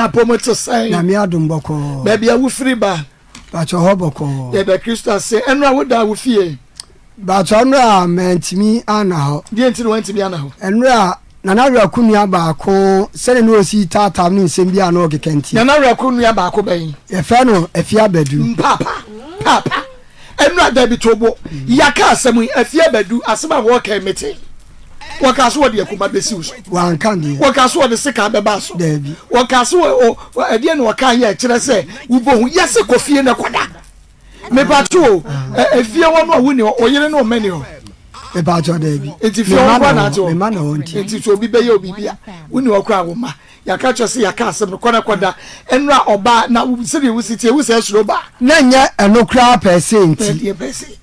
Apɔmu te sɛn? Nyame adom bɔkɔɔ. Baabi a wofiri ba? Bàtchɔ hɔ bɔkɔɔ. Yɛda Kristo ase. Ɛnora wodaa wo fie? Bàtchɔ ɛnora mantumi anna hɔ. Deɛ nti na wantumi anna hɔ? Ɛnora Nana Werɛko nua baako sɛdeɛ na ɔsi taataa me ne nsɛm bi a na ɔkeka nti. Nana Werɛko nua baako bɛn? Yɛfrɛ no Afia Badu. Paapa, paapa, ɛnora dabi to bo. Yɛaka asɛm yi, Afia Badu, asɛm a wɔreka yi mete. Wɔkaa so wɔde akuma bɛsi wo so. Wanka deɛ. Wɔkaa so wɔde sekan bɛba so. Daabi. Wɔkaa so wɔ ɛdeɛ na wɔkaa yɛ ɛkyerɛ sɛ wobɔ hu. Yɛse kɔ fie na kɔda. Mepatwo o, efie hɔ no a wonni hɔ, oyere ne ɔma ni hɔ. Mepatwo daabi. Nti fie hɔ nkoa na ate hɔ. Mema na hɔ nti. Nti sɛ obi bɛyɛ obi bi a, wonni hɔ koraa wo mma. Yɛaka kyerɛ sɛ yɛaka asɛm no kɔ na kɔda. Ɛnora ɔbaa na sɛdeɛ wosi tie wo sɛ ɛsoro baa. Na nyɛ ɛno koraa pɛɛsee nti. Ɛdeɛ pɛɛsee.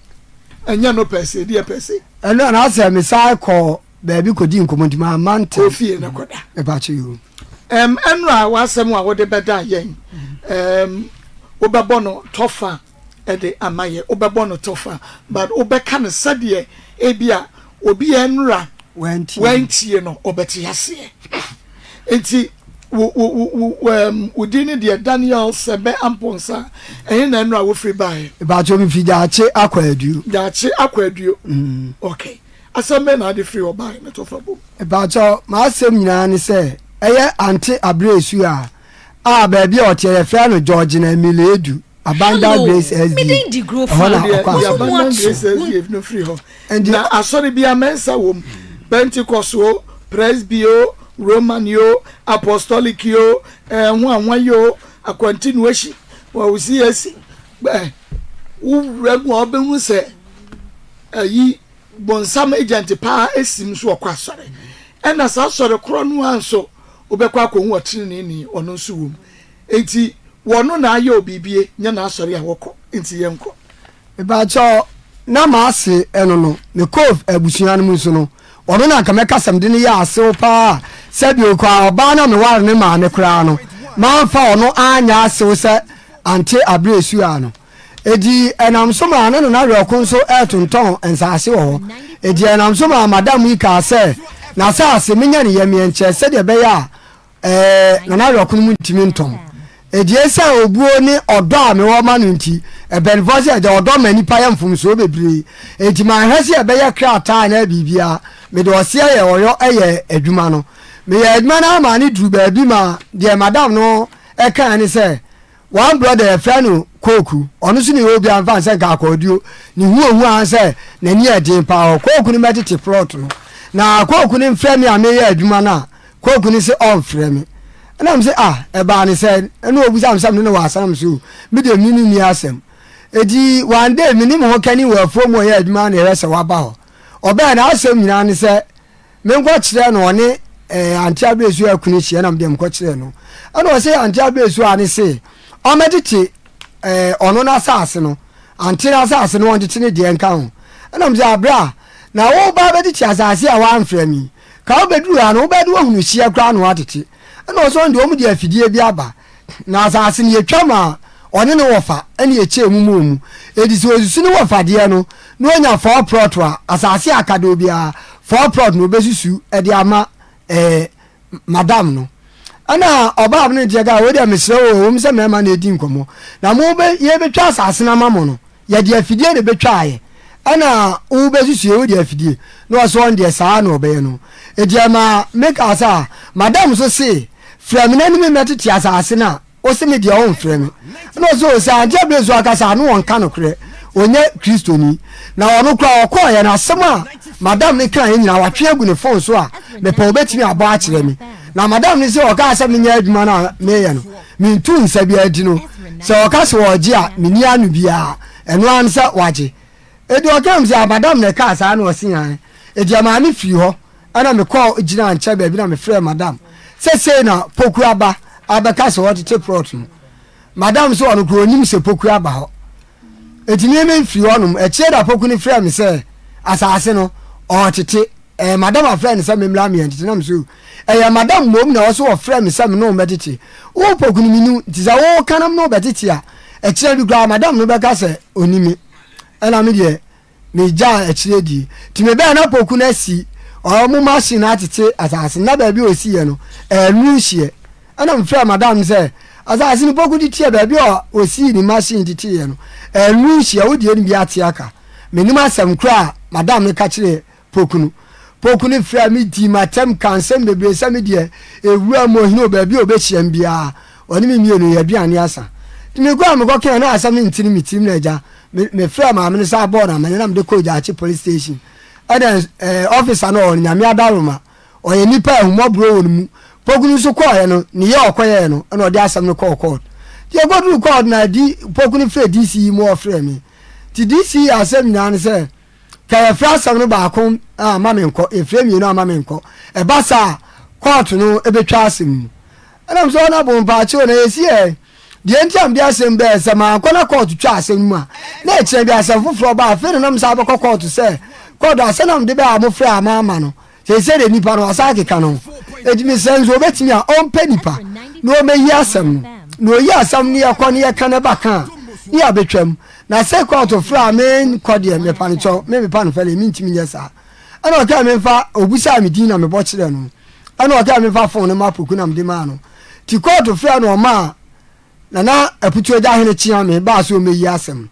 Ɛnyɛ no pɛɛsee, ɛdeɛ pɛɛsee. Ɛno na asɛ mesan kɔɔ baabi kɔdii nkɔmmɔ nti mamma ntɛm. Kɔ fie na kɔda. Mepakyɛ yoo. Ɛm, ɛnora w'asɛm a wode bɛda yɛn, ɛm, wobɛbɔ no tɔfa de ama yɛn, wobɛbɔ no tɔfa, but wobɛka no sɛdeɛ ebia obi a ɛnora wantie no ɔbɛte aseɛ. Nti wo wo wo wo ɛm, wo din ne deɛ Daniel Sɛbɛ Amponsah, ɛhe na ɛnora wofiri baeɛ? Mepakyɛ mefi Daakye akɔ Aduo. Daakye akɔ Aduo, okay. Asɛm bɛn na wode firi hɔ bae no to fa bom? Mpakyɛw, m'asɛm nyinaa ne sɛ, ɛyɛ Ante Aberesu a a baabi a ɔteɛ yɛfrɛ no Georgina Emiledu, Abundant Hello, Grace me SDA, din de ɛhɔ Grofa. na Deɛ ɔkɔ deɛ asɔre. Abundant Moato Grace wo SDA no firi hɔ. Ɛnti Na asɔre biara mɛnsa wom, Pentecost o, Presby o, Roman o, Apostolic o, eh, hwanhwan o, Akwantinuashi, wɔ CAC. Eh, wo wura mu a wobɛhu sɛ ayi Bonsam agent paa esim nso ɔkɔ asɔre. Ɛna saa asɔre korɔ no ara nso wobɛkɔ akɔhu ɔteneneeni ɔno nso wom. Enti wɔno na ayɛ obibie nyɛ n'asɔre a wɔkɔ nti yɛnkɔ. Mepakyɛw, na m'ase ɛno no, me kɔɔ abusua no mu nso no, ɔno na anka mɛka sɛ mede no yɛ asew paa a, sɛdeɛ koraa ɔbaa no a meware ne maame koraa no, mamfa ɔno anyɛ asew sɛ ante aberɛ a no. Enti ɛnam so maa ne nana Werɛko nso retontɔn nsase wɔ hɔ. Enti ɛnam so maa madam yi kaa sɛ, N'asase, menya ne yamyɛ nkyɛ sɛdeɛ ɛbɛyɛ a ɛɛ nana Werɛko no mu ntumi ntɔn. Enti esiane obuo ne ɔdɔ a mewɔ ma no nti, mpanimfoɔ sɛ agya ɔdɔ ma nnipa yɛ mfomsoɔ bebree. Enti manhwɛ sɛ yɛbɛyɛ krataa anaa biribiara, mede ɔseɛ yɛ ɔyɔ yɛɛ adwuma no. Meyɛɛ adwuma no ara maa no duruu baabi maa deɛ madam no kaeɛ ne sɛ, One brother yɛfrɛ no Kooku, ɔno nso na ɛwɔ bi a mfa nsɛ nka akɔɔduo, ne hu ohu ara sɛ n'ani yɛ den paa ɔ Kooku no mɛtete plot no na Kooku no mfrɛ me a meyɛ adwuma no a Kooku no se ɔmfrɛ me ɛna me se ah ɛbaa ne sɛ ɛna ɔbusa me sɛ me ne no wɔ asɛm so o me deɛ me ne no nni asɛm eti one day me ne me ho kani wɔ afuo mu ɔyɛ adwuma na ɛhwɛ sɛ waba hɔ ɔbɛɛ n'asɛm nyinaa ne sɛ Menkɔkyerɛɛ no ɔne eh, Auntie Abesu akunu hyia na medeɛ mekɔkyerɛɛ no. Ɛna ɔse Auntie Abesu a ne se ɔmɛtete eh, ɔno n'asaase no, Auntie n'asaase no ɔntete ne deɛ nka ho. Ɛna mese abra, na wo ba bɛtete asaase a woamfrɛ me yi, ka wobɛduru ha no wobɛde woahunu hyeɛ koraa na woatete. Ɛna ɔse ɔno deɛ wɔn de afidie bi aba. Na asase no yɛtwa maa ɔne ne wɔfa ɛne yɛkyɛɛ mu maa ɔmu. Enti sɛ ɔsusu ne wɔfa deɛ no na ɔnya four plot a, asase a aka deɛ obiara four plot na ɔbɛsusu de ama eh, madam no. Ɛna ɔbaa no nteɛ kaa, wei deɛ mesrɛ wo, ɛwom sɛ mmarima na ɛdi nkɔmmɔ, na mo bɛ, yɛbɛtwa asase no ama mo no, Yɛde afidie na ɛbɛtwaeɛ, ɛna wobɛsusu yɛ wode afidie? Na ɔse ɔno deɛ saa na ɔbɛyɛ no. Enti ɛmaa mekaa sɛ ah, madam nso se frɛ me na ne me mmɛtete asase no a, wose me deɛ womfrɛ me. Ɛna ɔse o sɛ Auntie Abena nso akasa a na ɔnka nokorɛ, ɔnyɛ Kristoni. Na ɔno koraa ɔkɔeɛ no asɛm a madam no kaeɛ nyinaa watwe agu ne phone so a mepɛ ɔbɛtumi abɔ akyerɛ me. Na madam no se ɔkaa sɛ menyɛ adwuma no a meyɛ no, Mentu nsa biara nti no, sɛ ɔka sɛ ɔregye a, menni ano biara. Ɛno ara ne sɛ wagye. Enti ɔkaa me sɛ, ah, madam na ɛkaa saa na ɔse aane. Enti ɛmaa me firii hɔ, ɛna mekɔɔ gyinaa nkyɛn baabi na mefrɛɛ madam sɛ sei na Poku aba abɛka sɛ ɔretete plot no. Madam nso ɔno koraa ɔnnim sɛ Poku aba hɔ. Enti me memfirii hɔnom. Akyire na Poku no frɛɛ me sɛ asase no, ɔretete. Ɛɛ madam afrɛ no sɛ memmra meɛntete na mesɛ o ɛyɛ madam mmom na ɔso ɔfrɛ me sɛ me ne wo mmɛtete. Wo Poku no menni wo nti sɛ woka na me ne wo bɛtete a ɛkyena bi koraa madam no bɛka sɛ ɔnni me. Ɛna me deɛ megyaa akyire die. Nti mebɛɛ na Poku no asi ɔmo machine no atete asase no na baabi a ɔsiiɛ no ɛnuru hyeɛ. Ɛna mefrɛɛ madam no sɛ, asase no Poku de teɛ baabi a ɔsii ne machine de teeɛ no, ɛnnu nhyia, wo deɛ no bi ate aka. Mennim asɛm korɔ a madam no ka kyerɛɛ Poku no. Poku no frɛɛ me dii m'atɛm kaa nsɛm bebree sɛ me deɛ ewura mu ɔhene o baabi a ɔbɛhyia me biara ɔne me mmienu yɛ aduane asa. Nti mekɔɔ a mekɔkaeɛ na asɛm no ntene me tirim na agya me mefrɛɛ maame no san bɔɔ no amanneɛ na mede kɔɔ Gyaakye police station. Ɛna ɛɛ officer no ɔwɔ no Nyame adaworoma ɔyɛ nipa a ahummɔborɔ wɔ ne mu. Poku no nso kɔɔeɛ no ne yɛ a ɔkɔyɛɛ no ɛna ɔde asɛm no kɔɔ court. Nti yɛkɔduruu court na di Poku no frɛɛ DC ma ɔfrɛɛ me. Nti DC asɛm nyinaa ne sɛ Ka yɛfrɛ asɛm no baako a ma menkɔ, yɛfrɛ mmienu a ma menkɔ. Ɛba saa a, kɔɔto no bɛtwa asɛm mu. Ɛna mesɛ ɔnabo mpaakyɛw na yɛsi ɛ. Deɛ nti a mede asɛm bɛɛ sɛ mankɔ na kɔɔto twa asɛm no mu a, na ɛkyerɛ bi asɛm foforɔ ba afei na na mesan bɛkɔ kɔɔto sɛ kɔɔto asɛm na mede bɛɛ a mofrɛ a mamma no. Seesei deɛ nipa no wasan akeka ne ho. Enti mesrɛ no sɛ ɔbɛtumi a ɔmpɛ nipa na ɔmmɛyi asɛm no. Na ɔyi asɛm no yɛkɔ na yɛka na ɛba ka a, ne yɛabɛtwam. Na sɛ kɔɔto frɛ a menkɔ deɛ mepa no kyɛw, me mepa no fɛ deɛ mentumi nyɛ saa. Ɛna ɔkaa memfa, ɔbisaa me din na mebɔ kyerɛɛ no. Ɛna ɔkaa memfa fon no ma Poku na mede maa no. Nti kɔɔto frɛɛ no ɔmaa Nana Aputuagya Hene Kyeame baa sɛ ɔmmɛyi asɛm no.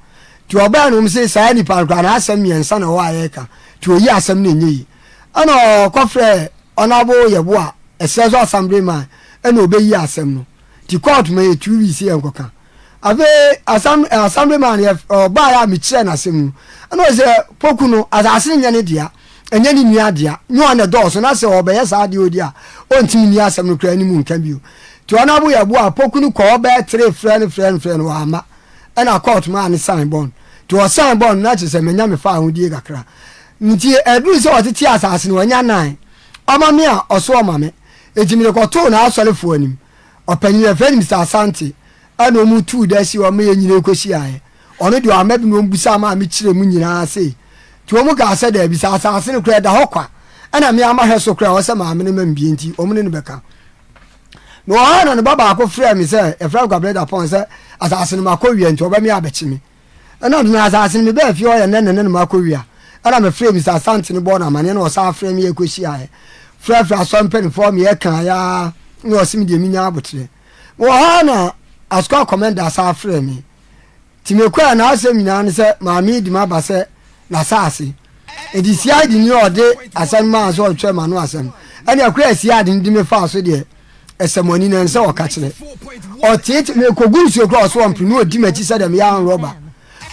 Nti ɔbae no wɔn se saa nipa no koraa n'asɛm mmiɛnsa na ɛwɔ a yɛreka, nti ɔyi asɛm no ɛnyɛ yie. Ɛna ɔkɔfrɛɛ Honourable Yeboah, ɛserɛ so Assemblyman, ɛna ɔbɛyii asɛm no. Nti court ma yɛ 2 weeks sɛ yɛnkɔka. Afei assam Assemblyman yɛ ɔbaeɛ a mekyerɛɛ no asɛm no, ɛna ɔsɛ Poku no asase no nyɛ ne dea. Ɛnyɛ ne nua dea, nyɛ ɔno na ɛdɔɔso, na sɛ ɔbɛyɛ saa adeɛ ɔdi a, ɔntumi nni asɛm no koraa anim nka bio. Nti ɔno abo yɛ bo a, Poku no kɔɔ bɛyɛ tere frɛ no frɛ no frɛ no, wamma. Ɛna court maa no sign bond. Nti ɔsign bond no, na kyerɛ sɛ manya me faahodie kakra. Nti ɛduru sɛ ɔtete asase no, wanya nine. Ɔma me a, ɔso ɔma me. Nti mede kɔtoo n'asɔrefoɔ anim. Ɔpanyin yɛfrɛ no Mister Asante, ɛna wɔn tuu da si hɔ ma yɛn nyinaa kɔhyiaeɛ. Ɔno deɛ wamma bi na wɔbisaa maa mekyerɛɛ mu nyinaa sei. Nti wɔn kaa sɛ daabi, sɛ asase no koraa ɛda hɔ kwa, ɛna me ara mahwɛ so koraa ɛwɔ sɛ maame no ma me bi nti wɔn ne no bɛka. Mewɔ hɔ a na ne ba baako frɛɛ me sɛ yɛfrɛ no Kwabena Dappong sɛ asase no makɔ wia nti ɔbɛme abɛkye me. Ɛna ɔde na asase no mebaa fie hɔ yɛ nnɛ ne ne no makɔ wia. Ɛna mefrɛɛ Mister Asante no bɔɔ no amaneɛ na ɔsan frɛɛ me yɛkɔhyiaeɛ. Frɛfrɛ asɔre mpanimfoɔ me yɛkaeɛ ara na ɔse me deɛ menya aboterɛ. Mewɔ hɔ a na Asukwa Kɔmɛnda san frɛɛ me. Nti mekɔɛ a n'asɛm nyinaa ne sɛ maame yi de m'aba sɛ n'asaase. Nti CID ni a ɔde asɛm no maa sɛ ɔretwerɛ m'ano asɛm. Ɛne ɛkora a CID no de me faa so deɛ ɛsɛ mo ani na ɛnsɛ ɔka kyerɛ. Ɔteete mekɔgu nsuo koraa ɔso ɔmpene na ɔdi m'akyi sɛdeɛ meyɛ anrɔba.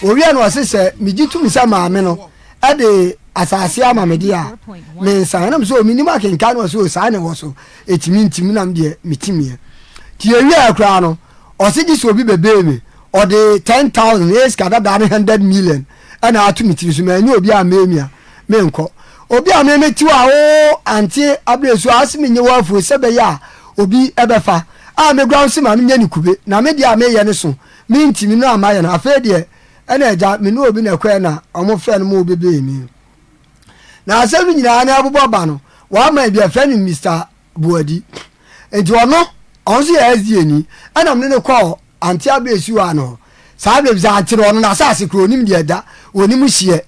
Owie no ɔse sɛ megye tom sɛ maame no de asase ama me deɛ a mensan. Ɛna mesɛ menim akenkan no ɔse o saa na ɛwɔ so ɛtumi ntim na medeɛ metimiɛ. Nti yɛwieɛ koraa no Ɔse gyesɛ obi bɛbee me, ɔde 10,000, ɛyɛ sika dadaa ne 100 million ɛna ato me tiri so, manyɛ obi a mee me a, menkɔ. Obi a me mete hɔ a oo ante abrɛsu a ase menyɛ wɔ afuo sɛ bɛyɛ a obi ɛbɛfa a me kora nso ma menyɛ ne kube na me deɛ a meyɛ no so mentimi no a mayɛ no afei deɛ ɛna agya me ne obi na ɛkɔɛ na ɔmo frɛ no ma ɔbɛbee me. Na asɛm no nyinaa na ɛbobɔ ba no, wɔama bi a ɛfrɛ no Mister Boadi. Nti ɔno, ɔno nso yɛ SDA ni, ɛna mene no kɔɔ Ante Abesuwa no hɔ. Saa berɛ bi sɛ Ante no, ɔno n'asase koro, ɔnim deɛ ɛda, ɔnim hyeɛ.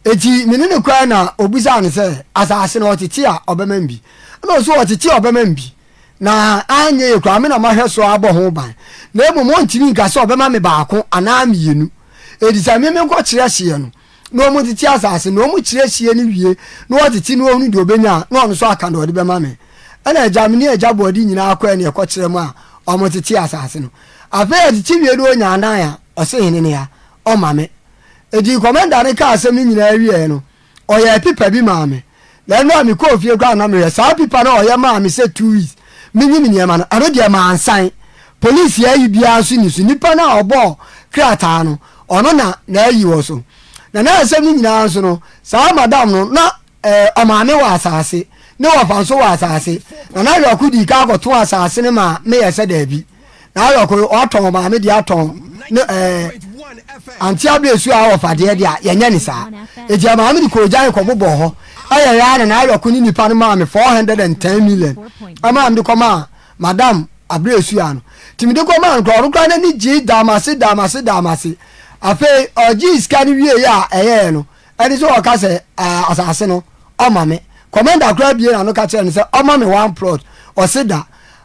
Nti mene no kɔɛ na ɔbisaa no sɛ, asase no ɔtete a ɔbɛma me bi? Ɛna ɔse ɔtete a ɔbɛma me bi, na anyɛ yie koraa me na mahwɛ so abɔ ho ban. Na mmom ɔntumi nka sɛ ɔbɛma me baako anaa mmienu. Enti sɛ me menkɔkyerɛ hyeɛ no, na wɔn tete asase na wɔn kyerɛ sie no wie na wɔtete na wɔhunu deɛ ɔbɛnya a na ɔno nso aka deɛ ɔde bɛma me ɛna agya me ne agya bɔɔde nyinaa kɔɛ ne ɛkɔ kyerɛ mu a wɔn tete asase no afei ɛtete wie no ɔnya anan a ɔse hene ne ya ɔma me eti kɔmɛnda ne kaa asɛm no nyinaa wieɛ no ɔyɛɛ pipa bi maa me Na ɛno a mekɔɔ fie koraa na mehwɛ saa pipa no a ɔyɛ maa me sɛ 2 weeks menyi me nneɛma no, ɛno deɛ mansan. Polisi ayi biara nso nni so. Nipa no a ɔbɔɔ krataa no, ɔno na n'ayi wɔ so. Na na asɛm no nyinaa nso no, saa madam no, na eh, ɔmaame wɔ asase, ne wɔfa nso wɔ asase. Na na Yɔko dii kan akɔto asase no maa meyɛ sɛ daabi. Na Yɔko ɔtɔn maame deɛ atɔn ne eh, Ante aberesu a ɔfa deɛ deɛ a, yɛnyɛ ne saa. Enti ɛmaa mede kɔɔ gyan kɔbobɔɔ hɔ. Ɛyɛeɛ ara na n'ayɔko ne nipa no maa me 410 million. Ɛmaa mede kɔmaa Madam Aberesu no. Nti mede kɔmaa no koraa, ɔno koraa n'ani gyee daa m'ase, daa m'ase, daa m'ase. Afei ɔgyee sika no wieeɛ a ɛyɛeɛ no, ɛne sɛ ɔka sɛ asase no ɔma me. Commander koraa bue n'ano ka kyerɛɛ no sɛ ɔma me one plot. Ɔse da.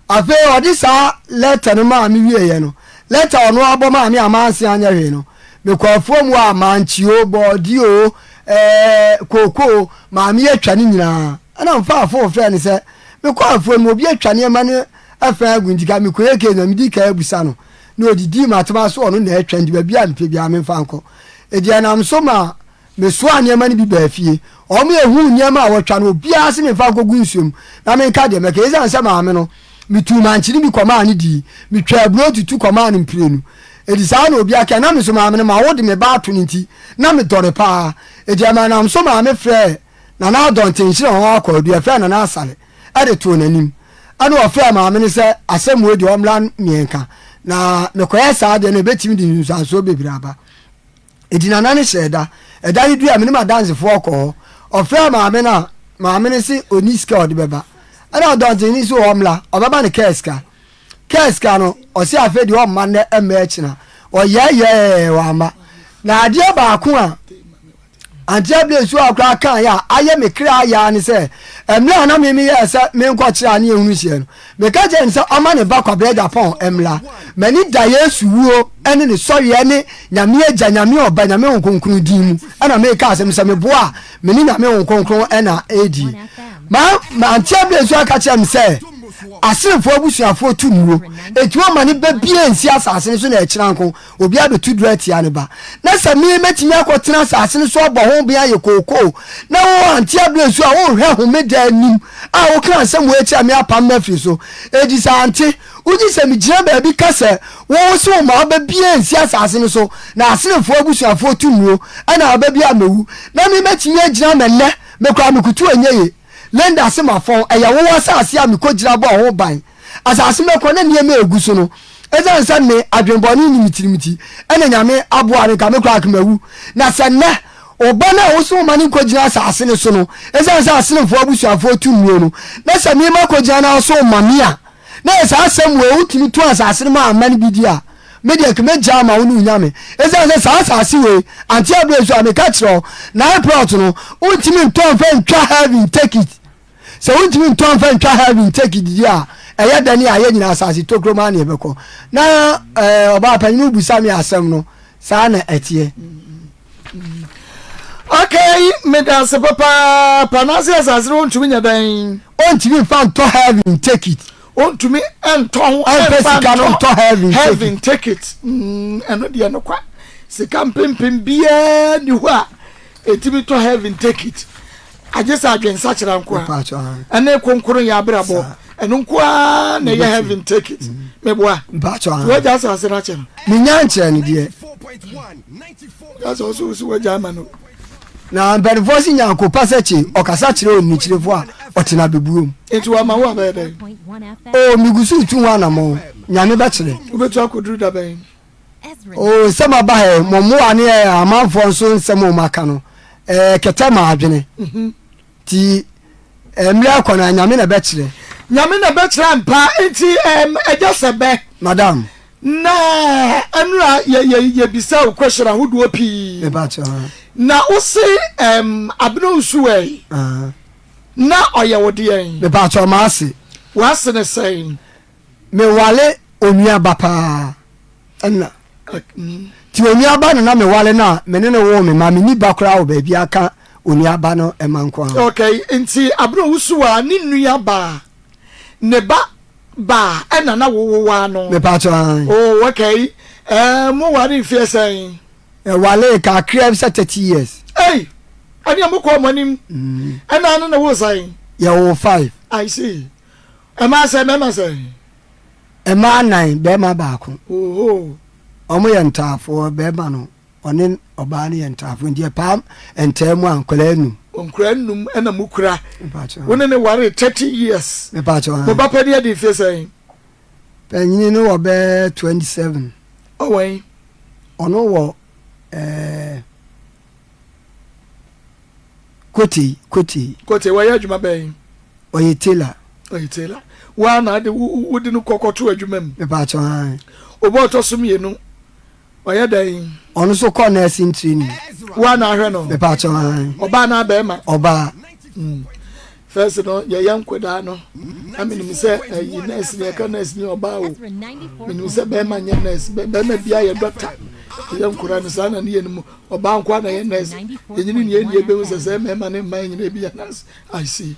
Afei ɔde saa lɛtɛ no maa me wieeɛ no, lɛtɛ a ɔno ara bɔ maa me a manse anyɛ hwee no, mekɔɔ afuom hɔ a mankye o, bɔɔdeɛ o, ɛɛ kooko o, maame atwa ne nyinaa. Ɛna mfaa fon frɛɛ no sɛ mekɔɔ afuom no obi atwa nneɛma no afã agu nti ka mekɔyɛ case na medi kan abusa no. Na ɔdidii m'atem ara sɛ ɔno na atwa nti baabi a mepɛ biara memfa nkɔ. Enti ɛnam so maa Mesoaa nneɛma no bi baa fie. Wɔn a ehuu nneɛma a wɔatwa no, obiara se memfa nkɔgu nsuo mu na menka deɛ mɛka. Esiane sɛ maame no, metuu mankye no bi kɔmaa no dii. Metwaa aburoo tutu kɔmaa no mprenu. Enti saa na obiara kae. Na me nso maame no, mawo de me ba ato no nti, na medɔ no paa. Enti ɛmaa nam so maame frɛɛ Nana Adɔnten Nhyira Hɔ Akwaadu, ɛfrɛɛ Nana Asare de too n'anim. Ɛnna ɔfrɛɛ maame no sɛ asɛm wei deɛ ɔmmra mmiɛnka. Na mekɔyɛ saa deɛ no, ɛbɛtumi de nsunsuansoɔ bebree aba. Enti nana no hyɛɛ da. Ɛda no dui a, me ne m'adansefoɔ kɔɔ hɔ. Ɔfrɛɛ maame no a, maame no se ɔnni sika a ɔde bɛba. Ɛna ɔdɔntene no se ɔmmra, ɔbɛma no kaa sika. Kaa sika no, ɔse afei deɛ ɔmma nnɛ mma akyina. Ɔyɛɛyɛɛ wamma. Na adeɛ baako a Auntie Abla Nsuo koraa kaeɛ a ayɛ me kra yaa ne sɛ, mmerɛ a na me meyɛɛ sɛ menkɔkyerɛ a ne yɛhunu hyeɛ no, meka kyerɛɛ no sɛ ɔma ne ba Kwabena Agyapong mmra. M'ani da Yesu wuo ne ne sɔreɛ ne Nyame Agya, Nyame Ɔba, Nyame Honhom Kronkron din mu na meka asɛm sɛ meboa a me ne Nyame Honhom Kronkron na ɛredie. Ma Auntie Abla Nsuo aka kyerɛ me sɛ Aserefoɔ abusuafoɔ tu nnuro, enti ɔmma ne ba biara nsi asase no so na ɛkyena nko Obiara bɛtu duru atia ne ba. Na sɛ me mɛtumi akɔtena asase no so abɔ ho ben ayɛ kookoo, na wo ante aberɛ nsuo a wonhwɛ homeda anim a woka asɛm wei atia me apam me afiri so. Enti sɛ ante, wogye sɛ megyina baabi ka sɛ wo wo se wo mma aba biara nsi asase no so, na Asenefoɔ abusuafoɔ tu nnuro, ɛna aba biara mmɛwu, na me mɛtumi agyina ama nnɛ, me koraa mekoto ɛnyɛ ye. Linda se mafɔn, ɛyɛ wo asase a mekɔgyina bɔɔ ho ban. Asase mɛkɔ na nneɛma a ɛgu so no, ɛsiane sɛ me adwenbɔne nni me tirim nti, ɛna Nyame aboa me, nka me koraa anka mawu. Na sɛ nnɛ, wo ba no a wose womma no nkɔgyina asase no so no, ɛsiane sɛ Asenefoɔ abusuafoɔ tu nnuro no, na sɛ me makɔgyina na wose womma me a, na yɛ saa asɛm wei, wotumi to asase no ma amma no bi di a, me deɛ nka mɛgyaa ama wo ne wo Nyame. Ɛsiane sɛ saa asase wei, ante aberɛ so a, meka kyerɛ wo, nine plot no, wontumi ntɔ mfa ntwa heaven take it. Sɛ wontumi ntɔ mfa ntwa heaven take didi a, ɛyɛ dɛn a yɛn nyinaa asase tokuro mu ara na yɛbɛkɔ. Na eh, ɔbaa panyin no bisa me asɛm no, saa na ɛteɛ. Okay, meda ase papaapa. N'ase asase no ontumi nyɛ dɛn? Ontumi nfa ntɔ heaven take it. Ontumi ntɔ ho ɛnfa sika no ntɔ heaven heaven take it. Ɛno deɛ no kwa. Sika mpempem biara ni hɔ a ɛtumi tɔ heaven take it. Agye sɛ adwensakyera nko a ɛne kronkron yɛ abrabɔ ɛno nko ara na ɛyɛ heaven take it mm. meboa nti wagya asase no akyɛ no menya nkyerɛ no deɛ sɛ ɔsɛ wo sɛ wagya ama no na mpanimfoɔ se nyanko pa sɛ kye ɔkasa kyerɛ onikyerɛfoɔ a ɔtena bɛbuom nti wama wo abɛyɛ dɛn o megu so retu ho anammɔn nyame bɛkyerɛ wobɛtu akɔduru da bɛn Oo sɛ maba ha yi, mo mmoa ne amanfoɔ nso nsɛm a wɔaka no, ɛkɛtɛ ma adwene. Mhm. Nti mmerɛ kɔ no Nyame na ɛbɛkyerɛ. Nyame na ɛbɛkyerɛ ampa. Nti ɛgya sɛ bɛ. Madam. Na ɛnura yɛ yɛ yɛbisa wo question ahodoɔ pii. Na wo se abena nsu ɛ. Na ɔyɛ wo deɛn? Mepakyɛ m'ase. W'ase ne sɛn? Mewale onua ba paa ɛna nti onua ba no na mewale no a me ne no woo me ma menni ba koraa wɔ baabi aka onua ba no ɛma nko ara. Okay, nti abena owusu a ne nua ba ne ba ba ɛna na wowowaa no. Mepatɔ an. Oh, okay. Eh, mo ware mfeɛ sɛn? Ɛwale kakra bi sɛ 30 years. Ei, ɛne mo kɔɔ mo anim. Ɛna ano na wo sɛn? Yɛwɔ 5. I see. Mmaa sɛn, mmarima sɛn? Mmaa nan, barima baako. Oho. Wɔn yɛ ntaafoɔ, barima no, ɔne ɔbaa no yɛ ntaafoɔ, nti ɛpaa ntaa mu a nkwadaa num. Nkwadaa num ɛna mu kura. Wo ne ne ware 30 years. Mepaakyɛw. Mo ba panin adi mfie sɛn? Panyini no wɔ bɛɛ 27. Ɔwɛn? Ɔno wɔ ɛɛ. Kotei, Kotei. Kotei, wɔyɛ adwuma bɛn? Ɔyɛ tailor. Ɔyɛ tailor. Woa na ade wode no kɔkɔto adwuma mu? Mepaakyɛw ae. Obi a ɔtɔ so mmienu, ɔyɛ dɛn? Ɔno nso kɔ nursing training. Woa na ahwɛ no? Mepaakyɛw ae. Ɔbaa anaa bɛrima? Ɔbaa. First no yɛyɛ nkwadaa no na menim sɛ ɛyi nurse ni ɛka nurse ni ɔbaa o menim sɛ bɛrima nyɛ nurse bɛrima bia yɛ doctor yɛ nkwadaa no saa na ne yɛ no mu ɔbaa nkoa na yɛ nurse yɛnyini ne yɛnie bɛhu sɛ sɛ mmarima ne mmaa nyina bi yɛ nurse I see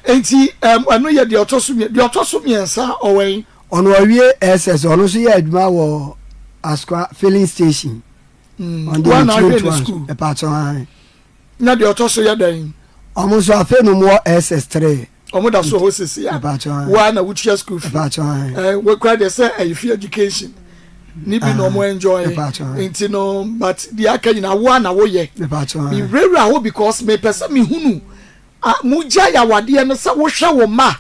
nti ɛno yɛ deɛ ɔtɔ so deɛ ɔtɔ so mmiɛnsa ɔwɛn. Ɔno ɔwie SS ɔno nso yɛ adwuma wɔ Asokwa filling station. Ɔno deɛ metumi ntoa so ɛpaakyɛw ahan. Na deɛ ɔtɔ so yɛ dɛn? Ɔmo nso afei na ɔmo wɔ SS 3. Ɔmo da so wɔ hɔ sisi a. Wo a na wotua school fee. Ɛɛ wokura deɛ sɛ ɛyɛ free education. Ne bi na ɔmo enjoy. Nti no but deɛ aka nyinaa wo a na woyɛ. Mewurawura hɔ because mepɛ sɛ mehunu mo gya yawadeɛ no sɛ wohwɛ wo mma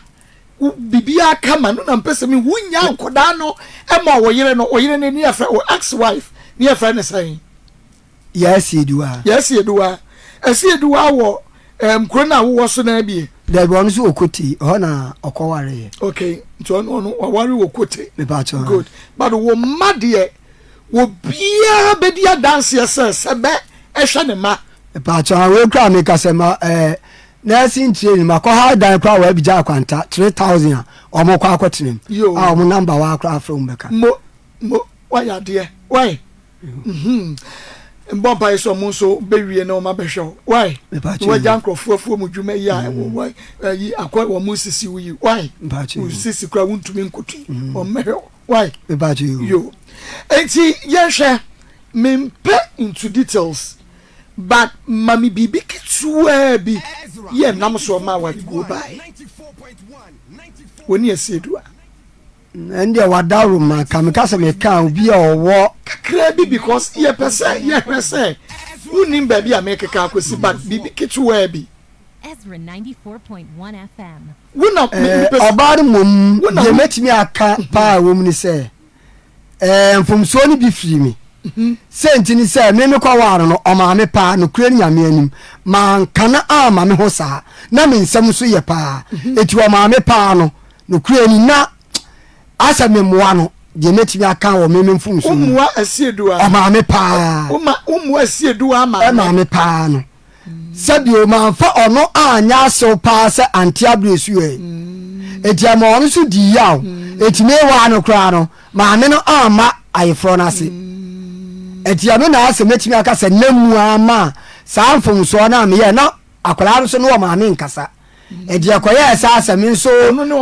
biribiara kama no na mpɛ sɛ mehu nya nkɔdaa no ɛma wo yere no wo yere no ne yɛfrɛ wo ex wife ne yɛfrɛ ne sɛn? Yɛasi Eduwa. Yɛasi Eduwa. Asi Eduwa wɔ um, kuro no a wowɔ so no abie. Dabi, ɔno nso wɔ Kote, ɛhɔ na ɔkɔwareeɛ. Okay, nti ɔno ɔno waware wɔ Kote. Mepaakyɛw. Good. But wo mma deɛ, obiara bɛdi adanseɛ sɛ sɛ bɛ ɛhwɛ ne mma. Mepaakyɛw, wei koraa meka sɛ ma ɛɛ eh, nursing training makɔ ha dan koraa wɔ Abidjan Akwanta 3000 a wɔn kɔ akɔtena mu. A wɔn namba wɔ akora afrɛ wɔn bɛka. Mo mo wayɛ adeɛ why. Mhm. Mbɔ mpaeɛ sɛ ɔmo nso bɛwie na ɔmo abɛhwɛ wo. Why? Na wagya nkurɔfoɔ afuo mu dwuma yi a mm. yi akɔ wɔn sisi wo yi. Why? Wo sisi kura wontumi nkoto yi. Mm. Wɔn mmɛhwɛ wo. Why? Yo. Enti yɛnhwɛ mempɛ into details but ma me biribi ketewaa bi yɛ nam so ɔma awareguo baeɛ. Wɔne asie du a. Ɛndeɛ wadaworo ma ka meka sɛ meka obi a ɔwɔ. Kakraa bi because yɛpɛ sɛ yɛhwɛ sɛ wonnim baabi a mekeka akɔsi but biribi ketewaa bi. Wo na mepɛ sɛ. Ɔbaa no mmom deɛ mɛtumi aka paa wɔ mu ne sɛ mfomsoɔ no bi firi me. Sɛ nti ne sɛ me mekɔwaa no no ɔmaa me paa nokorɛ ne Nyame anim manka no amma me ho saa na me nsɛm nso yɛ paa enti ɔmaa me paa no Nokorɛ ni, na asɛ memmoa no, deɛ mɛtumi aka wɔ me me mfomsoɔ mu. Wommoa Asieduaa. Ɔmaa me paa. Woma, wommoa Asieduaa maame. Ɛmaa me paa no. Sɛbio, mamfa ɔno anyɛ asew paa sɛ ante aberɛ su ɛ. Enti ɛma ɔno nso dii yaw. Enti mewaa no koraa no, maame no amma ayeforɔ no ase. Enti ɛno na asɛ mɛtumi aka sɛ na mu ara maa saa mfomsoɔ no a meyɛɛ na akwadaa no nso ne ɔmaame nkasa. Enti ɛkɔyɛɛ saa sɛ me nso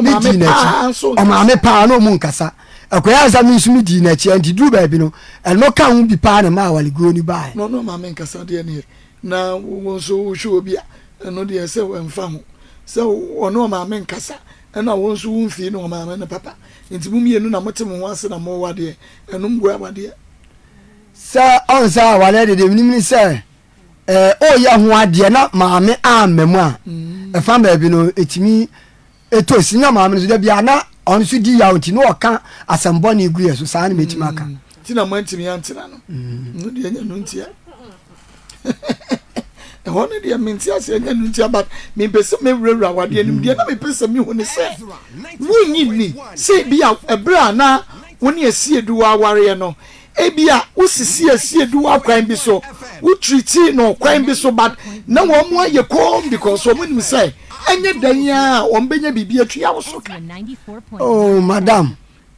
medii n'akyi. Ɔmaame paa na ɔmu nkasa. Ɛkɔyɛɛ sɛ me nso medii n'akyi. Enti duru baabi no, ɛno ka ho bi paa na ɛmaa awareguo no baeɛ. Na ɔne ɔmaame nkasa deɛ neɛ na wo nso wohwɛ obi a, ɛno deɛ sɛ ɛmfa ho sɛ ɔne ɔmaame nkasa ɛna wo nso womfii ne ɔmaame no papa. Nti mo mmienu na mote mo ho ase na mowo adeɛ. Ɛno mmoa awadeɛ. Sɛ ɔn sɛ awareɛ deɛ deɛ menim ne sɛ ɛɛ ɔreyɛ ho adeɛ na maame amma mu a mm. ɛfa baabi no ɛtumi ɛtɔ si na maame no so da bia na ɔno nso di yaw nti na ɔka asɛmbɔne gu yɛ so saa na mɛtumi aka mm. nti na moantumi antena no mm. no deɛ ɛnyɛ no ntia ɛhɔ no deɛ mente ase ɛnyɛ no ntia but mempɛ sɛ mɛwurawura awadeɛ no mu deɛ na mepɛ sɛ mehu ne sɛ wonyi nni sɛ bi a ɛberɛ a na wo ne asiedu wɔ awareɛ no Ebia wo sisi asie du akwan bi so, wo treaty no kwan bi so but na wɔn mo ayɛ komm because wɔn nim sɛ ɛnyɛ dɛn ara a wɔn bɛnya biribi atua wo so ka. Oh madam,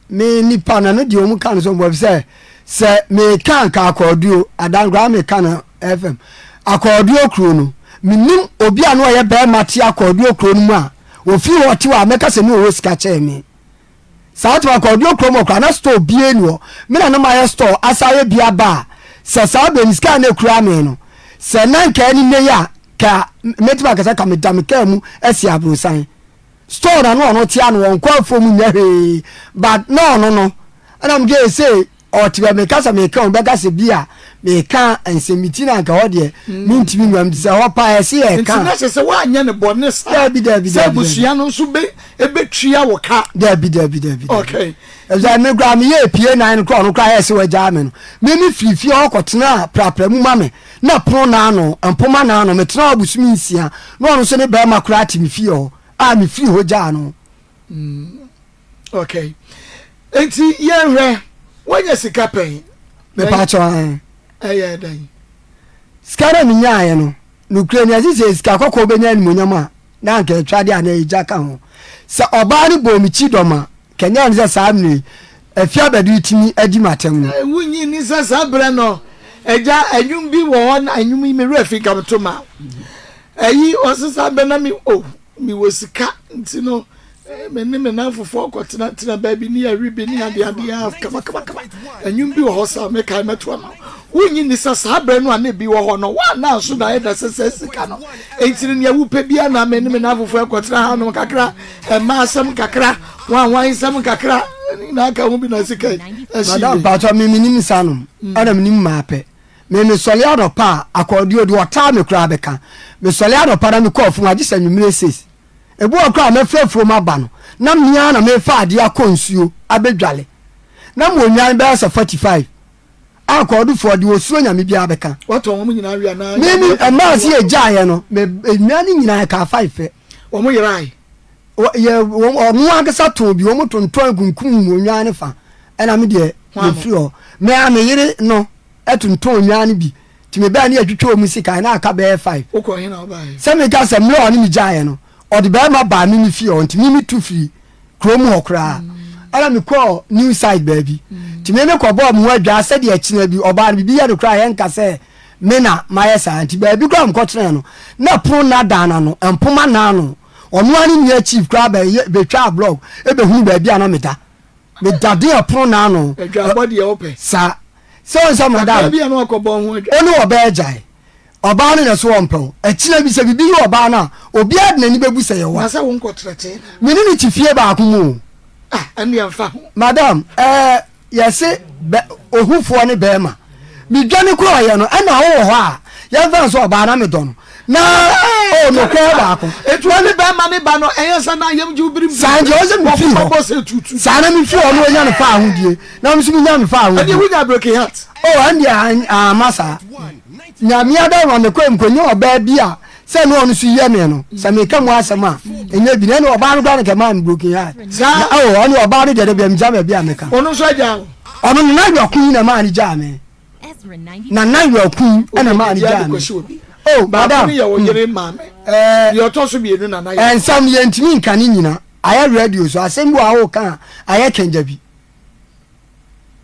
me nipa na no deɛ wɔn ka no so mbɔ sɛ sɛ meka nka akɔɔduo adan koraa meka no FM akɔɔduo kuro no menim obi a na ɔyɛ bɛrima te akɔɔduo kuro no mu a ofiri hɔ te hɔ a mɛka sɛ ne ɔwɔ sika kyɛn me. Saa nti makɔ ɔdeɛ kurom hɔ koraa na store bie ni hɔ me na na mayɛ store asa ayɛ bi aba a sɛ saa bɛ ni sika na ekura me no sɛ na nka ɛne nne yi a ka mɛtumi akasa ka meda me kaa mu asi aborosan store na no ɔno te ano ɔnkɔ afuo mu nyɛ hwee but na ɔno no ɛna mo gye sɛ Ɔte bɛ meka sɛ meka o bɛka sɛ bi a meka nsɛmiti na anka hɔ deɛ mentumi nwam nti sɛ hɔ paa ɛse yɛ ka. Nti na kyerɛ sɛ woanyɛ no bɔne saa. Daabi daabi daabi. Sɛ abusua no nso bɛ ɛbɛtua wo ka. Daabi daabi daabi. Okay. Ɛfisɛ me koraa meyɛ pie nan no koraa ɔno koraa yɛ sɛ wagyaa me no me me firi fie hɔ kɔtenaa prapra mu ma me na pono n'ano mpoma n'ano metena hɔ bosome nsia na ɔno nso ne bɛrima koraa te me fie hɔ a mefiri hɔ gyaa no. Mm. Okay. Nti yɛnhwɛ, woanya sika pɛn? Mepaakyɛw ahe? Ɛyɛ dɛn? Sika na menyaeɛ no, nokorɛ ni, ɛse sɛ sika kɔkɔɔ bɛnya animuonyam a, na anka atwa deɛ anaa egya ka ho. Sɛ ɔbaa no bɔɔ me kyidɔm a, kɛnyɛ ne sɛ saa mmerɛ yi, Afie abɛduru tumi adi m'atɛm no. Wonnye nni sɛ saa berɛ no, agya, nnwom bi wɔ hɔ na nnwom yi me werɛ fi nka meto ma wo. Ayi, ɔse saa berɛ na me, oh, mewɔ sika nti no, me ne me nnamfofoɔ kɔtenatena baabi ne yɛwe bi ne adeadeɛ a kamakamakama. Nnwom bi wɔ hɔ saa mekae mɛto ama wo. Wonnye nni sɛ saa berɛ no a na ebi wɔ hɔ no, woanna nso na ayɛ dɛ sɛ saa sika no. Enti no nea wopɛ biara na me ne me nnamfofoɔ kɔtena hanom kakra, mmaa asɛm kakra, Hwanhwan nsɛm kakra ne nyinaa ka ho bi na sika yi ahye Madam yie. mpatsɔ me menim nsa nom ɛna menim mmaa pɛ me mesɔle anɔpa a akɔɔdeɛ deɛ ɔtaa me koraa bɛka mesɔle anɔpa na mekɔ afuom agye sɛ anwummerɛ seis ebi wɔ koraa a mɛfiri afuom aba no na me ara na mefa adeɛ akɔ nsuo abɛdwale na mewɔ nnwan bɛyɛ sɛ 45 a kɔɔdofoɔ deɛ ɔsuro nyame biara bɛka Watɔn wɔn nyinaa wie anaa? me me ɛmaa se yɛgyaeɛ no me nnwan no nyinaa ɛkaa 5 pɛ Wɔn yerae. Yɛ wɔn ɔno ankasa tɔn bi wɔn tontɔn kunkum wɔn nwan no fa ɛna me deɛ mefiri hɔ me a me yere no ɛtontɔn nwan no bi nti me bɛɛ ne yɛtwitwa wɔn sika ɛna aka bɛyɛ five sɛ meka sɛ mmerɛ ɔne me gyaeɛ no ɔde bɛrima baa me me fie hɔ nti me me tu firi kurom hɔ koraa ɛna mekɔɔ new site baabi nti me mekɔ bɔɔ me ho adwaa sɛdeɛ ɛkyena bi ɔbaa no biribi yɛ no koraa yɛnka sɛ me na mayɛ saa nti baabi koraa mekɔtenaɛ no na pono nna dan no ano mpoma nna ano ɔno ara ne nua chief koraa bɛyɛ bɛtwaa blog ɛbɛhunu baabi a na meda meda den ɛpono nna ano Adwabɔ deɛ wopɛ. saa sɛ wɔn sɛ madam Kakra bi a na wakɔbɔ ho adwa. wo ne ɔbaa gyae ɔbaa no na ɛso ɔmpɛ wo ɛkyena bi sɛ biribi yɛ ɔbaa no a obiara de n'ani bɛbu sɛ yɛwa Na sɛ wo nkɔtrɛtee no. Me ne no te fie baako mu o. Ah ɛndeɛ mfa ho. Madam ɛɛ yɛse bɛ ohufoɔ ne bɛɛma medwane kɔɔyɛ no ɛna wowɔ hɔ a yɛmfa no sɛ ɔbaa na medɔ no na o nokorɛ baako. Eti wo ne bɛɛma ne ba no ɛyɛ sɛ na yam gye wo birim Saa nti ɔsɛ mefiri Wɔkoma hɔ bɔ sɛ tutu. saa na mefiri hɔ na ɔnya ne fa ahodie na me nso menya me fa Ɛdeɛ ahodie. wonya broken heart. O ɛndeɛ amma saa Nyame adawoma mekɔɛ mekɔnya ɔbaa bi a sɛ ne ɔno so yɛ me no sɛ meka mu asɛm a ɛnyɛ bi na ɛne ɔbaa no koraa no kɛmaa me broken heart Saa. Na oh ɔne ɔbaa no deɛ da bia megya baabi a meka Ɔno nso agyaa wo. ɔno nana werɛko yi na maa no gyaa me nana werɛko yi na maa no Obi de gyaa ade me kɔhyɛ obi. oh Baako madam no yɛ wo yere maame. ɛɛ Deɛ ɔtɔ so mmienu nana yɛ. ɛnsɛm yɛntumi nka ne nyina ayɛ radio so asɛm bi wɔ a woka a ayɛ kɛngya bi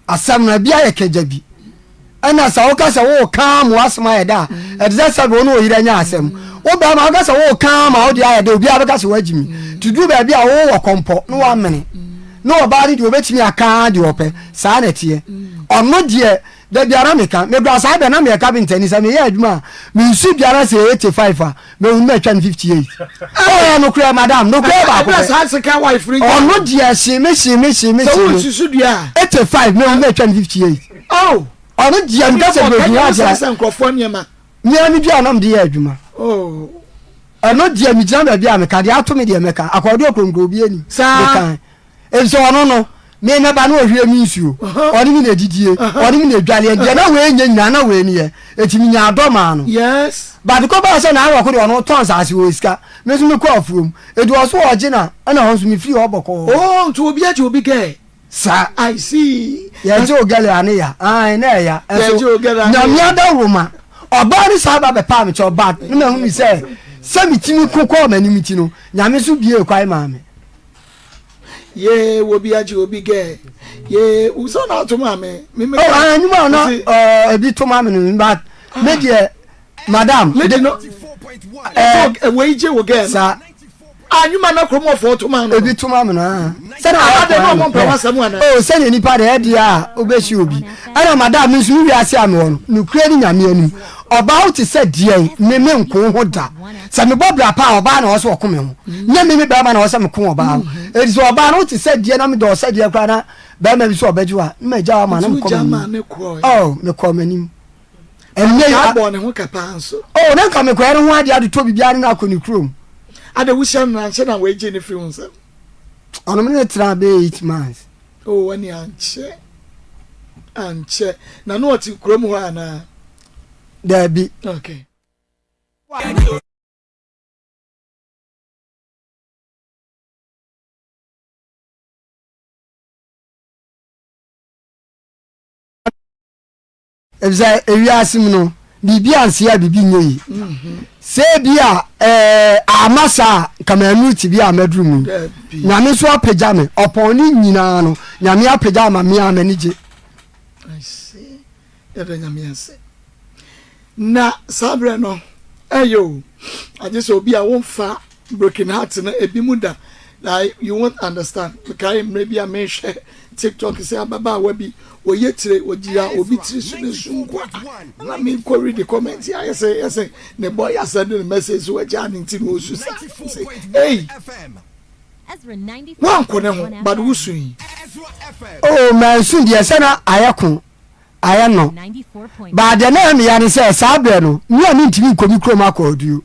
Asɛm no, ebi ayɛ kagyabi. Ɛna sɛ woka sɛ woreka ama w'asɛm ayɛ dɛ a, ɛte sɛ sɛbe wo ne wo yere anya asɛm. Wo bɛrima woka sɛ woreka ama wo deɛ ayɛ dɛ, obiara bɛka sɛ woagye mi. Nti duru baabi a wowɔ kɔmpɔ na woamene. Na ɔbaa no deɛ obɛtumi aka deɛ ɔpɛ. Saa na ɛteɛ. Ɔno deɛ da biara meka. Mekura saa bɛ na meyɛ kapentani sɛ meyɛ adwuma a, mensu biara sɛ 85 a, Mehu no atwa no 58. Oh, nokorɛ madam, nokorɛ baako pɛ. saa sika wife no gya. Ɔno deɛ hye me hye me hye me Sɛ hye me. wosusu dua a. 85 mehu no atwa no 58. Oh. Ɔno deɛ meka sɛ broken heart a. Sɛ nkurɔfoɔ nneɛma. Mea me dua na mede yɛ adwuma. Oh. Ɛno deɛ megyina baabi a meka deɛ ato me deɛ mɛka akɔɔde okronkron obi anim. Saa. Meka. Efisɛ ɔno no, me mɛba na ɔhwie me nsuo, ɔne me na ɛdidie, ɔne me na ɛdwaleɛ, deɛ na wei nyɛ nyinaa na wei ne yɛ, enti menyaa dɔ maa no. Yes. But kɔbaa sɛ na awɔko deɛ ɔno tɔn nsaase wɔ sika, me nso mekɔ afuom, enti ɔso ɔgye na ɛna hɔ nso mefiri hɔ bɔkɔɔ. Oh, nti obi agye obi gɛɛ. Saa. I see. Yɛgye wo gɛlɛ a ne ya, ae na ɛya. Ɛnso Yɛgye wo gɛlɛ a ne ya. Nyame adaworoma, ɔbaa no saa ba bɛpaa me kyɛw but na mahunu sɛ sɛ metumi ko kɔɔ m'anim nti no, Nyame nso buee kwan maa me. Yee wobi agye obi gɛ yee wosɛ na ato ma me me me. Oh anwuma a na ebi to ma me no but me deɛ madam. Lady no ɛɛ wei gye wo gɛ no. Sa. Anwuma na kurom ɔfɔ to ma no. Ebi to ma me no ah. Sɛ na ayɛ kwan no. Ɔmo mpɛ ana. Oh sɛ na nipa deɛ ɛdeɛ a wobɛsi obi ɛna madam me nso me wiase a mewɔ no nokura ne nyame anim ɔbaa wo te sɛ deɛn me me nko ho da. Sɛ mebɔ bra paa a, ɔbaa na ɔwɔ sɛ ɔko me ho. Nyɛ me me barima na ɔwɔ sɛ meko ɔbaa ho. Enti sɛ ɔbaa no wote sɛ deɛ na medɔ sɛ deɛ koraa na barima bi sɛ ɔbɛgye wo a, na magya wo ama na mekɔ m'anim. Oh, mekɔ m'anim. Ɛnnɛ yi. Abɔ ne ho ka paa nso. Oh, na nka mekɔyɛ ne ho adeɛ adotɔ biribiara ne no akɔ ne kurom. Ada wohyia no nankyɛ na wɔagye ne firi wo nsam. Ɔno me ne tena bɛyɛ 8 months. Oh, ɛne ankyɛ. Ankyɛ. Na na ɔte kurom hɔ anaa? Daabi. Okay. Efisɛ ewiase mu no, Biribi anseɛ a biribi nyɛ yie. Sɛ ebi a ɛɛ ama saa a nka mannuru tebea a maduru mu yi. Nyame nso apagya me. Ɔpɔn ne nyinaa no, Nyame apagya ama me a m'ani gye. I see. Yɛda Nyame ase. Na saa berɛ no ɛyɛ o, agye sɛ obi a womfa broken heart no ebi mu da, like you won't understand. Mekae mmerɛ bi a mehwɛ TikTok sɛ ababaawa bi ɔyɛ tire, ɔgyina obi tiri so ne su nko a, na mekɔ read comment a yɛsɛ yɛsɛ ne boy asɛnde ne message so wagyaa ne nti na ɔsu saa. Sɛ ei, woankɔ ne ho but wosui. Oh, mansu deɛ sɛ na ayɛ ko. Ayɛ no. But deɛ na ɛyɛ me ya ne sɛ saa berɛ no me a mentumi nkɔ me kurom akɔ aduo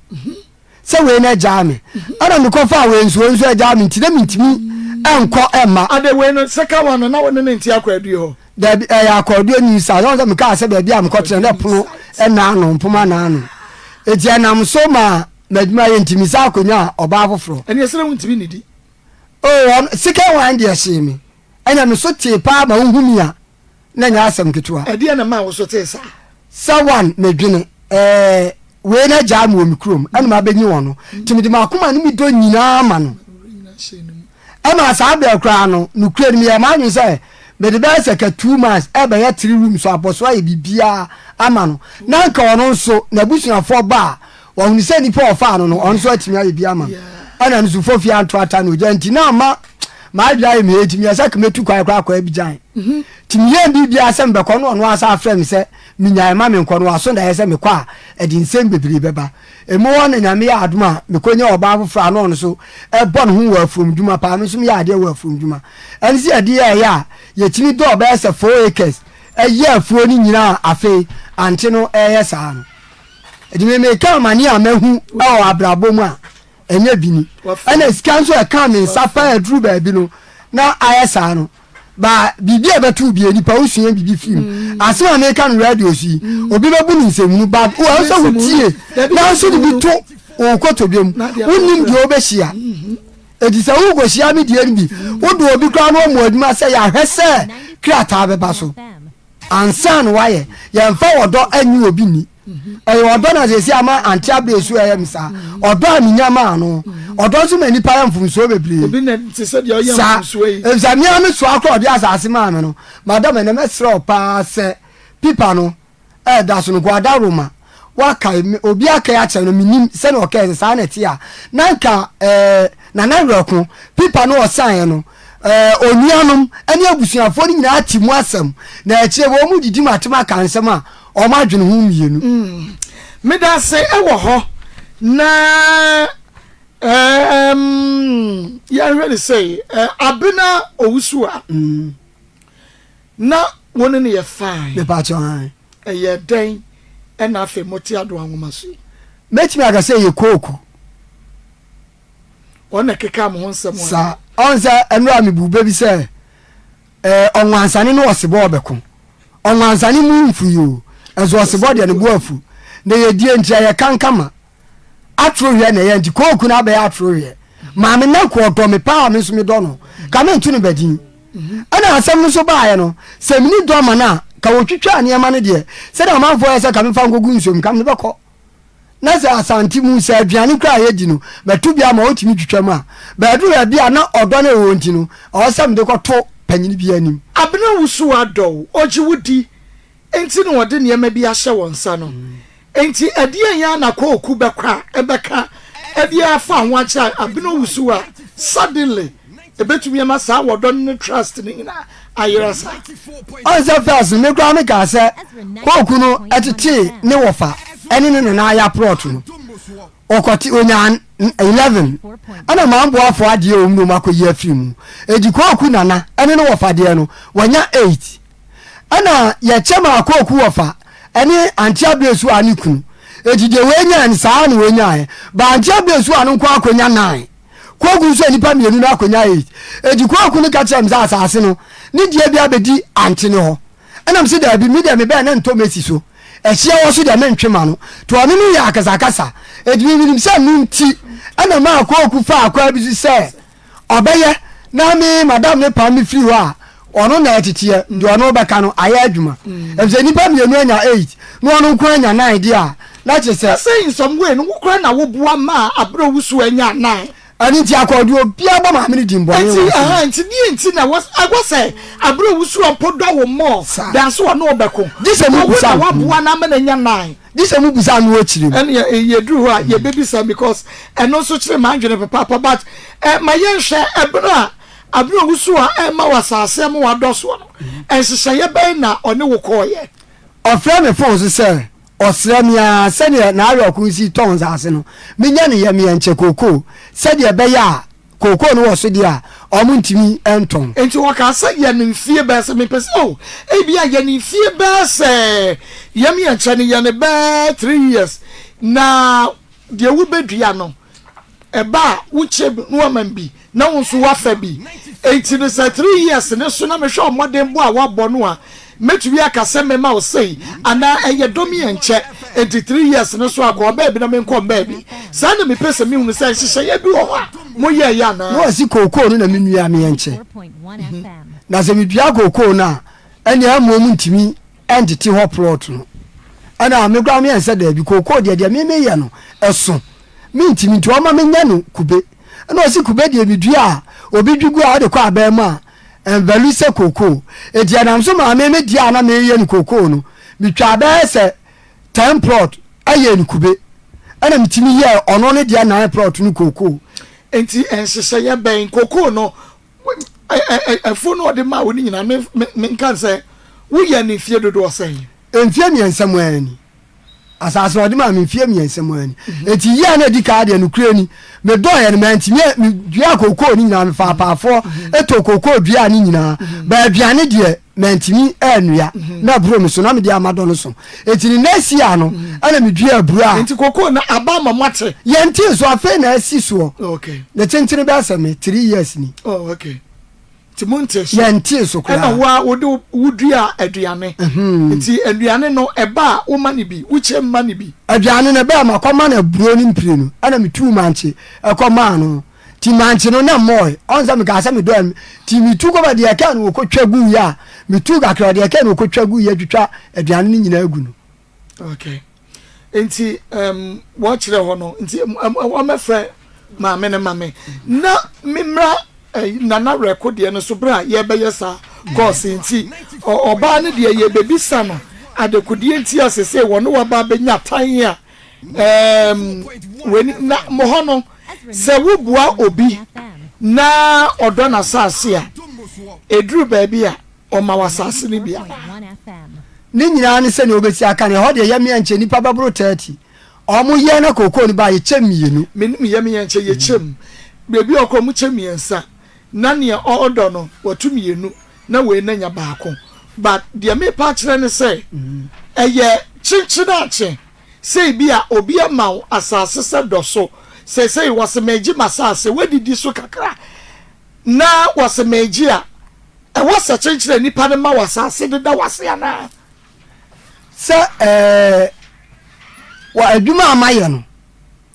sɛ wei no agyaa me ɛna mekɔfaa wei nso wei nso agyaa me nti na mentumi nkɔ mma. Ade wei no second one no na wo ne no nte akɔ aduo hɔ? Dabi ɛyɛ akɔ aduo new site ɔn sɛ mekaa sɛ baabi a mekɔtena na ɛpono ɛna ano mpoma na ano eti ɛnam so ma m'adwuma yɛ nti mesan akɔnya ɔbaa foforɔ. Ɛneɛ sɛ na wontumi nnidi? Oh ɔno second one deɛ hyee me ɛna me so tee paa ma wohu me a na ɛnyɛ asɛm ketewa. Ɛdeɛn na ɛmaa wo so tee saa? Sɛ one, medwene, ɛɛ, wei no agyaa me wɔ me kurom, ɛna mabɛnyi wɔn no, nti mede m'akoma ne me dɔ nyinaa ma no. Ɛma saa berɛ koraa no, nokorɛ no, meyɛɛ m'adwene sɛ mede bɛyɛ sɛ ka 2 months ɛbɛyɛ three rooms so abɔ so ayɛ biribiara ama no, na anka ɔno nso n'abusuafoɔ ba a, wɔahunu sɛ nipa a ɔfaa no no, ɔno nso atumi ayɛ bi ama no. Ɛna no so fofie anto ata na ogya nti na ama m'adwene ayɛ me eti meyɛ sɛ ka mɛtu kwan koraa akɔ Abidjan. Nti meyɛɛ biribiara sɛ mebɛkɔ no ɔno ara afrɛ me sɛ menyae ma menkɔ no waso daeɛ sɛ mekɔ a ɛde nsɛm bebree bɛba. Emu hɔ na Nyame yɛ adom a mekɔnya ɔbaa foforɔ a na ɔno nso ɛbɔ ne ho wɔ afuom dwuma paa, me nso meyɛ adeɛ wɔ afuom dwuma. Ɛno nso yɛde yɛɛyɛ a yɛtumi dɔɔ bɛyɛ sɛ 4 acres ɛyɛ afuo no nyinaa a afei ante no ɛyɛ saa no. Ɛti me meka amane a mahu wɔ abrabɔ mu a ɛnyɛ bi ni. Ɛna sika nso ɛka me nsa paa aduru baabi no na ayɛ saa no. Ba biribi a ɛbɛto obi nipa wosua biribi firi mu. Asɛm a meka no radio so yi, obi bɛbu no nsɛmhunu but wo ɛwɔ sɛ wotie nanso de bi to wo kotodwe mu. Wonnim deɛ wobɛhyia. Enti sɛ worekɔhyia me deɛ no bi, wode obi koraa na ɔmmɔ adwuma sɛ yɛahwɛ sɛ krataa bɛba so ansa na wayɛ. Yɛmfa ɔdɔ nnye obi nni. Ɛyɛ ɔdɔ na seesei ama Ante Aberesu ɛyɛ me saa. Ɔdɔ a menya maa no. Ɔdɔ nso ma nnipa yɛ mfomsoɔ bebree. Obi na te sɛ deɛ ɔyɛ Saa. mfomsoɔ yi. Efisɛ me ara me soa koraa a ɔde asase maa me no, madam ɛnnɛ mɛsrɛ wo paa sɛ pipa no ɛda so no Guadaroma wakae me obi akae akyerɛ no menim sɛnea ɔkae sɛ saa na ɛte a na nka ɛɛ Nana Werɛko pipa no ɔsaeɛ no ɛɛ onuanom ne abusuafoɔ no nyinaa te mu asɛm na akyire wɔn mu didi mu atem aka nsɛm a wɔn adwene ho mmienu. Medase wɔ hɔ na ɛɛm yɛnhwɛ no sei Abena Owusu a na wo ne no yɛ fine. Mepakyɛw ae. Ɛyɛɛ dɛn na afei mote Adowa nwoma so yi? Mɛtumi aka sɛ ɛyɛ kooku. Wɔn na ɛkekaa mo ho nsɛm anaa? Saa. Ɔn sɛ ɛnora mebu bɛ bi sɛ ɛɛ ɔnwansane ne ɔsebɔ ɔbɛko. Ɔnwansane mu mfu yi o, ɛnso ɔsebɔ deɛ ne bo afu. Na yɛdie nti ɛyɛ kankama. Atoro hwɛ na ɛyɛ nti kooku no abɛyɛ atoro hwɛ. Maame Nako ɔdɔ me paa me nso medɔ no. Ka mento no badin. Ɛna asɛm no nso baeɛ no, sɛ menni dɔ ma no a, ka wɔtwitwaa nneɛma no deɛ, sɛdeɛ amanfoɔ yɛ sɛ ka memfa nkɔgu nsuo mu, ka mede bɛkɔ. Na sɛ Asante mu, sɛ aduane koraa a yɛdi no, mɛto bi ama wɔtumi twitwa mu a, bɛduru baabi a na ɔdɔ no ɛwɔ nti no, ɛwɔ sɛ mede kɔto panyini bi anim. Abena wusu adɔ wo, ɔgye wo di nti na ɔde nneɛma bi ahyɛ wo nsa no. Enti ɛdeɛn ara na Kooku bɛkɔ a ɛbɛka de afa ho akyerɛ Abena Owusu a suddenly ɛbɛtumi ama saa wɔdɔ no ne trust no nyinaa ayera saa? Ɔn sɛ first no me koraa me kaa sɛ Kooku no ɛtetee ne wɔfa ɛne ne nana aya plot no ɔkɔte onyaa 11 ɛna maa boafoɔ adeɛ wɔm na wɔn akɔyi afiri mu eti Kooku nana ɛne ne wɔfa deɛ no wɔnya 8 Ɛna yɛkyɛ maa Kooku wɔfa ɛne Auntie Abesuaa ne kunu. Eti deɛ wei nyae no saa ara na wei nyaeɛ. But Auntie Abesuaa no nko ara akɔnya nine. Kooku nso nnipa mmienu no akɔnya eight. Eti Kooku no ka kyerɛɛ me sɛ asase no ne deɛ bi abɛdi Auntie no hɔ. Ɛna mese daabi, me deɛ mebɛɛ na ntɔ mɛsi so. Ɛhyeɛ hɔ so deɛ mentwe ma no. Nti ɔne no yɛɛ akasakasa. Eti me menim sɛ ɛno nti ɛna maa Kooku faa kwan bi so sɛ ɔbɛyɛ na me madam no pam me firi hɔ a. ɔno na ɛteteɛ, deɛ ɔno bɛka no ayɛ adwuma. Efisɛ nnipa mmienu anya 8 na ɔno nko anya 9 deɛ a, na kyerɛ sɛ. Sɛ in some way no, wo koraa na woboa maa aberɛ owusu anya 9. Ɛno nti akɔdeɛ obiara bɔ maame no din bɔne Nti wɔ asɛm. aha nti deɛ nti na wɔ ɛwɔ sɛ aberɛ owusu a mpo dɔ wo more Saa. than sɛ ɔne wo bɛko. Gye sɛ Because wo mobisa na no. woaboa no ama no anya 9. Gye sɛ mobisa no akyire mu. Ɛneɛ yɛduru hɔ a yɛbɛbisa because ɛno nso kyerɛ m'adwene papaapa but eh, ma yɛnhwɛ ɛberɛ a aberɛ owusu a ɛma wo asase ama wadɔ soɔ no nhyehyɛeɛ bɛn na ɔne wo kɔɔyɛ? Ɔfrɛ me fon so sɛ ɔsrɛ me ara sɛdeɛ n'awerɛko si tɔn nsase no, menya ne yam yɛ nkyɛ kookoo sɛdeɛ ɛbɛyɛ a kookoo no wɔ so deɛ a, wɔntumi ntɔn. Enti ɔkaa sɛ, Yɛ no mfie bɛyɛ sɛ, mepɛ sɛ, oh, ebia yɛ no mfie bɛyɛ sɛ, yam yɛ nkyɛ no, yɛ no bɛyɛ 3 years, na deɛ wobɛdua no, ɛba a, wokyɛ bi na woama me bi, na wo nso woafa bi. Enti no sɛ 3 years no so na mehwɛ wo mmɔdenbɔ a woabɔ no a, mɛtumi aka sɛ mɛma wo sei, anaa ɛyɛ dɔ me ɛnkyɛ, enti 3 years no so a, kɔ baabi na menkɔ baabi. Saa na mepɛ sɛ mehunu sɛ nhyehyɛeɛ bi wɔ hɔ a moyɛeɛ Na anaa. wɔsi kookoo no na menua meɛ nkyɛ. Na sɛ medua kookoo no a, ɛnneɛ mmom ntumi ntete hɔ plot no. Ɛna me koraa meyɛ sɛ daabi, kookoo deɛ deɛ me meyɛ no ɛso, mentumi nti ɔma menyɛ no kube. Ɛna ɔsi kube deɛ medua a obi dwi gu a ɔde kɔ abɛn mu a ɛnvalu sɛ kookoo. Enti ɛnam so maa me me deɛ a na meyɛ no kookoo no, metwaa bɛyɛ sɛ 10 plot ɛyɛɛ no kube. Ɛna metumi yɛɛ ɔno ne deɛ 9 plot no kookoo. Enti nhyehyɛeɛ bɛn? Kookoo no, afuo no ɔde maa wo no nyinaa, menka sɛ woyɛɛ no mfie dodoɔ sɛn? Mfie 3 mu ara ni. Asase no ɔde maa me mfie 3 mu ara ni. Enti yie a na ɛdi kan deɛ nokorɛ ni, medɔeɛ no mantumi a, meduaa kookoo no nyinaa, mefaa apaafoɔ tɔɔ kookoo duaa ne nyinaa. But aduane deɛ mantumi annua, na aburo me so, na mede ama dɔ no so. Enti ne next year no, ɛna meduaa aburo a. Enti kookoo no aba ama moate? Yɛntee so, afei na asi soɔ. Okay. Ne tentene bɛyɛ sɛ me 3 years ni. Oh, okay. Nti montee so? Yɛntee so koraa. Ɛna wo a wode wodua aduane. Nti aduane no ɛba a woma no bi, wokyɛ ma no bi? Aduane no ɛbɛɛ makɔma no aburo no mprenu, ɛna metuu mankye ɛkɔmaa no. Nti mankye no na mmɔɔe. Ɔn sɛ mekaa sɛ medɔ ɛm. Nti metu kɔma deɛ ɛkaa no wɔkɔtwa guiɛ a, metu kakra deɛ ɛkaa no wɔkɔtwa guiɛ twitwa aduane no nyinaa gu no. Okay. Nti wɔkyerɛ hɔ no, nti wɔmɛfrɛ maame no ma me na memmra Nana Werɛko deɛ no so berɛ a yɛbɛyɛ saa kɔɔse. Nti ɔbaa no deɛ yɛbɛbisa no adekodeɛ nti a sesei wɔne waba bɛnya tan a w'ani na mo hɔ no sɛ wobua obi na ɔdɔ n'asase a ɛduru baabi a ɔma w'asase no bi anaa? Ne nyinaa ne sɛnea wobɛsi aka no. Ɛhɔ deɛ yɛmeɛ nkyɛ nnipa bɛboro 30. Ɔmo yɛ na kookoo no ba a yɛkyɛ mmienu. Menim yɛmeɛ nkyɛ yɛkyɛ mu. Baabi a ɔkɔ ɔmo kyɛ mmiɛnsa na nea ɔdɔ no wato mmienu na wei no anya baako. But deɛ mepa akyerɛ ne sɛ ɛyɛ kyenkyen akye sɛ ebi a obi ama wo asase sɛ dɔ so. Seesei wɔse megye m'asase, woadidi so kakra na wɔse megye a, ɛwɔ sɛ kyenkyene nipa no ma wo asase de da wo ase anaa? Sɛ ɛɛ wɔ adwuma a mayɛ no,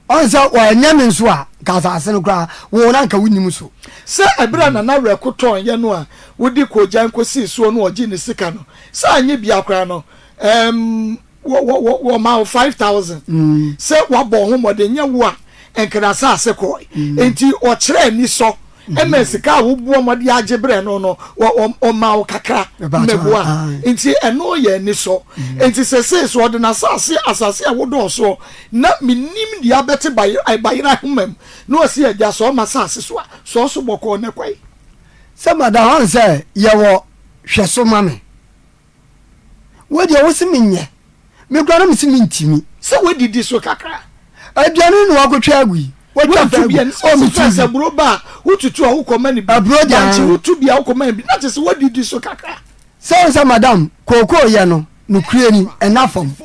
ɔn sɛ wɔanyɛ me nso a, nka asase no koraa wo na nka wonnim so. Sɛ ɛberɛ a Nana Werɛko tɔn yɛ no a wode koogyan kɔsii soɔ no ɔgyee ne sika no, sɛ anyɛ bia koraa no, ɛɛm, wɔma wo 5,000 sɛ woabɔ wo ho mmɔden, nyɛ wo a nka n'asase kɔe. Enti ɔkyerɛ anisɔ ɛma sika a woboa ma de agye berɛ no no, ɔma wo kakra mmɛboa. Nti ɛno yɛ anisɔ. Nti sɛsei so ɔde n'asase, asase a wodɔɔ soɔ na menim deɛ abɛte bayerɛ ahoma mu na ɔsi agya sɛ ɔma asase so a, sɛ ɔso bɔkɔɔ na kwae. Sɛ mada hɔ sɛ yɛwɔ hwɛso ma me. Wo deɛ wo se menyɛ. Me koraa na mese mentimi. Sɛ woadidi so kakra. Aduane no na wakɔtwa agu yi. Watwa fa agu. Oh, metu bi. Sɛ aburo ba a, wotutu a wokɔma no bi. Aburo deɛ. Bankye wotu bi a wokɔma no bi. Na kyerɛ sɛ woadidi so kakra. Sɛ wo sɛ madam, kookoo yɛ no, nokorɛ ni, ɛna fam.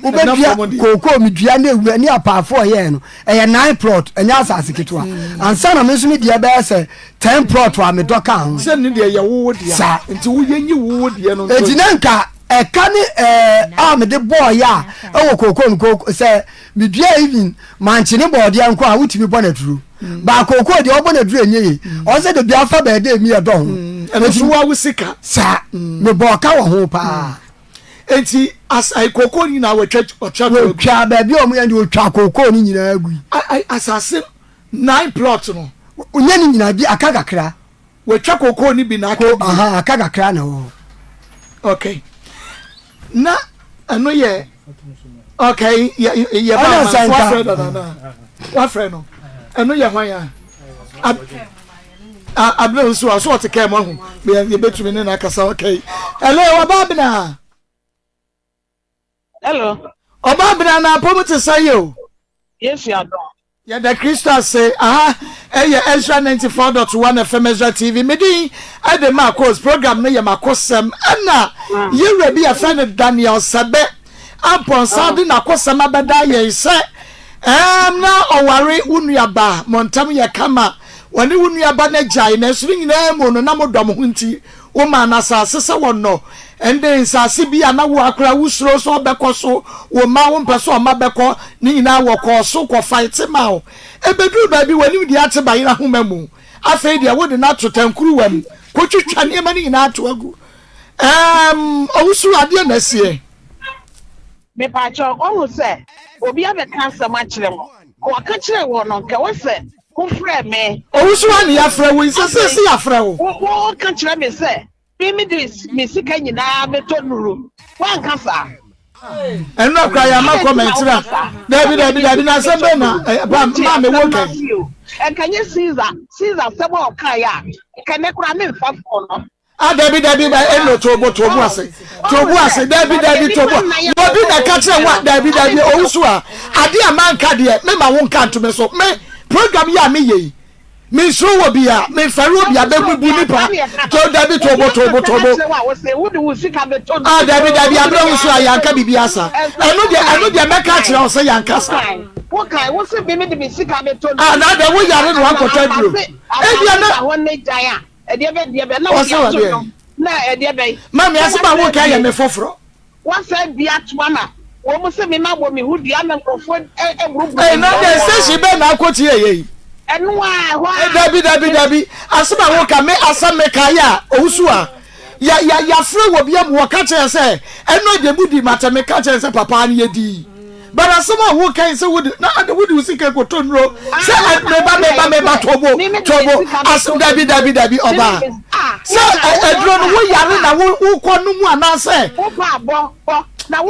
Wobɛdua kookoo medua ne ewura ne apaafo ɔyɛɛ no, ɛyɛ 9 plot, ɛnyɛ asase ketewa. Ansa na me nso me deɛ bɛyɛ sɛ 10 plot a medɔ ka ho. Sɛ ne deɛ yɛ wowo deɛ. Saa. Nti wo yɛ nyi wowo deɛ no nto. Enti na nka ɛka ne ɛɛ a mede bɔɔ yɛ a ɛwɔ kookoo no kooko sɛ medua even mankye ne bɔɔdeɛ nko a wotumi bɔ no aduro. Ba kookoo deɛ ɔbɔ no aduru ɛnyɛ yie. Ɔsɛ de bia fa bɛɛ dɛ mi ɛdɔ ho. Ɛno nso wa wo sika. Saa mebɔ ɔka wɔ ho paa. Enti as ayi kookoo no nyinaa wɔtwa wɔtwa to agu. Wɔtwa baabi a wɔn yɛ no wɔtwa kookoo no nyinaa gui. Asase nine plot no. Nyɛ ne nyinaa bi aka kakra. Wɔatwa kookoo no bi na aka bi. Aha aka kakra na ɛwɔ hɔ. Okay. Na ɛno yɛ okay yɛ yɛ ba ma wafrɛ dada na wafrɛ no ɛno yɛ hwan a abena nso a so ɔte kɛɛ mu ahu yɛbɛtumi ne no akasa okay hello ɔba abena. Hello. Ɔba abena na apɔm te sɛ yɛ o. Yesu adom. Yɛda Kristo ase. Aha ɛyɛ Ezra 94.1 FM Ezra TV. Me din ɛde Marcos. Program no yɛ Makosɛm. Ɛna yɛwura bi yɛfrɛ no Daniel Sɛbɛ Ampɔnsa de n'akosɛm abɛda yɛn sɛ ɛɛm na ɔware wo nuaba mo ntam yɛ kama wɔne wo nuaba no agyae nanso ne nyinaa mu no na modɔ mo ho nti Womaa no asase sɛ wɔnnɔ. Ɛnde nsase bi a na wo ara koraa wusuro sɛ ɔbɛkɔ so, wo mma a wompɛ sɛ wɔn mma bɛkɔ no nyinaa, wɔkɔɔ so kɔfaete maa wo. Ebeduu baabi, w'anim deɛ ate bayerɛ ahoma mu. Afei deɛ wode no ato tankuruwa mu kotwitwa nneɛma no nyinaa ato agu. Ɛɛm, owusu, adeɛ na asie. Mepaakyɛw, woahu sɛ obi abɛka asɛm akyerɛ mo? Wɔka kyerɛɛ wɔn no, nka ɛwɔ sɛ wofrɛ me. Owusu a ne yɛafrɛ wo yi, sɛ seesei yɛafrɛ wo. Wo woka kyerɛ me sɛ me mede me sika nyinaa bɛtɔ nnuru. Woanka saa? Ɛno akora yɛ ama comment na. Dabi dabi dabi na asɛm bɛn na ba maa me wo kɛn. Ɛnka nyɛ Caesar Caesar asɛm a ɔkaeɛ a, nka ɛnɛ koraa memfa phone no. Ah dabi dabi ba eno tobo tobo ase tobo ase dabi dabi tobo obi na ka kyerɛ wa dabi dabi owusu a ade a manka deɛ me ma wo nka nto me so me program yi a me yɛ yi me nsuro wɔ bi a me nfɛre obi a bɛ bu nipa to dabi tobo tobo tobo ah dabi dabi abirɛ wusu a yanka bibi asa ɛno deɛ ɛno deɛ mɛka kyerɛ wo sɛ yanka sa ah na deɛ wo yare na wakɔtɔ aduro ebia na. Ɛdeɛ bɛ deɛ bɛ na Ɔsɛ wode ato wadeɛ. dwom na ɛdeɛ bɛn. Mami Na asɛm a woasɛ woka yɛ abie me foforɔ. woasɛ abie ato ama wɔn mu sɛ me mabɔ me ho dua ama nkurɔfoɔ aburuburu Ei me na dua deɛ mu station ara. bɛn na akɔtie yɛ yi. Ɛno ara ɛhɔ Ei ara. dabi dabi dabi asɛm a woka me asɛm mekaeɛ a owusu a yɛ yɛ yɛafrɛ wɔ bi amu wɔka kyerɛ sɛ ɛno deɛ mudi matɛ meka kyerɛ sɛ papa no yɛdii. But asɛm a woka yi sɛ wode na ade wode wo sika kɔtɔ nnuro sɛ meba meba meba tobo tobo asɛm dabi dabi dabi ɔbaa sɛ aduro no woyare na wokɔ no mu anaasɛ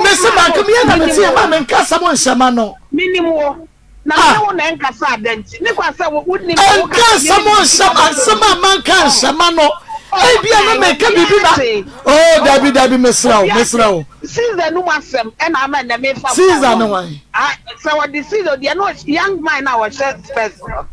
mese manka meyɛ na meteɛ ma menka asɛm nhyɛ ma no. Menim wo. Na me ne wo na ɛnkasa ada nti, ne kwa sɛ wonim na woka Ɛnka asɛm nhyɛ asɛm a manka nhyɛ ma no. Ebia na meka biribi na oh dabi dabi mesrɛ wo mesrɛ wo. Caesar no mu asɛm ɛna ama ɛnɛ mefa Caesar ne hwan? Sɛ wɔde Caesar deɛ no young man na wɔhyɛ spɛs no.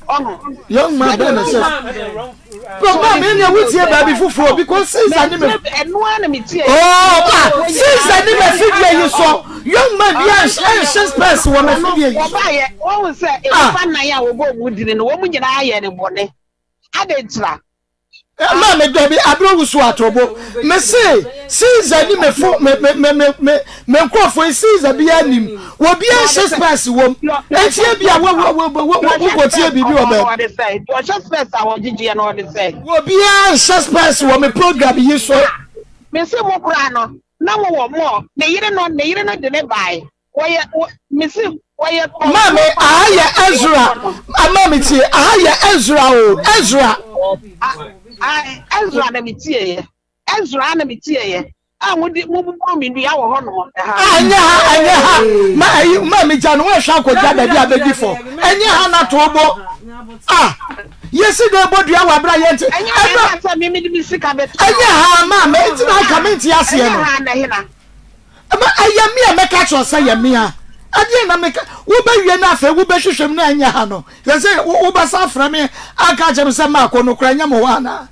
Ɔho. Young man bɛn na ɛhyɛ Bro, ma me nea wotie baabi foforɔ because Caesar ne me. Ɛno ara na metie. Oh, ba Caesar ne m'afidie yi so. Young man bi anhyɛ spɛs wɔ m'afidie yi so. Wɔbaayɛ wɔn sɛ nnipa nnan a wɔbɔ wɔn dini no wɔn nyinaa yɛ ne bɔne. Adɛn ntira? Ma me dabi abere wusu atobo. Me se Caesar ni me fo me me me me me nkurɔfoɔ yi Caesar bi anim. Obi anhyɛ spɛs wom. Eti ebi a wo wo wo wo wokɔ tie biribi wɔ baabi. Ɔhyɛ spɛs a wɔgyegyeɛ no ɔde sɛ. Obi anhyɛ spɛs wɔ me program yi so. Me se mo koraa no na mo wɔ mɔ ne yere no ne yere no de ne bae. Wɔyɛ wɔ mesi wɔyɛ kɔnfoɔ Maame, aha yɛ Ezra. Maame tie, aha yɛ Ezra o, Ezra. Ezra na metie yɛ. Ezra na metie yɛ. A mo di mo buburu me nua wɔ hɔ nom. Ɛnyɛ ha, ɛnyɛ ha. Ma ɛyi, maame gya no wɔhwɛ akɔgya baabi a bɛdi fɔ. Ɛnyɛ ha na to bo. Ah, yɛsi dɛ bɔ dua wɔ abira yɛn ti. Ɛnyɛ ha na sɛ mimi de mi sika bɛto. Ɛnyɛ ha maame, nti na aka me nti aseɛ no. Ɛnyɛ ha na hena. Ɛma ɛyɛ me a mɛka kyerɛ sɛ yɛ me a ɛdeɛ na meka wobɛwie no afei wobɛhwehwɛ mu na ɛnyɛ ha no yɛ sɛ wobɛsa afrɛ me aka akyerɛ me sɛ maakɔ no kora ɛnyɛ mo hɔ anaa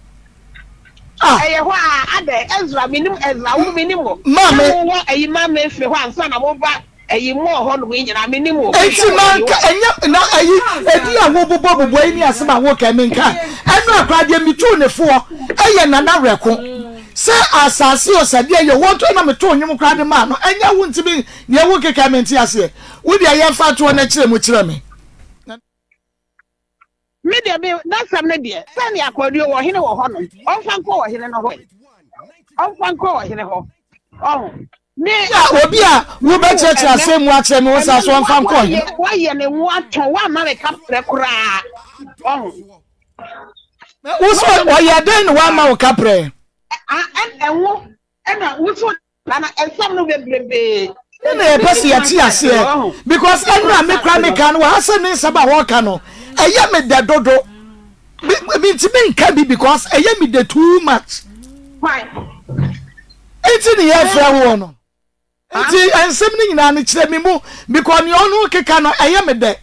ah. Ɛyɛ hɔ a adɛ Ezra menim Ezra wo menim wo maame na wowɔ ɛyi ma me firi hɔ ansa na moba ɛyi mɔɔ hɔ nom yi nyinaa menim wo enti manka ɛnyɛ na ɛyi ɛdi a wobobɔ bobɔ yi ne asɛm a woka menka ɛno akora deɛ metuu ne foɔ ɛyɛ nana werɛko Sɛ asase o sɛ deɛ yɛ wɔn to na metoo nnwom koraa de maa no ɛnyɛ wo ntumi deɛ wo keka mente aseɛ wo deɛ yɛmfa toɔ na kyerɛ mu kyerɛ me. Me deɛ me n'asɛm no deɛ sɛnea akwaduo wɔ hene wɔ hɔ no ɔmfa nkɔ wɔ hene no hɔ ɔmfa nkɔ wɔ hene hɔ ɔho. Me a obi a wobɛkyerɛkyerɛ asɛm mu akyerɛ me wo sa so ɔmfa nkɔ hene. Wayɛ ne ho atɔn woamma me kaprɛ koraa ɔho. Wo so ɔyɛ dɛn na woamma wo kaprɛ? Ɛnwo ɛna wo so Nana nsɛm no bebrebee. Ɛna yɛpɛ sɛ yɛte aseɛ because ɛno a me kora meka no wɔ ha sɛ ne nsɛm a wɔka no ɛyɛ me dɛ dodo mentumi nka bi because ɛyɛ me dɛ too much nti ne yɛfrɛ woɔ no nti nsɛm no nyinaa no kyerɛ me mu because nea ɔno keka no ɛyɛ me dɛ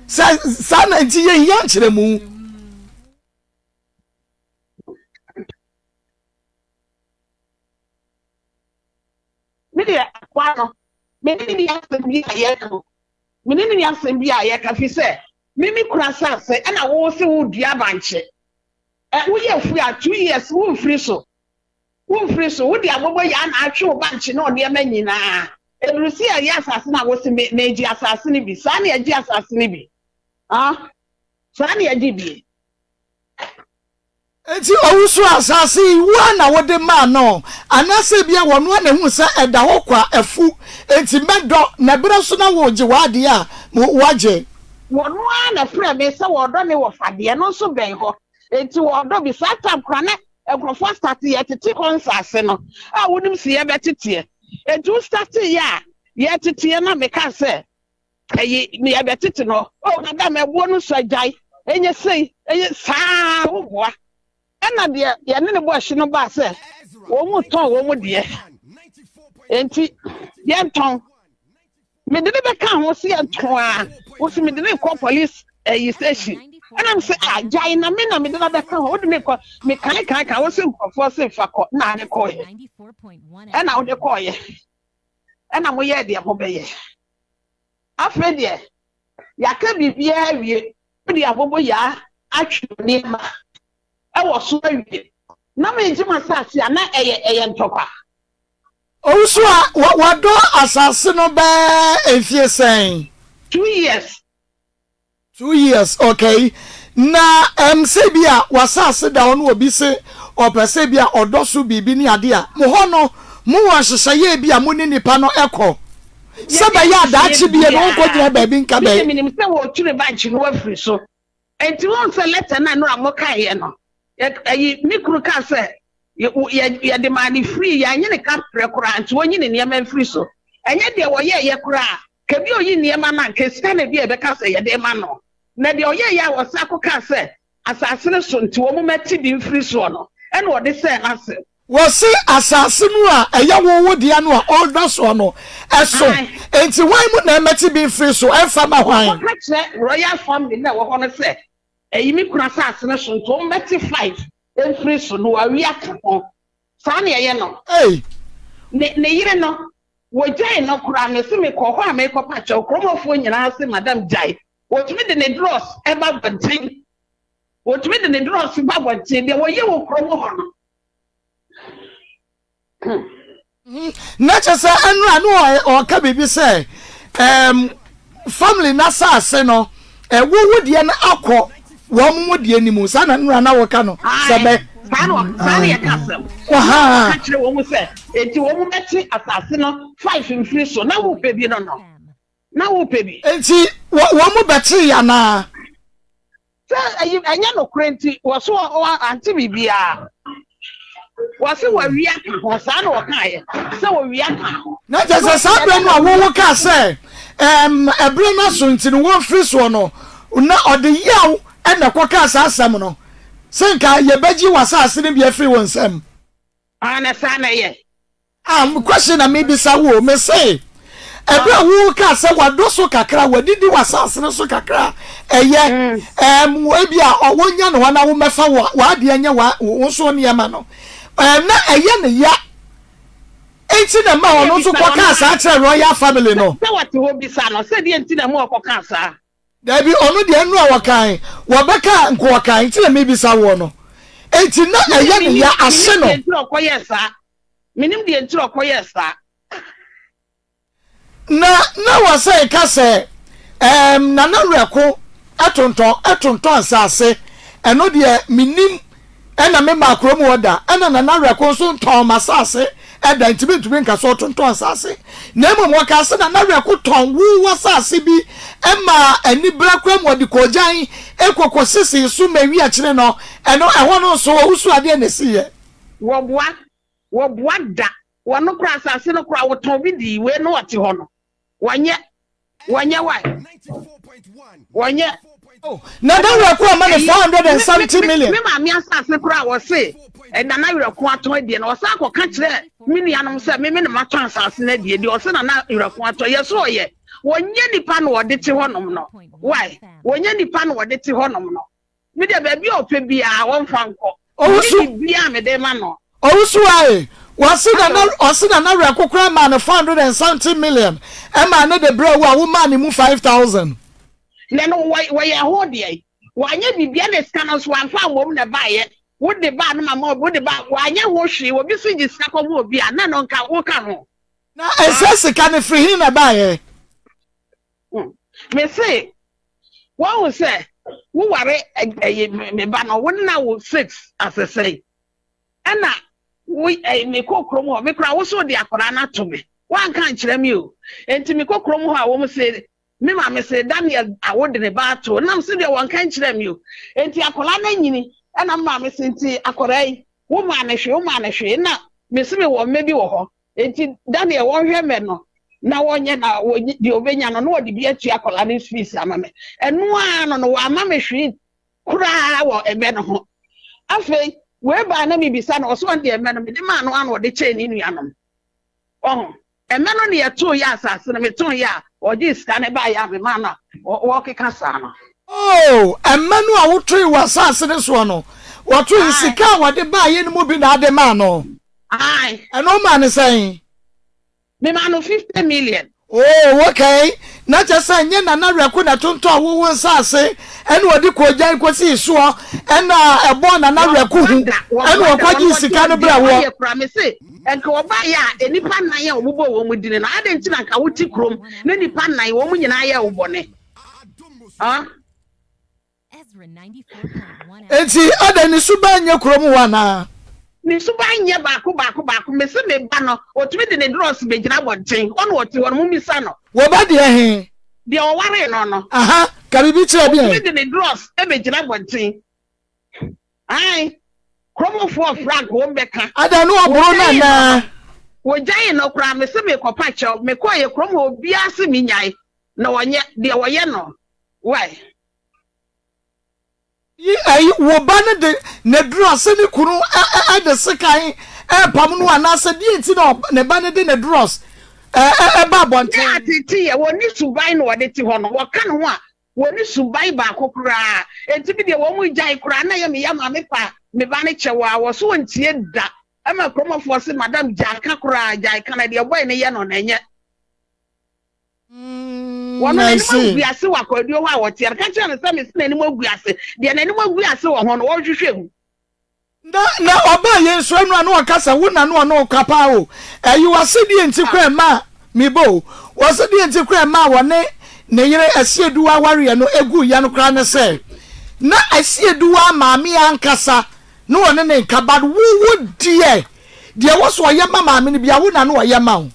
sɛ saa na nti yɛhia nkyerɛmu. Me deɛ akoa no, me ne no nni asɛm bi a yɛka o. Me ne no nni asɛm bi a yɛka fi sɛ me me kura asase ɛna wo se wo dua bankye. Ɛ woyɛ afuo a 2 years wo mfiri so. Wo mfiri so, wo de abobo yaa na atwe wo bankye ne ɔnneɛma nyinaa. Ɛduru se yɛyɛ asase no a wo se me megye asase no bi. Saa na yɛgye asase no bi. Ah, saa na yɛgye bi. Enti owusu asase yi, wo ara na wode maa no, anaasɛ ebia ɔno ara na ehuu sɛ ɛda hɔ kwa, afu, enti mɛdɔ, na ɛberɛ so na woregye w'adeɛ a woagye. Wɔno ara na ɛfrɛɛ me sɛ wɔɔdɔ ne wɔfa deɛ, ɛno nso bɛn hɔ, enti wɔɔdɔ bi. Saa time koraa na nkurɔfoɔ astate yɛtete hɔ nsaase no a wonim se yɛbɛteteɛ, enti wo starteeɛ a yɛteteɛ na mekaa sɛ Ɛyi yɛbɛtete no. Oh madam ɛboɔ no sua gyae ɛnyɛ sei ɛyɛ saa woboa. Ɛna deɛ yɛne ne bɔ ɛhye no baa sɛ wɔn mu tɔn wɔn mu deɛ enti yɛntɔn. Mede ne bɛka ho sɛ yɛntɔn a wosi mede ne kɔ police ɛyi station. Ɛna me sɛ ah gyae na me na mede no abɛka ho wode ne kɔ mekae kae kae wosi nkurɔfoɔ se fa kɔ na ade kɔɔyɛ ɛna wode kɔɔyɛ ɛna moyɛɛ deɛ mobɛyɛ. Afei deɛ, yɛaka biribiara awie, wode aboboyaa atwe wo nneɛma wɔ so awie. Na meregye m'asase a, na ɛyɛ ɛyɛ ntɔkwa. Owusu a, wadɔ asase no bɛɛ mfie sɛn? 2 years. 2 years, okay. Na sɛ bi a w'asase da hɔ na obi se ɔpɛ sɛ bi a ɔdɔ so biribi ne ade a, mo hɔ no mowɔ nhyehyɛeɛ bi a mo ne nipa no kɔ sɛ Yɛnni bɛyɛ a nhyehyɛeɛ daakye bie no wonkɔ gyina biara. baabi nka Me deɛ bɛyɛ. menim sɛ wɔretwere bankye no afiri so. Enti wohu sɛ letter no a Nora mokaeɛ no, yɛ, ɛyi, me kunu kaa sɛ yɛ, yɛ, yɛde maa no free, yɛannye ne ka prɛ koraa, nti wɔnyi ne nneɛma mfiri so. Ɛnyɛ deɛ wɔyɛeɛ koraa Ka bi a oyi nneɛma no a, anka sika na bi a yɛbɛka sɛ yɛde rema no. Na deɛ ɔyɛeɛ a wɔsan kɔkaa sɛ asase no so nti wɔmmɛte bi mfiri soɔ no, ɛnna ɔde sɛɛ n'ase. Wɔse asase no a ɛyɛ wo wo dea no a ɔredɔ soɔ no, ɛso, enti hwan mu na ɛmmɛte bi mfiri so ɛmfa mma hwan? Kɔka kyerɛ royal family no a ɛwɔ hɔ no sɛ, Ɛyi me kunu asase no so nti wɔmmɛte five mfiri so na wɔawe aka ho. Saa na ɛyɛ no. Ei! Ne ne yere no, wɔgyae no koraa. Mese mekɔɔ hɔ a merekɔpa kyɛw, kurom hɔfoɔ nyinaa se madam gyae. Wɔtumi de ne drɔs ba abɔnten. Wɔtumi de ne drɔs ba abɔnten. Deɛ wɔyɛ wɔ kurom hɔ no. Na kyerɛ sɛ ɛnora ne ɔka biribi sɛ um, family n'asase no ɛwo wo deɛ no akɔ wɔn mo deɛ no mu saa na nnora na wɔka no sɛ bɛ. Saa na saa na yɛka asɛm. Ɔka kyerɛ wɔn sɛ eti wɔn bɛte asase no five mfiri so na wopɛ bi no no na wopɛ bi. Eti wɔn mo bɛte yɛ anaa? Sɛ ɛyi ɛnyɛ nokorɛ nti wɔso wɔ ante biribiara. Wɔse wɔawia ka ho saa na wɔkaeɛ sɛ wɔwia ka ho. Na kyerɛ sɛ saa berɛ no a wowo kaa sɛ ɛm ɛberɛ no aso nti no wɔmfiri soɔ no na ɔde yaw na ɛkɔkaa saa asɛm no sɛ nka yɛbɛgye w'asase no bi afiri wo nsam. Aane saa na ɛyɛ. Ah, question na mebisa wo o, mese, ɛberɛ a wokaa sɛ wadɔ so kakra, wadidi w'asase no so kakra a, ɛyɛ, ɛɛm, ebi a wɔnya no hɔ na womɛfa w'adeɛ nyɛ wo nso nneɛma no, ɛɛm, na ɛyɛ ne ya, enti na ɛma ɔno nso kɔkaa saa kyerɛ royal family no. Sɛ wɔte hɔ bisa no sɛ deɛ nti na ɛma ɔkɔkaa saa. Dabi, ɔno deɛ ɛno a wɔkae, wɔbɛka a nka ɔkae, nti na mebisa woɔ no. Enti na ɛyɛ ne ya, ahye no. Menim deɛ nti na ɔkɔyɛɛ saa. Menim deɛ nti na ɔkɔyɛɛ saa. Na na wɔsɛ ka sɛ, ɛɛm, Nana Werɛko. tontɔn tontɔn asase. Ɛno deɛ mennim ɛna me maa kurom hɔ da ɛna Nana Werɛko nso ntɔn m'asase da nti mentumi nka sɛ ɔtontɔn asase. Na mmom wɔkaa sɛ Nana Werɛko tɔn wo w'asase bi maa anibra koraa mu ɔde koogyan kɔ kɔsisii so ma ewi akyire no ɛno ɛhɔ no nso ɔwusu adeɛ na ɛsiiɛ. Wɔboa, wɔboa da, wɔno koraa asase no koraa wɔtɔn bi dii wei no ɔte hɔ no wɔnyɛ. Wɔnyɛ why? Wɔnyɛ. Oh, na na werɛko ama no 470 million. Me maame asase koraa wɔse eh, Nana werɛko atɔn adie no ɔsan akɔka kyerɛ me nuanom sɛ me me na matɔn asase no adie deɛ ɔse Nana werɛko atɔ yɛ so ɔyɛ wɔnyɛ nipa na wɔde te hɔnom no why wɔnyɛ nipa na wɔde te hɔnom no Me deɛ baabi a ɔpɛ biara wɔmfa nkɔ. Owusu. Mene biribiara a mede ma no. Owusu ae, wɔse na na ɔse na n'awerɛko koraa maa no 470 million ɛmaa no de brɛɛ wo a womaa ne mu 5000. Na no wɔ wɔyɛ ho deɛ wanyɛ biribiara na sika no nso wamfa ammom na ɛbaeɛ wode baa no mama obi wode baa wanyɛ ho hwee obi so gye sika kɔma obi a na no nka woka ho. Na ɛsɛ sika no firi he na ɛbaeɛ? Hmm. Me se, wɔhu sɛ woware ɛyi me ba no, wo ne na wo six asesɛe. Ɛna wo ɛyi mekɔ kurom hɔ, me kora wo so de akwadaa no ato me. Wanka nkyerɛ me o. Enti mekɔ kurom hɔ a wɔn se me maame se Daniel awo de ne ba ato. Nam se deɛ wɔnka nkyerɛ me o. Enti akwadaa no anyini. Ɛna me maame se nti akwadaa yi wo maa no hwee, wo maa no hwee. Na me se mewɔ mma bi wɔ hɔ. Enti Daniel wɔnhwɛ mɛ no na wɔnyɛ na wɔnyi deɛ ɔbɛnya no na wɔde bi atua akwadaa no fees ama me. Ɛno ara no no wɔama me hwee koraa wɔ ɛmɛ no ho. Afei wei baa na mebisa no ɔsɛ ɔno deɛ ɛmɛ no mede maa no ano ɔde kyɛɛ ne nuanom. Ɔho ɛmɛ no ne yɛtoo yɛ asase no metoo yɛ a ɔgye sika no baeɛ a memaa no a wɔkeka saa no. Oh, ɛmɛ no a wotoe wɔ asase no soɔ no, wɔtoe sika a wɔde baeɛ no mu bi na ade maa no. Ae. Ɛno womaa no sɛn? Memaa no 50 million. Oh, okay. Na kyerɛ sɛ ɛnyɛ Nana Werɛko na ɛtontɔn wo wo nsaase ɛna ɔde koogyan kɔsii soɔ ɛna ɛbɔɔ Nana Werɛko hu ɛna ɔkɔgyee sika no brɛɛ woɔ. Wɔyɛ koraa mese nka wɔbaeɛ a nnipa nnan a wɔbobɔɔ wɔn dini no adɛn nti na nka wote kurom na nnipa nnan wɔn nyinaa yɛɛ wo bɔne? Ah? Enti adɛn ne suban nyɛ kurom hɔ anaa? Ne suban nyɛ baako baako baako. Mese me ba no, otumi de ne drɔs begyina abɔnten. Ɔna ɔte hɔ no, mommisa no. Wo ba deɛ he? Deɛ ɔwaree no no. Aha, ka biribi kyerɛ me ɛ. Otumi de ne drɔs begyina abɔnten. Ae, kuromfoɔ frɛ anka wɔn bɛka. Adɛn ne ɔboro no anaa? Wɔgyaee no koraa, mese merekɔpa kyɛw. Mekɔeɛ kurom hɔ, obiara se menyae, na wɔnyɛ deɛ wɔyɛ no. Wai. Yi ɛyi wo ba no de n'aduru ase ne kunu de sekan repam no anaasɛ deɛ nti na ne ba no de ne drɔs ɛba abɔnten. Ne ateeteyɛ, wɔnni suban na wɔde te hɔ no, wɔka ne ho a, wɔnni suban baako koraa. Enti me deɛ wɔn gyae koraa na ɛyɛ me ya ma me pa me ba no kyɛw a, wɔso wɔntie da. Ɛma kuromfoɔ se madam gyae ka koraa, gyae ka na deɛ boy no yɛ no na ɛnyɛ. Wɔn I n'anim see. agu ase wɔ akwaduo hɔ a wɔteɛ no. Ka kyerɛ no sɛ mese n'anim agu ase. Deɛ n'anim agu ase wɔ ho no, wɔnhwehwɛ mu. Na na ɔbaa yɛn so ɛno a na ɔka sɛ wo na na ɔne wo ka paa o. Ɛyi wɔse deɛ nti koraa ɛmaa mebɔ o. Wɔse deɛ nti koraa ɛmaa wɔne ne yere Asieduwa awareɛ no ɛguiɛ no koraa ne sɛ na Asieduwa maame ankasa na ɔne ne nka but wo wo deɛ deɛ wɔ so ɔyɛ ma maame no bia wo na na ɔyɛ ma wo.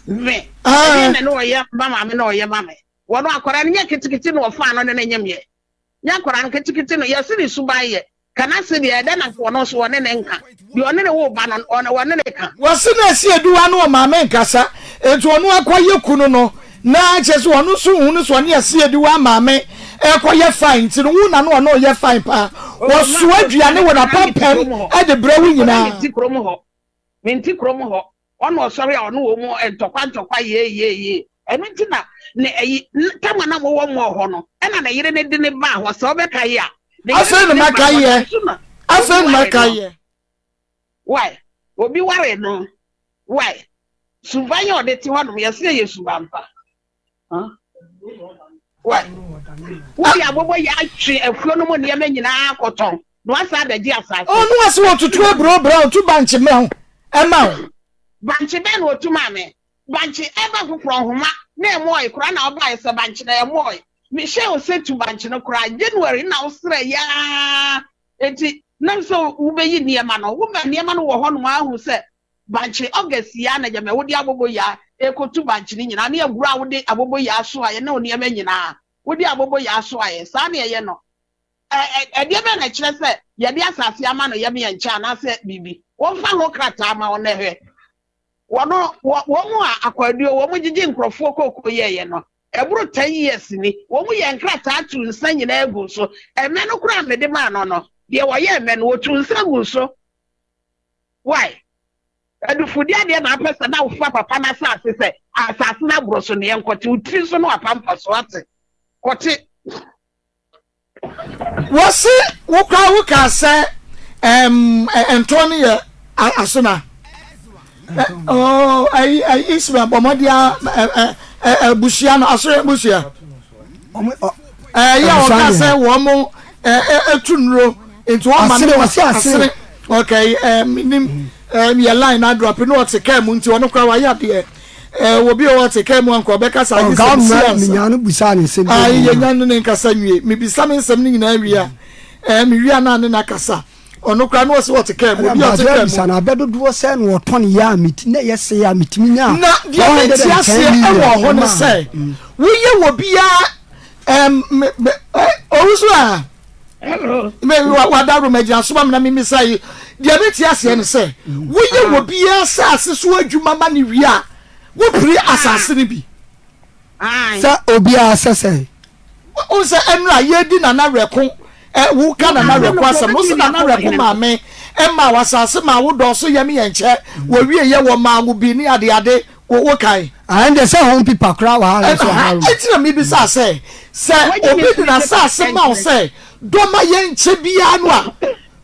Me, ɛdeɛn na ne ɔyɛ ma maame na ɔyɛ ma me? Wɔn akwadaa no nyɛ ketekete na ɔfaa no ne no nyemyɛ. Nyɛ akwadaa no ketekete no, yɛse ne suban yɛ. Ka n'ase deɛ, ɛdɛn na nka ɔno nso wɔne ne nka? Deɛ ɔne ne wo ba no, wɔne ne ka. Wɔse na ɛsi aduwa ne ɔmaame nkasa, enti ɔno akɔyɛ kunu no, na kyerɛ sɛ ɔno nso nhunu sɛ ɔne ɛsi aduwa maame ɛkɔyɛ fine, nti no wo na na ɔne ɔyɛ fine paa. Wɔsoa aduane wɔ n'apampam de brɛ wo nyinaa. Mente kurom hɔ, mente kurom hɔ. Ɔna ɔsɔre a ɔne wɔn mu ntɔkwa ntɔkwa yee yee yee. Ɛno nti na ne ɛyi tam a na mowɔ mɔɔ hɔ no ɛna ne yere no de ne baa hɔ sɛ ɔbɛka yi a. Ne yere Afei no na de ne maka baa hɔ yɛ. na nso na Afei obi na ware maka no. yɛ. Why? Obi ware no. Why? Suban a ɔde te hɔnom yɛse ɛyɛ suban pa. Huh? Why? Wode abobɔ yɛ atwe afuo no mu nneɛma nyinaa akɔtɔn na wasan abɛgye asase. Ɔno ase wɔtutu aburo brown tu bankye ma wo ɛma wo. Bankye bɛn na otu maa me? Bankye ɛba foforɔ nhoma na ɛmɔɔe koraa na ɔbaeɛ sɛ bankye na ɛmɔɔe. Mehyɛɛ wo sɛ tu bankye no koraa January na wosrɛ yɛ ara enti nam sɛ wobɛyi nneɛma no woma nneɛma no wɔ hɔnom ahu sɛ bankye August yi ara na gyama wode aboboyaa rekɔtu bankye no nyinaa ne aburo a wode aboboyaa soaeɛ ne wo nneɛma nyinaa wode aboboyaa soaeɛ saa na ɛyɛ no Ɛdeɛ bɛn na ɛkyerɛ sɛ yɛde asase ama no yɛm yɛn nkyɛn anaasɛ biribi? Wɔmfa ho krataa ma wɔn na hwɛ. Wɔn, wɔ, wɔn a akwaduo, wɔn gyegye nkurɔfoɔ kookoo yɛeɛ no, ɛboro ten years ni, wɔn yɛɛ nkrataa tuu nsa nyinaa guu so. Ɛmmɛ no koraa a mede maa no no, deɛ wɔyɛɛ mmɛ no, wɔtuu nsa guu so. Why? Adufudeɛ adeɛ na apɛ sɛ na wofa papa no asase sɛ asase no aboro so neɛ nkɔte wo tiri so no apampa so ate kɔte. Wɔse wo koraa wo kaa sɛ ɛm ntɔn no yɛ asona. Oh, ayi ayi Ismail bɔ mmɔden a abusua no asore abusua. Ɛyɛ ɔka sɛ wɔn mo etu nnuro nti wɔn ma no asere. Okay, menim yɛ line na adrɔpe na ɔte kaa mu nti ɔno koraa wayɛ adeɛ. Obi a ɔte kaa mu anka ɔbɛka saa agye sɛ mesi ansa. Menya no busaa ne nsɛm. Ayi yɛnya no ne nkasa nwie. Mebisa me nsɛm no nyinaa wie a, mewie a na ne na kasa. Ɔno koraa na ɔse ɔte kaa mu. Obi a ɔte kaa mu. Bisa no abɛ dodoɔ sɛ na ɔtɔn yɛ a meti na ɛyɛ sɛ a metumi nya. Na deɛ mente aseɛ ɛwɔ hɔ ne sɛ woyɛ wɔ biara owusu a wadaworo magyina so ma me na memisa yi deɛ mete aseɛ ne sɛ woyɛ wɔ biara asase so adwuma ma ne wie a wopiri asase no bi sɛ obiara sɛ sɛ wo sɛ ɛnora yɛdi nana werɛko woka nana werɛko asɛm no wo sɛ nana werɛko maame ɛma wɔ asase ma wo dɔɔso yɛm yɛn nkyɛ wɔwie yɛ wɔ maa wo bi ne adeade Wo kae? Ah, ɛnde sɛ ho pipa koraa wɔ ha nso ha. Ɛnti na mebisa sɛ, sɛ obi de n'asase ma wo sɛ dɔ ma yɛnkyɛ biara no a,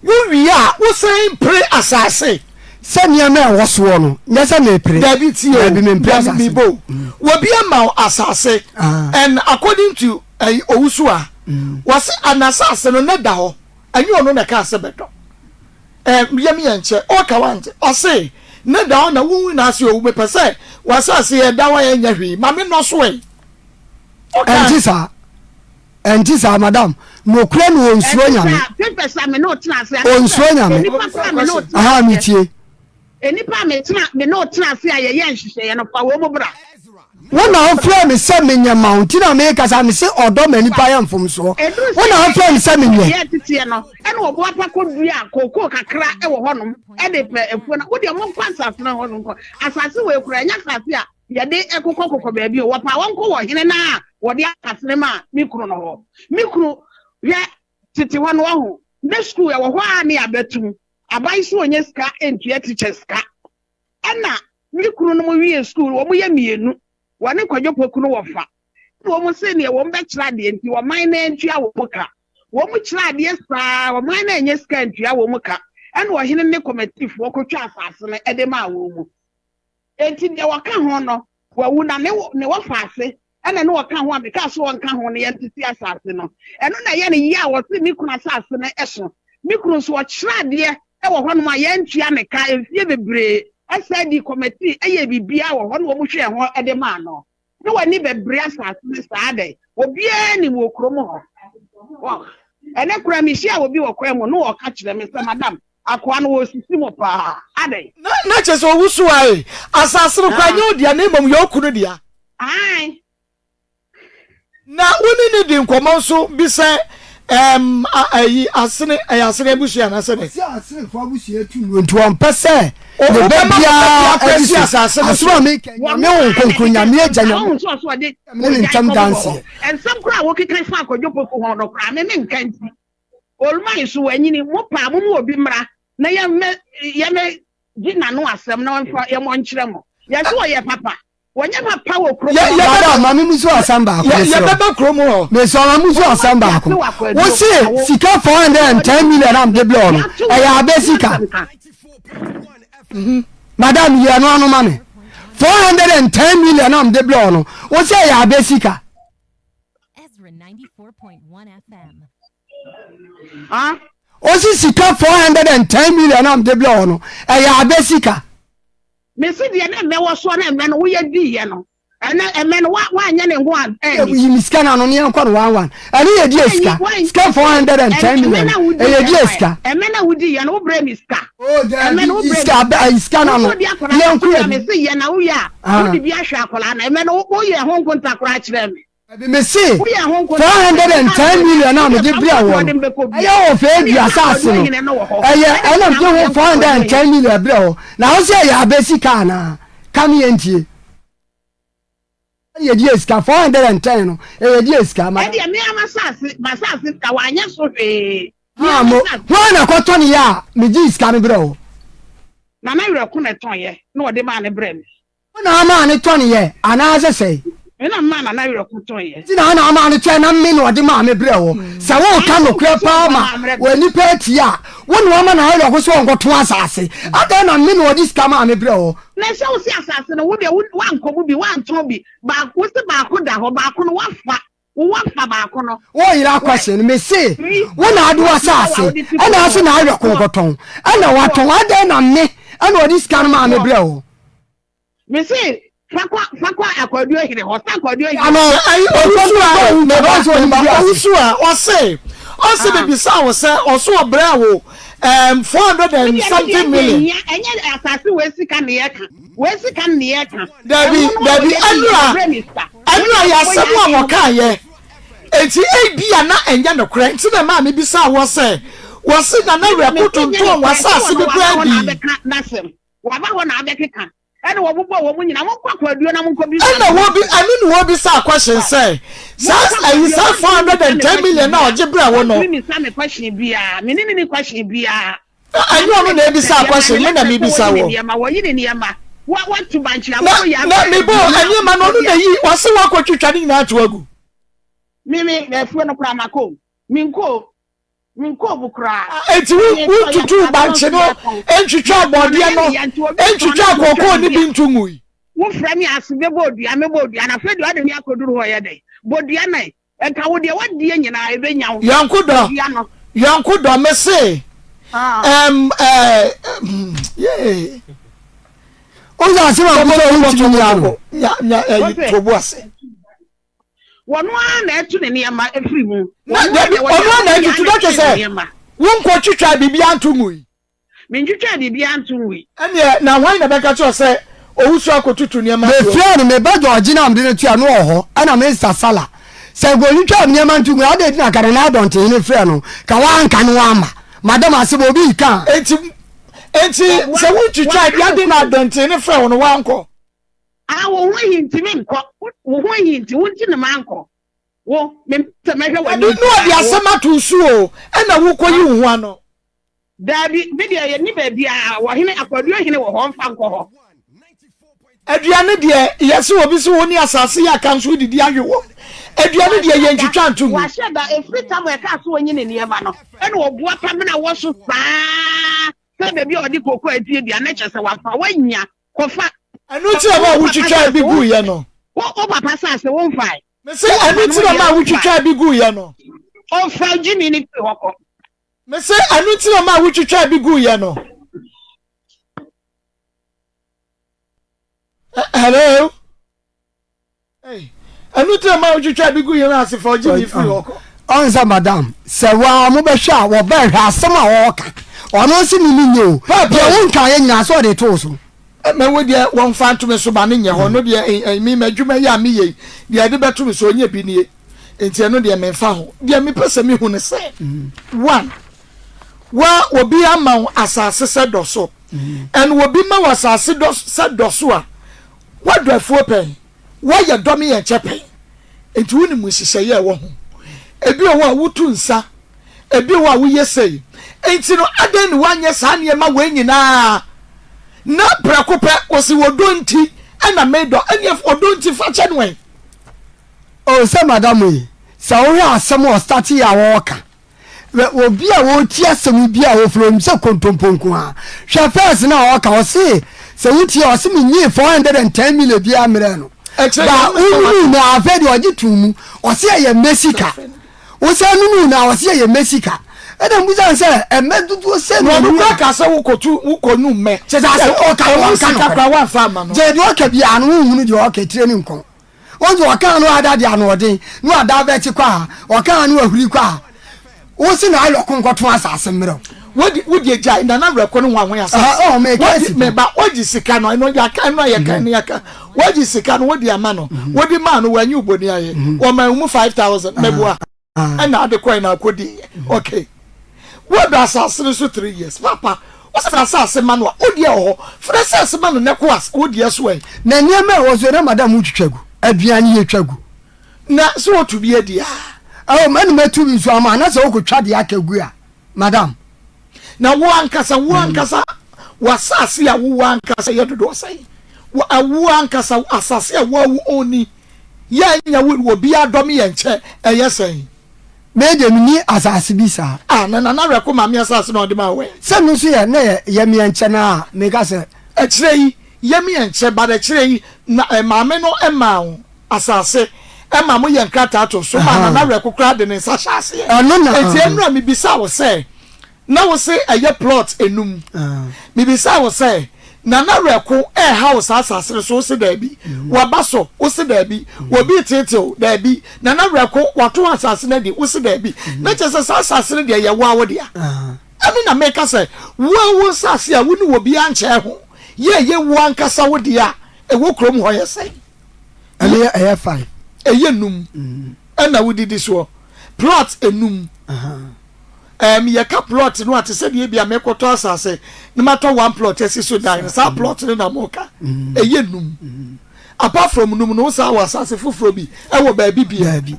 wowie a, wosan pere asase? Sɛ nneɛma a ɛwɔ soɔ no, nyɛ sɛ mepere. Dabi tie o, dabi mempere mebɔ o. Obi ama wo asase, and according to ɛyi Owusu a, wɔse anasase no ne da hɔ, ɛnyɛ ɔno na ɛkaa sɛ bɛdɔ. Eh, yam yɛ nkyɛ, ɔka wante, ɔse, ne da hɔ na wo nyinaa se owu, mepɛ sɛ w'asase yɛ da hɔ a ɛnyɛ hwee, ma me nnɔ so ɛ. Ɔka. Ɛnte saa, ɛnte saa, madam, nokorɛ no ɔnsuro Nyame, ɔnsuro Nyame, aha metie. Nnipa a metena me ne wo tena ase a yɛyɛ nhyehyɛeɛ no, fa wɔn mu bra. Wo na wofrɛɛ me sɛ menyɛ ma wo nti na mekasa, mese ɔdɔ ma nipa yɛ mfomsoɔ. Wo na wofrɛɛ me sɛ menyɛ. Yɛ teteɛ no, ɛna ɔboapa kɔdua kookoo kakra wɔ hɔnom de pɛ afuo no. Wo deɛ monkɔ asase no hɔ no nkɔ. Asase wei koraa, ɛnyɛ asase a yɛde kokɔkokɔ baabi o. Wɔpɛ a wɔnkɔ wɔ hene no a wɔde asase no maa me kunu no hɔ. Me kunu, hwɛ, tete hɔ no, wahu, ne sukuu ɛwɔ hɔ a ne yɛabɛtum. Aban so ɔnya sika ntua teachers ka. Ɛna me kunu nom wie school no wɔn yɛ mienu wɔne Kwadwo Poku no wɔfa ɛna wɔn se neɛ wɔn bɛkyerɛ adeɛ nti ɔman no antua wɔn ka. Wɔn kyerɛ adeɛ saa ɔman no annya sika antua wɔn ka ɛna ɔhene ne kɔmɛtifoɔ kɔtwa asase no de maa wɔn mu. Enti deɛ wɔka ho no wawu na ne ne wɔfaase ɛna ne wɔka ho a mekaa so wɔnka ho no yɛntete asase no. Ɛno na ɛyɛ no yea a wɔse me kunu asase no so. Me kunu nso ɔkyerɛ adeɛ wɔ hɔnom a yɛantua ne ka mfeɛ bebree ɛsan dii kɔmɛtii ɛyɛɛ biribiara wɔ hɔ na wɔn hwɛɛ ho de maa no. Ne w'ani bɛbere asase no saa dɛn? Obiara nim wɔ kurom hɔ. Wɔ ɛnɛ koraa mehyia obi wɔ kwan mu na ɔka kyerɛ me sɛ madam Akoa no wɔresisi mo paa adɛn? Na na kyerɛ sɛ owu so ae. Asase no koraa nyɛ wo dea na mmom yɛ okunu dea. Ae. Na wo ne no di nkɔmmɔ nso bi sɛ ɛɛm a ayi asene ɛyɛ asene abusua anaasɛ dɛn? Ɔse asenefo abusua tu no nti ɔmpɛ sɛ O ne ba wobɛma wo ba biara biara adi asi so. asase no Asɛm so. a meka yi, Nyame Honhom Kronkron, Nyame Agya, Nyame ne ne ntam danseɛ. Nsɛm koraa a wokeka fa Kwadwo Poku ho no koraa me menka nti Olman so wanyini, mo pɛ a momma obi mmra na yɛmmɛ yɛmmɛ gye n'ano asɛm na ɔmfa yɛmmɔ nkyerɛ mo. Yɛse ɔyɛ papa. Wɔnyɛ papa wɔ kurom Yɛ- hɔ. yɛbɛba- Madam, ma me musu asɛm baako, Yɛ- mesrɛ wo. yɛbɛba kurom hɔ. Mesrɛ wo, ma musu asɛm baako. Wo se sika 410 million a mede brɛ wo no, ɛyɛ abɛ sika. Madam, yi ɛno ano ma me. 410 million a mede brɛ wo no, wo se ɛyɛ abɛ sika. Ezra 94.1 FM. Ɔsi sika 410 million a mede brɛ wɔ no, ɛyɛ abɛ sika. Mese deɛ na mmɛ wɔ soɔ na mmɛ no woyɛ diiɛ no, Ɛnɛ ɛmɛ no wa wanyɛ ne ho a ɛni. Yi mi sika na ano ne yɛn kɔ no one one. Ɛne yɛ di sika. Sika 410 million. Ɛyɛ di sika. Ɛmɛ na wodi yɛ no wo brɛ mi sika. Oh Ɛmɛ no wo daabi brɛ sika abɛ sika na ano Wodi akwadaa ne no yɛn kɔ so yɛ. me se yɛ na woyɛ a wodi bi ahwɛ akwadaa no ɛmɛ no woyɛ ho nkonta koraa kyerɛ me. Dabi me se 410 million a mede brɛ wɔ no ɛyɛ wɔ fɛ dua asase no ɛyɛ ɛna mede ho 410 million brɛ wɔ na wo sɛ ɛyɛ abɛ sika anaa ka me yɛ ntie ɛyɛ deɛ sika 410 no ɛyɛ deɛ sika ma ɛdeɛ me ama asase masase ka wanyɛ so hwee ha mo hwan na kɔtɔ ne yɛ a megye sika no brɛ wɔ na na werɛ ko na ɛtɔn yɛ na ɔde maa ne brɛ me. Wo na amaa no tɔneeɛ anaasɛ sɛn? Me na memaa Nana Werɛko tɔneeɛ. Nti na na amaa no tɔɛ na me na ɔde maa me brɛ wo. Sɛ woreka nokorɛ paa ma onipa atie a, wo na woama Nana Werɛko sɛ ɔnkɔtɔn asase. Adɛn na me na ɔde sika maa me brɛ wo? Na ɛsɛ wo se asase no, wo deɛ woankɔ mu bi, woantɔn bi, baako, wo se baako da hɔ, baako no woafa, wo woafa baako no. Woyera question no, mese wo na ade w'asase ɛna ase na Werɛko nkɔtɔn, ɛna watɔn, adɛn na me ɛna ɔde sika no maa me brɛ wo? Mese fa kɔ fa kɔ akwaduo hene hɔ sɛ akwaduo hene. Ano ayi owusu a meba meba owusu a ɔse ɔse bebisa wo sɛ ɔso ɔbrɛ wo um, 400 and something million. Ɛnyɛ asase wei sika ne yɛ ka wei sika ne yɛ ka. Dabi dabi ɛnura ɛnura yɛ asɛm a wɔka yɛ eti ebi a na ɛnyɛ nokorɛ nti na maame bisa wɔ sɛ wɔsi na na wura kotontɔn wɔ asase bi koraa bi. Waba hɔ na abɛkeka. Ɛna wɔbobɔɔ wɔn mu nyinaa, Monkɔ akwaduo na monkɔbisa Ɛna wɔbi, ɛno na wɔbisaa question sɛ, saa ayi saa 410 million na ɔgye brɛ wo no. Ɔntumi mmisa me question biara, me ne no nni question biara. Ɛnyɛ ɔno na ebisa question, me na mebisa wɔ. Wɔyi ne nneɛma, wɔatu bankye Na, na mebɔ nneɛma no ɔno na yi, ɔse wakɔtwitwa ne nyinaa ato agu. Me, me, afuo no koraa makɔ o, menkɔ o. Menkɔɔ mu koraa. Enti wontutuu bankye no, ntwitwaa bɔdeɛ no, ntwitwaa kookoo no bi nto ngui. Wofrɛ me ase bɛbɔ odua, mɛbɔ odua, na afei deɛ wode me akɔduru hɔ yɛ dɛn? Bɔ dua no ɛ, nka wo deɛ woadie nyinaa ɛbɛnya wo. Yɔnko dɔ, Bɔ dua no. yɔnko dɔ, mese, ɛm, ɛɛ, yee. Woyɛ asɛm a wobisa a wontumi nyi ano. Nya, nya, ɛyi, to bo ase. Wɔno ara na ɛto ne nneɛma firi mu. Na dabi, ɔno ara na ɛtutu na kyerɛ sɛ wonkɔtwitwaa biribiara nto ngui. Mentwitwaa biribiara nto ngui. Ɛnneɛ, na hwan na ɛbɛka kyerɛ wo sɛ owusu akɔtutu nneɛma ato agu? Mefrɛɛ no, me ba George na mede no toa no wɔ hɔ, ɛna me nsa Sala. Sɛ nka ɔntwitwaa me nneɛma nto ngui a, adɛn nti na nka Nana Adɔntehene frɛɛ no, nka wanka no amma. Madam asɛm a obi reka a. Enti, enti sɛ wontwitwaa deɛ, adɛn na Adɔntehene frɛɛ wo no woankɔ? Ah, wo ho ahi nti menkɔ. Wo ho ahi nti, wo nti na mankɔ. Wo, mempɛ sɛ mɛhwɛ w'anim. Dabi, na ɔde asɛm ato wo so o, ɛna wokɔyi wo ho ano. Dabi, me deɛ yɛnni baabiara, ɔhene, akwaduo hene wɔ hɔ, ɔmfa nkɔ hɔ. Aduane deɛ, yɛse obi se wo ne asase yɛ aka nso wodidi awe wɔ. Aduane deɛ yɛntwitwa nto ngu. Wahyɛ da, ɛfiri tam a ɛkaa sɛ ɔnyi ne nneɛma no, ɛna ɔboa pamena wɔ so saa sɛ baabi a ɔde kooko aduadua no, kyerɛ sɛ wafa, wanya. Kɔfa. Ɛno nti na maa wotwitwaa bi guiɛ no. Wo wo papa saase wo nfae. Mese ɛno nti na maa wotwitwaa bi guiɛ no. Ɔfa gyimi no firi hɔ kɔ. Mese ɛno nti na maa wotwitwaa bi guiɛ no. Hello. Ɛno nti na ma wotwitwa bi gu yɛn ase fa ɔgye ne firi hɔ kɔ. Ɔn sɛ madam sɛ waa mo bɛhwɛ a wɔbɛ hwɛ asɛm a ɔɔka ɔno nse me me nyɛ o deɛ wo nka yɛ nyinaa sɛ ɔde too so. Mɛ wo deɛ wɔn fa nto me so ba ne nyɛ hɔ no deɛ me m'adwuma yi a me yɛ yi deɛ ɛde bɛto me so ɔnyɛ bi nie nti ɛno deɛ me nfa ho deɛ me pɛ sɛ me hu ne sɛ one wa obi ama wo asase sɛ dɔ so ɛna obi ma wo asase dɔ sɛ dɔ so a Woadɔ afuo pɛn, woayɛ dɔ me yɛn kyɛ pɛn, enti wonim nhyehyɛeɛ a ɛwɔ ho. Ebi wɔ hɔ a wotu nsa, ebi wɔ hɔ a woyɛ sei. Enti no adɛn na woanyɛ saa nneɛma wei nyinaa na prɛko pɛ wɔsi ɔdɔ nti ɛna medɔ, ɛneɛ ɔdɔ nti fa kyɛ no ɛ. Oh sɛ madam yi sɛ wohwɛ asɛm a ɔstate yɛ a ɔɔka Hwɛ obi a ɔretie asɛm bi a ɔfiri onim sɛ kontompo nko ara. Hwɛ fɛs no a ɔka ɔse sɛ wotie a ɔse menyee 410 million biara mmerɛ no. Ba wonunu no afei deɛ ɔgye too mu ɔse ɛyɛ mmɛ sika. Wosan nunu no a ɔse ɛyɛ mmɛ sika. Ɛna mbusa no sɛ ɛmmɛ dodoɔ sɛ na ɔno kora ka sɛ wokɔtu wokɔnu mmɛ. Kyɛ sɛ asɛm ɔka no ɔnka nokorɛ. Gyɛ deɛ ɔka biara no wonhunu deɛ ɔka tire ne nkɔn. Wɔn sɛ ɔkaa no ada de anoɔden na wada abɛkye kɔ a, ɔkaa no ahuri kɔ a, wo se na ayɔko nkɔto asase mmerɛ wo. Wodi wodi agyae nana werɛko ne ho ahoya asase. Ah, oh, meka Wodi si meba wogye sika no ɛno yɛaka ɛno a yɛka ɛno yɛka wogye sika no wodi ama no wodi maa no wanyi wo bɔni ayɛ wɔma wo mu 5000 mɛboa. Ɛna ade kɔe na akɔdi yɛ okay wɔdɔ asase no so 3 years papa wosɛ asase ma no a wodeɛ wɔ hɔ frɛ asase ma no na kɔ as wodeɛ so ɛ. Na nneɛma a ɛwɔ so na madam wotwitwa gu aduane yɛtwa gu. Na sɛ wɔtu bi adi a. Ɛwɔ ɛna matu bi nso ama na sɛ wokɔtwa deɛ aka gu a madam. Na wo ankasa wo ankasa w'asase a wowɔ ankasa yɛ dodoɔ sɛn? Wo ankasa asase a wo a wo ɔni yɛ nya wo obi adɔm yɛ nkyɛ ɛyɛ sɛn? Me deɛ menni asase bi saa. Ah na Nana Werɛko maame asase na ɔde maa wo ɛ? Sɛ no nso yɛ na yɛ yɛ meɛ nkyɛ no a meka sɛ. Akyire yi yɛ meɛ nkyɛ but akyire yi na maame no maa wo asase ma mo yɛ nkrataa to so maa Nana Werɛko koraa de ne nsa hyɛ aseɛ. Ɛno na. Enti ɛnora mebisa wo sɛ na wo se ɛyɛ plot enum. Mebisa wo sɛ Nana Werɛko ɛreha wo saa asase no so wo se daabi. Waba so wo se daabi. Obi reteetew daabi. Nana Werɛko wato asase no adi wo se daabi. Na kyerɛ sɛ saa asase no deɛ ɛyɛ wo ara wo dea. Ɛno na meka sɛ wo ara wo nsase a wo ne obiara nkyɛɛ ho yɛ ɛyɛ wo ankasa wo dea a ɛwɔ kurom hɔ yɛ sɛn? Ɛno yɛ ɛyɛ five. Ɛyɛ num ɛna wodidi soɔ plot enum. Ɛɛm yɛka plot no a te sɛ deɛ ebia mekɔtɔ asase na matɔ one plot asi so dan no saa plot no na moka ɛyɛ num. Apart from num no wosan wɔ asase foforɔ bi ɛwɔ baabi bia? Daabi.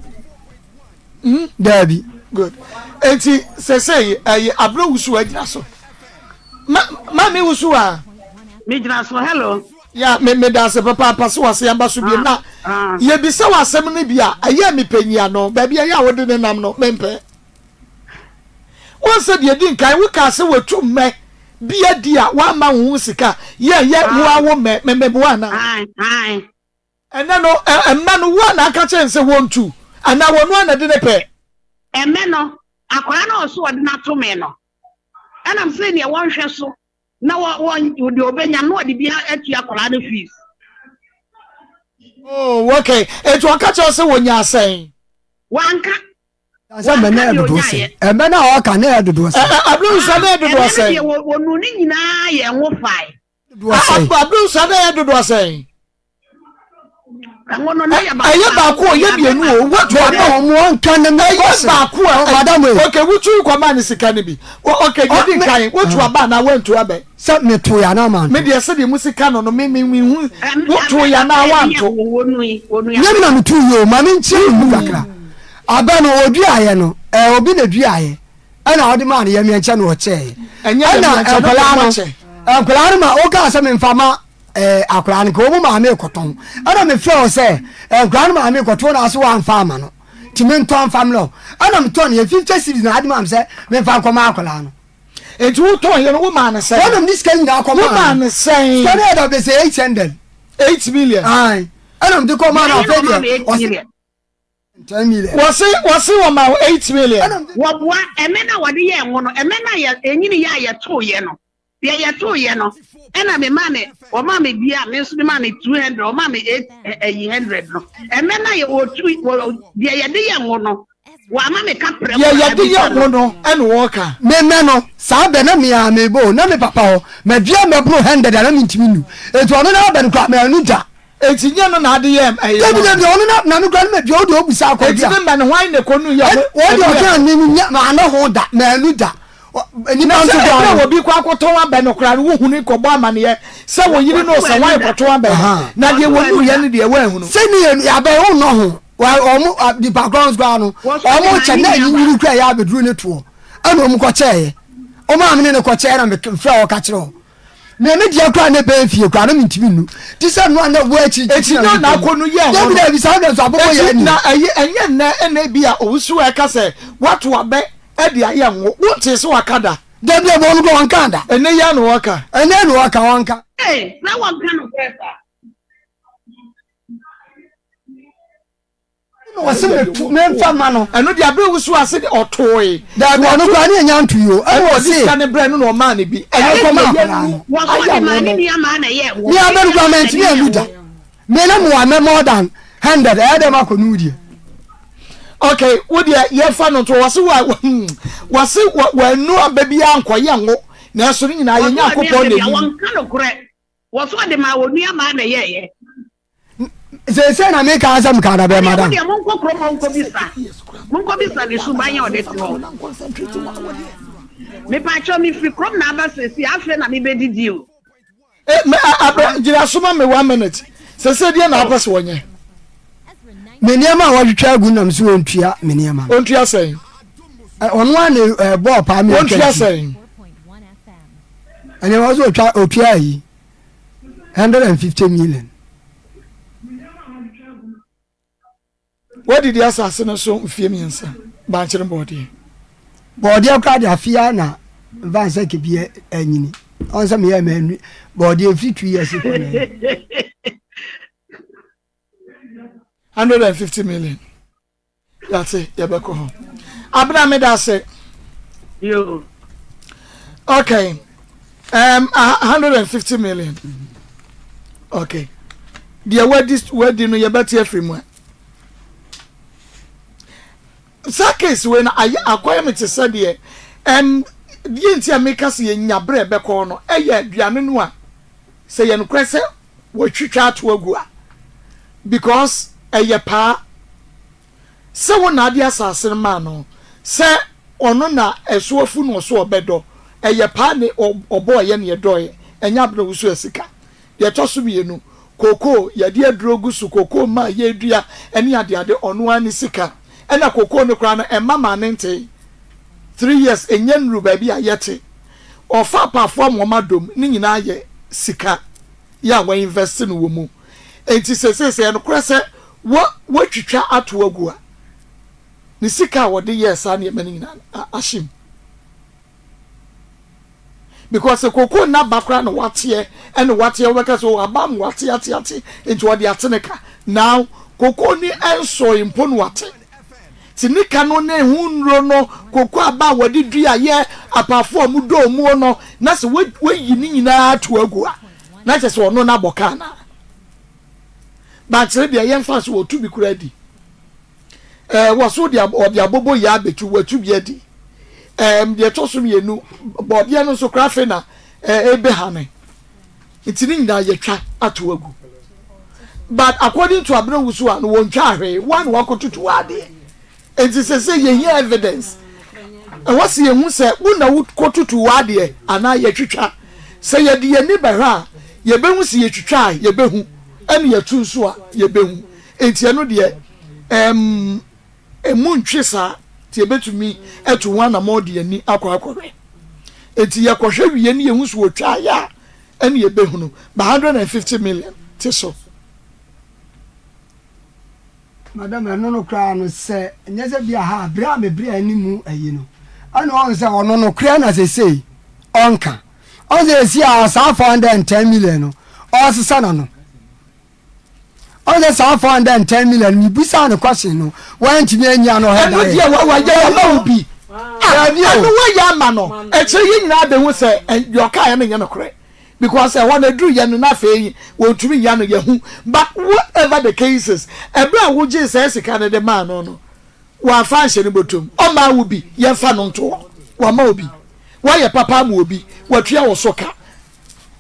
Hmm? Daabi. Good. Enti sɛsɛyi ɛyɛ abrɛ wusu agyina so. Ma maame wusu a. Megyina so hello. Ya me meda ase papaapa sɛ wase aba so bio na yɛbisa wo asɛm no bi a ɛyɛ a mepɛ nyiano baabi a ɛyɛ a wode ne nam no mempɛ. Wohu sɛ deɛ ɛdi nkan wokaa sɛ watu mmɛ bi adi a woamma wo ho sika yɛ yɛ wo ara wo mmɛ meboa anaa? Ɛnɛ no mmɛ no wo a na aka kyerɛ no sɛ wɔntu anaa wɔno ara na ɛde ne pɛ? Mmɛ no akwadaa no a ɔse ɔde no ato me no ɛnam sɛ neɛ wɔnhwɛ so na wɔ wɔ deɛ ɔbɛnya no ɔde bi atua akwadaa no fees. Oh, okay. Eti ɔka kyerɛ sɛ wɔnya sɛn? Wanka. Sɛ mmɛ na ɛdodoɔ sɛn? Ɛmmɛ na ɔka na ɛyɛ dodoɔ sɛn? Abirunsa na ɛyɛ dodoɔ sɛn? Ɛmmɛ no deɛ wɔnu ne nyinaa yɛ ngo fae. Dodoɔ sɛn? Abirunsa na ɛyɛ dodoɔ sɛn? Ɛngo no na yɛ baako. Ɛyɛ baako o, ɛyɛ mmienu o, wotu aba. Wɔn wɔn nka ne mi Ɛyɛ baako a. Madam yi. Okay, wotu kɔ maa ne sika no bi. Okay, deɛ di nkan, wotu aba anaa woantu aba? Sɛ meto yɛ anaa manto? Me deɛ sɛdeɛ mo sika no no, me me me hu woto yɛ anaa woanto? Nyɛ me na meto yɛ o, ma me nkyerɛ me mu kakra. Abɛ no ɔduaeɛ no, ɛɛ obi na duaeɛ ɛna ɔde maa no yɛmeɛnkyɛ na ɔkyɛeɛ. Ɛna nkwadaa no, nkwadaa no ma wokaa sɛ memfa ma ɛɛ akwadaa no nka wɔn maame rekɔtɔn ɛna mefrɛ wɔ sɛ nkwadaa no maame rekɔtɔn na ase wɔamfa ama no nti mentɔ mfa mmerɛ wo ɛna metɔ no yɛ 50 cedis na ade maa me sɛ memfa nkɔma akwadaa no. Nti wotɔn yɛ no wo maa no sɛn? Wɔnom de sika nyinaa kɔ maa no. Wo maa no sɛn? Sika no yɛ dɛ bɛsɛ 800. 8 million. Ae ɛna mede kɔ maa no afei deɛ ɔse 10 million. Wɔse wɔse wɔma wo 8 million. Wɔboa ɛmɛ no a wɔde yɛɛ ngo no ɛmɛ no a yɛ ɛnyini yɛ a yɛtoo yɛ no deɛ yɛtoo yɛ no ɛna me maa ne wɔmaa me bia me nso me maa ne 200 wɔmaa me 8 ɛyi 100 no ɛmɛ no a yɛ wɔtu wɔ deɛ yɛde yɛ ngo no Wama me kaprɛ Deɛ yɛde yɛ ho no ɛna wɔka. Me mɛ no, saa bɛ na me ara mebɔ o, na me papa hɔ, madua mmɛboro hundred a na mentumi nnu, enti ɔno n'abɛ no koraa mannu da. Enti nyɛ no na ade yɛ ɛyɛ Dabi dabi, ɔno na, na me koraa no madua, wo deɛ wobu saa kɔ dua. Enti ne mɛ no hwan na ɛkɔnu yɛ ho? Wɔn deɛ ɔka me no nya, manno ho da, mannu da. Nnipa Na nso sɛ koraa ɛberɛ no. a obi kɔ akɔtɔn abɛ no koraa no, wohunu kɔbɔ amaneɛ sɛ wo yere no sɛ hwan kɔtɔn abɛ no, na deɛ wɔnuiɛ no deɛ woanhunu. Sɛ ne yɛ abɛ wonnɔ ho. Wa ɔmo a nipa korɔ nso koraa no ɔmo kyɛ na anyinyini kura yɛ abɛduru ne toɔ ɛna ɔmo kɔ kyɛɛyɛ ɔmo a mene ne kɔ kyɛɛ na mefrɛ ɔka kyerɛ ɔ me me deɛ koraa ne bɛn fie koraa na mentumi nnu te sɛ no a na wɔ akyi Eti na na akɔ no yɛ hɔ no dabi dabi saa deɛ nso abobɔ yɛ ani na ɛyɛ ɛnyɛ nnɛ ɛna ebi a owusu a ɛka sɛ wato abɛ ɛde ayɛ ngo wontee sɛ waka da. Dabi dabi ɔno koraa ɔnka da. Ɛnɛ yi ara na ɔka. Ɛnɛ na ɔka ɔnka. Ee na wɔnka nokorɛ saa. Na ɔse metu memfa ma no. Ɛno deɛ abere wusu ase de ɔtoe. Dabi ɔno koraa ne ɛnya nto yi o. Ɛna ɔse sika ne brɛ no na ɔmaa ne bi. Ɛnyɛ deɛ yɛnu ayɛ wo no. Me abɛ no koraa mantumi annu da. Me na mewɔ amɛ more than. 100 ɛyɛ dɛ ma kɔ no deɛ. Okay, wo deɛ yɛfa no nto wɔse wa wɔse wɔanu aba biara nkɔyɛ ngo nanso ne nyinaa yɛ Nyankopɔn na ɛnim. Wɔnka nokorɛ, wɔso ɔde maa wɔn nua maa na ɛyɛɛyɛ. Seesei na meka asɛm ka da bɛn madam. Ɛdeɛ monkɔ kurom hɔ nkɔbisa, monkɔbisa ne suban a ɔde te hɔ. Mepaakyɛw mefiri kurom na aba seesei, afei na mebɛdidi o. Eh, me, abɛ, gyina so ma me one minute. Sese deɛ na apɛ sɛ wɔnyɛ. Me nneɛma a wɔatwitwa agu nam so wɔntua me nneɛma no. Ɔntua sɛn? Ɔno a ne bɔɔl paa mi Ɔntua sɛn? Nneɛma so ɔtwa ɔtua ayi 150 million. Woadidi asase no so mfeɛ mmiɛnsa, bankye ne bɔɔdeɛ. Bɔɔdeɛ koraa de afe ara na mfa nsɛ kebi anyini. Ɔn sɛ meyɛ manu bɔɔdeɛ mfiri 2 years kɔ na anyini. 150 million. Yate, yɛbɛkɔ hɔ. Abena meda ase. Yo. Okay. 150 million. Okay. Deɛ wadi wadi no yɛbɛte afiri mu a. Saa case wei no ayɛ akɔyɛ me te sɛ deɛ deɛ nti a meka sɛ yɛnya berɛ bɛkɔ no ɛyɛ aduane no a sɛ yɛ nokorɛ sɛ wɔatwitwa ato agu a because ɛyɛ paa Sɛ wo na ade asase no maa no, sɛ ɔno na ɛso afu na ɔso ɔbɛdɔ, ɛyɛ paa ne ɔbɔɔyɛ ne ɛdɔɔyɛ, ɛnyɛ abena owusu asika. Deɛ ɛtɔ so mienu, kokoo, yɛde aduro gu so, kokoo mma a yɛdua ɛne adeade, ɔno ara ne sika. Ɛna kokoo no koraa no ɛmma maa ne ntee 3 years ɛnya nnuru baabi a yɛte. Ɔfa apaafoɔ ama wɔn adom, ne nyinaa yɛ sika yɛ a wɔ invest no wɔ mu. Enti seesei sɛ ɛyɛ nokorɛ sɛ Wɔ wɔatwitwa ato agu a, ne sika a wɔde yɛɛ saa nneɛma no nyinaa no ahye mu. Because sɛ koko nna ba koraa na wateɛ ɛna wateɛ wɔbɛka sɛ oh aba mu wate ate ate nti wɔde ate ne ka. Now koko ni ɛnsɔe mpo na wate. Ti ne ka no ne ho nnuro no koko aba a wɔde dua yɛ apaafo a wɔdɔ muo no na sɛ wɔyi ne nyinaa ato agu a na kyerɛ sɛ ɔno n'abɔ kaa naa. Bankyere deɛ yɛmfa so wɔtu bi koraa di. Ɛɛ wɔso de ɔde abobo yɛ abɛtu wɔatu bi adi. Ɛɛm deɛ ɛtɔ so mmienu bɔdeɛ no nso koraa afei na ɛɛ ebehane. Nti ne nyinaa yɛtwa ato agu. But according to Abena Wusu a no wɔntwa ahwee wɔn na wɔakɔtutu adeɛ. Enti sese yɛhia evidence. Ɛwɔ sɛ yɛhu sɛ wo na wokɔtutu w'adeɛ anaa yɛtwitwa. Sɛ yɛde yɛn ani bɛhwɛ a, yɛbɛhu sɛ yɛtwitwa a, yɛbɛhu, ɛne yɛtu nso a, yɛbɛhu. Enti ɛno deɛ, ɛm, ɛmu ntwe saa, nti yɛbɛtumi atu ho anammɔn de yɛn ani akɔ akɔhwɛ. Enti yɛkɔhwɛ wie ne yɛhu sɛ wɔtwaeɛ a, ɛne yɛbɛhunu. Ba 150 million te so. Madam, ɛno no koraa no, sɛ nyɛ sɛ bi a ha, bere a me bere a ɛne mu ayi no, ɛna ɔhu sɛ ɔno nokorɛ na sesei ɔnka. Ɔhu sɛ esi a saa 410 million no, ɔresesa n'ano. Ɔhu sɛ saa 410 million no, mebusaa no question no, wantumi anyi ano ɔhɛ Ɛno daeɛ. deɛ wa wayɛ ama wo bi. Ah, Daabi o. ɛno wayɛ ama no. Ɛkyerɛ yɛn nyinaa bɛhu sɛ ɛ, deɛ ɔkaeɛ no nyɛ nokorɛ. Because ɛhɔ no ɛduru yɛ no na afei wɔntumi nyɛ no yɛhu but whatever the case is ɛberɛ a wogyee saa sika no de maa no no wamfa anhyɛ ne bɔtɔm ɔmaa wo bi yɛmfa no nto hɔ wama wo bi woayɛ papa ama obi watua wo so ka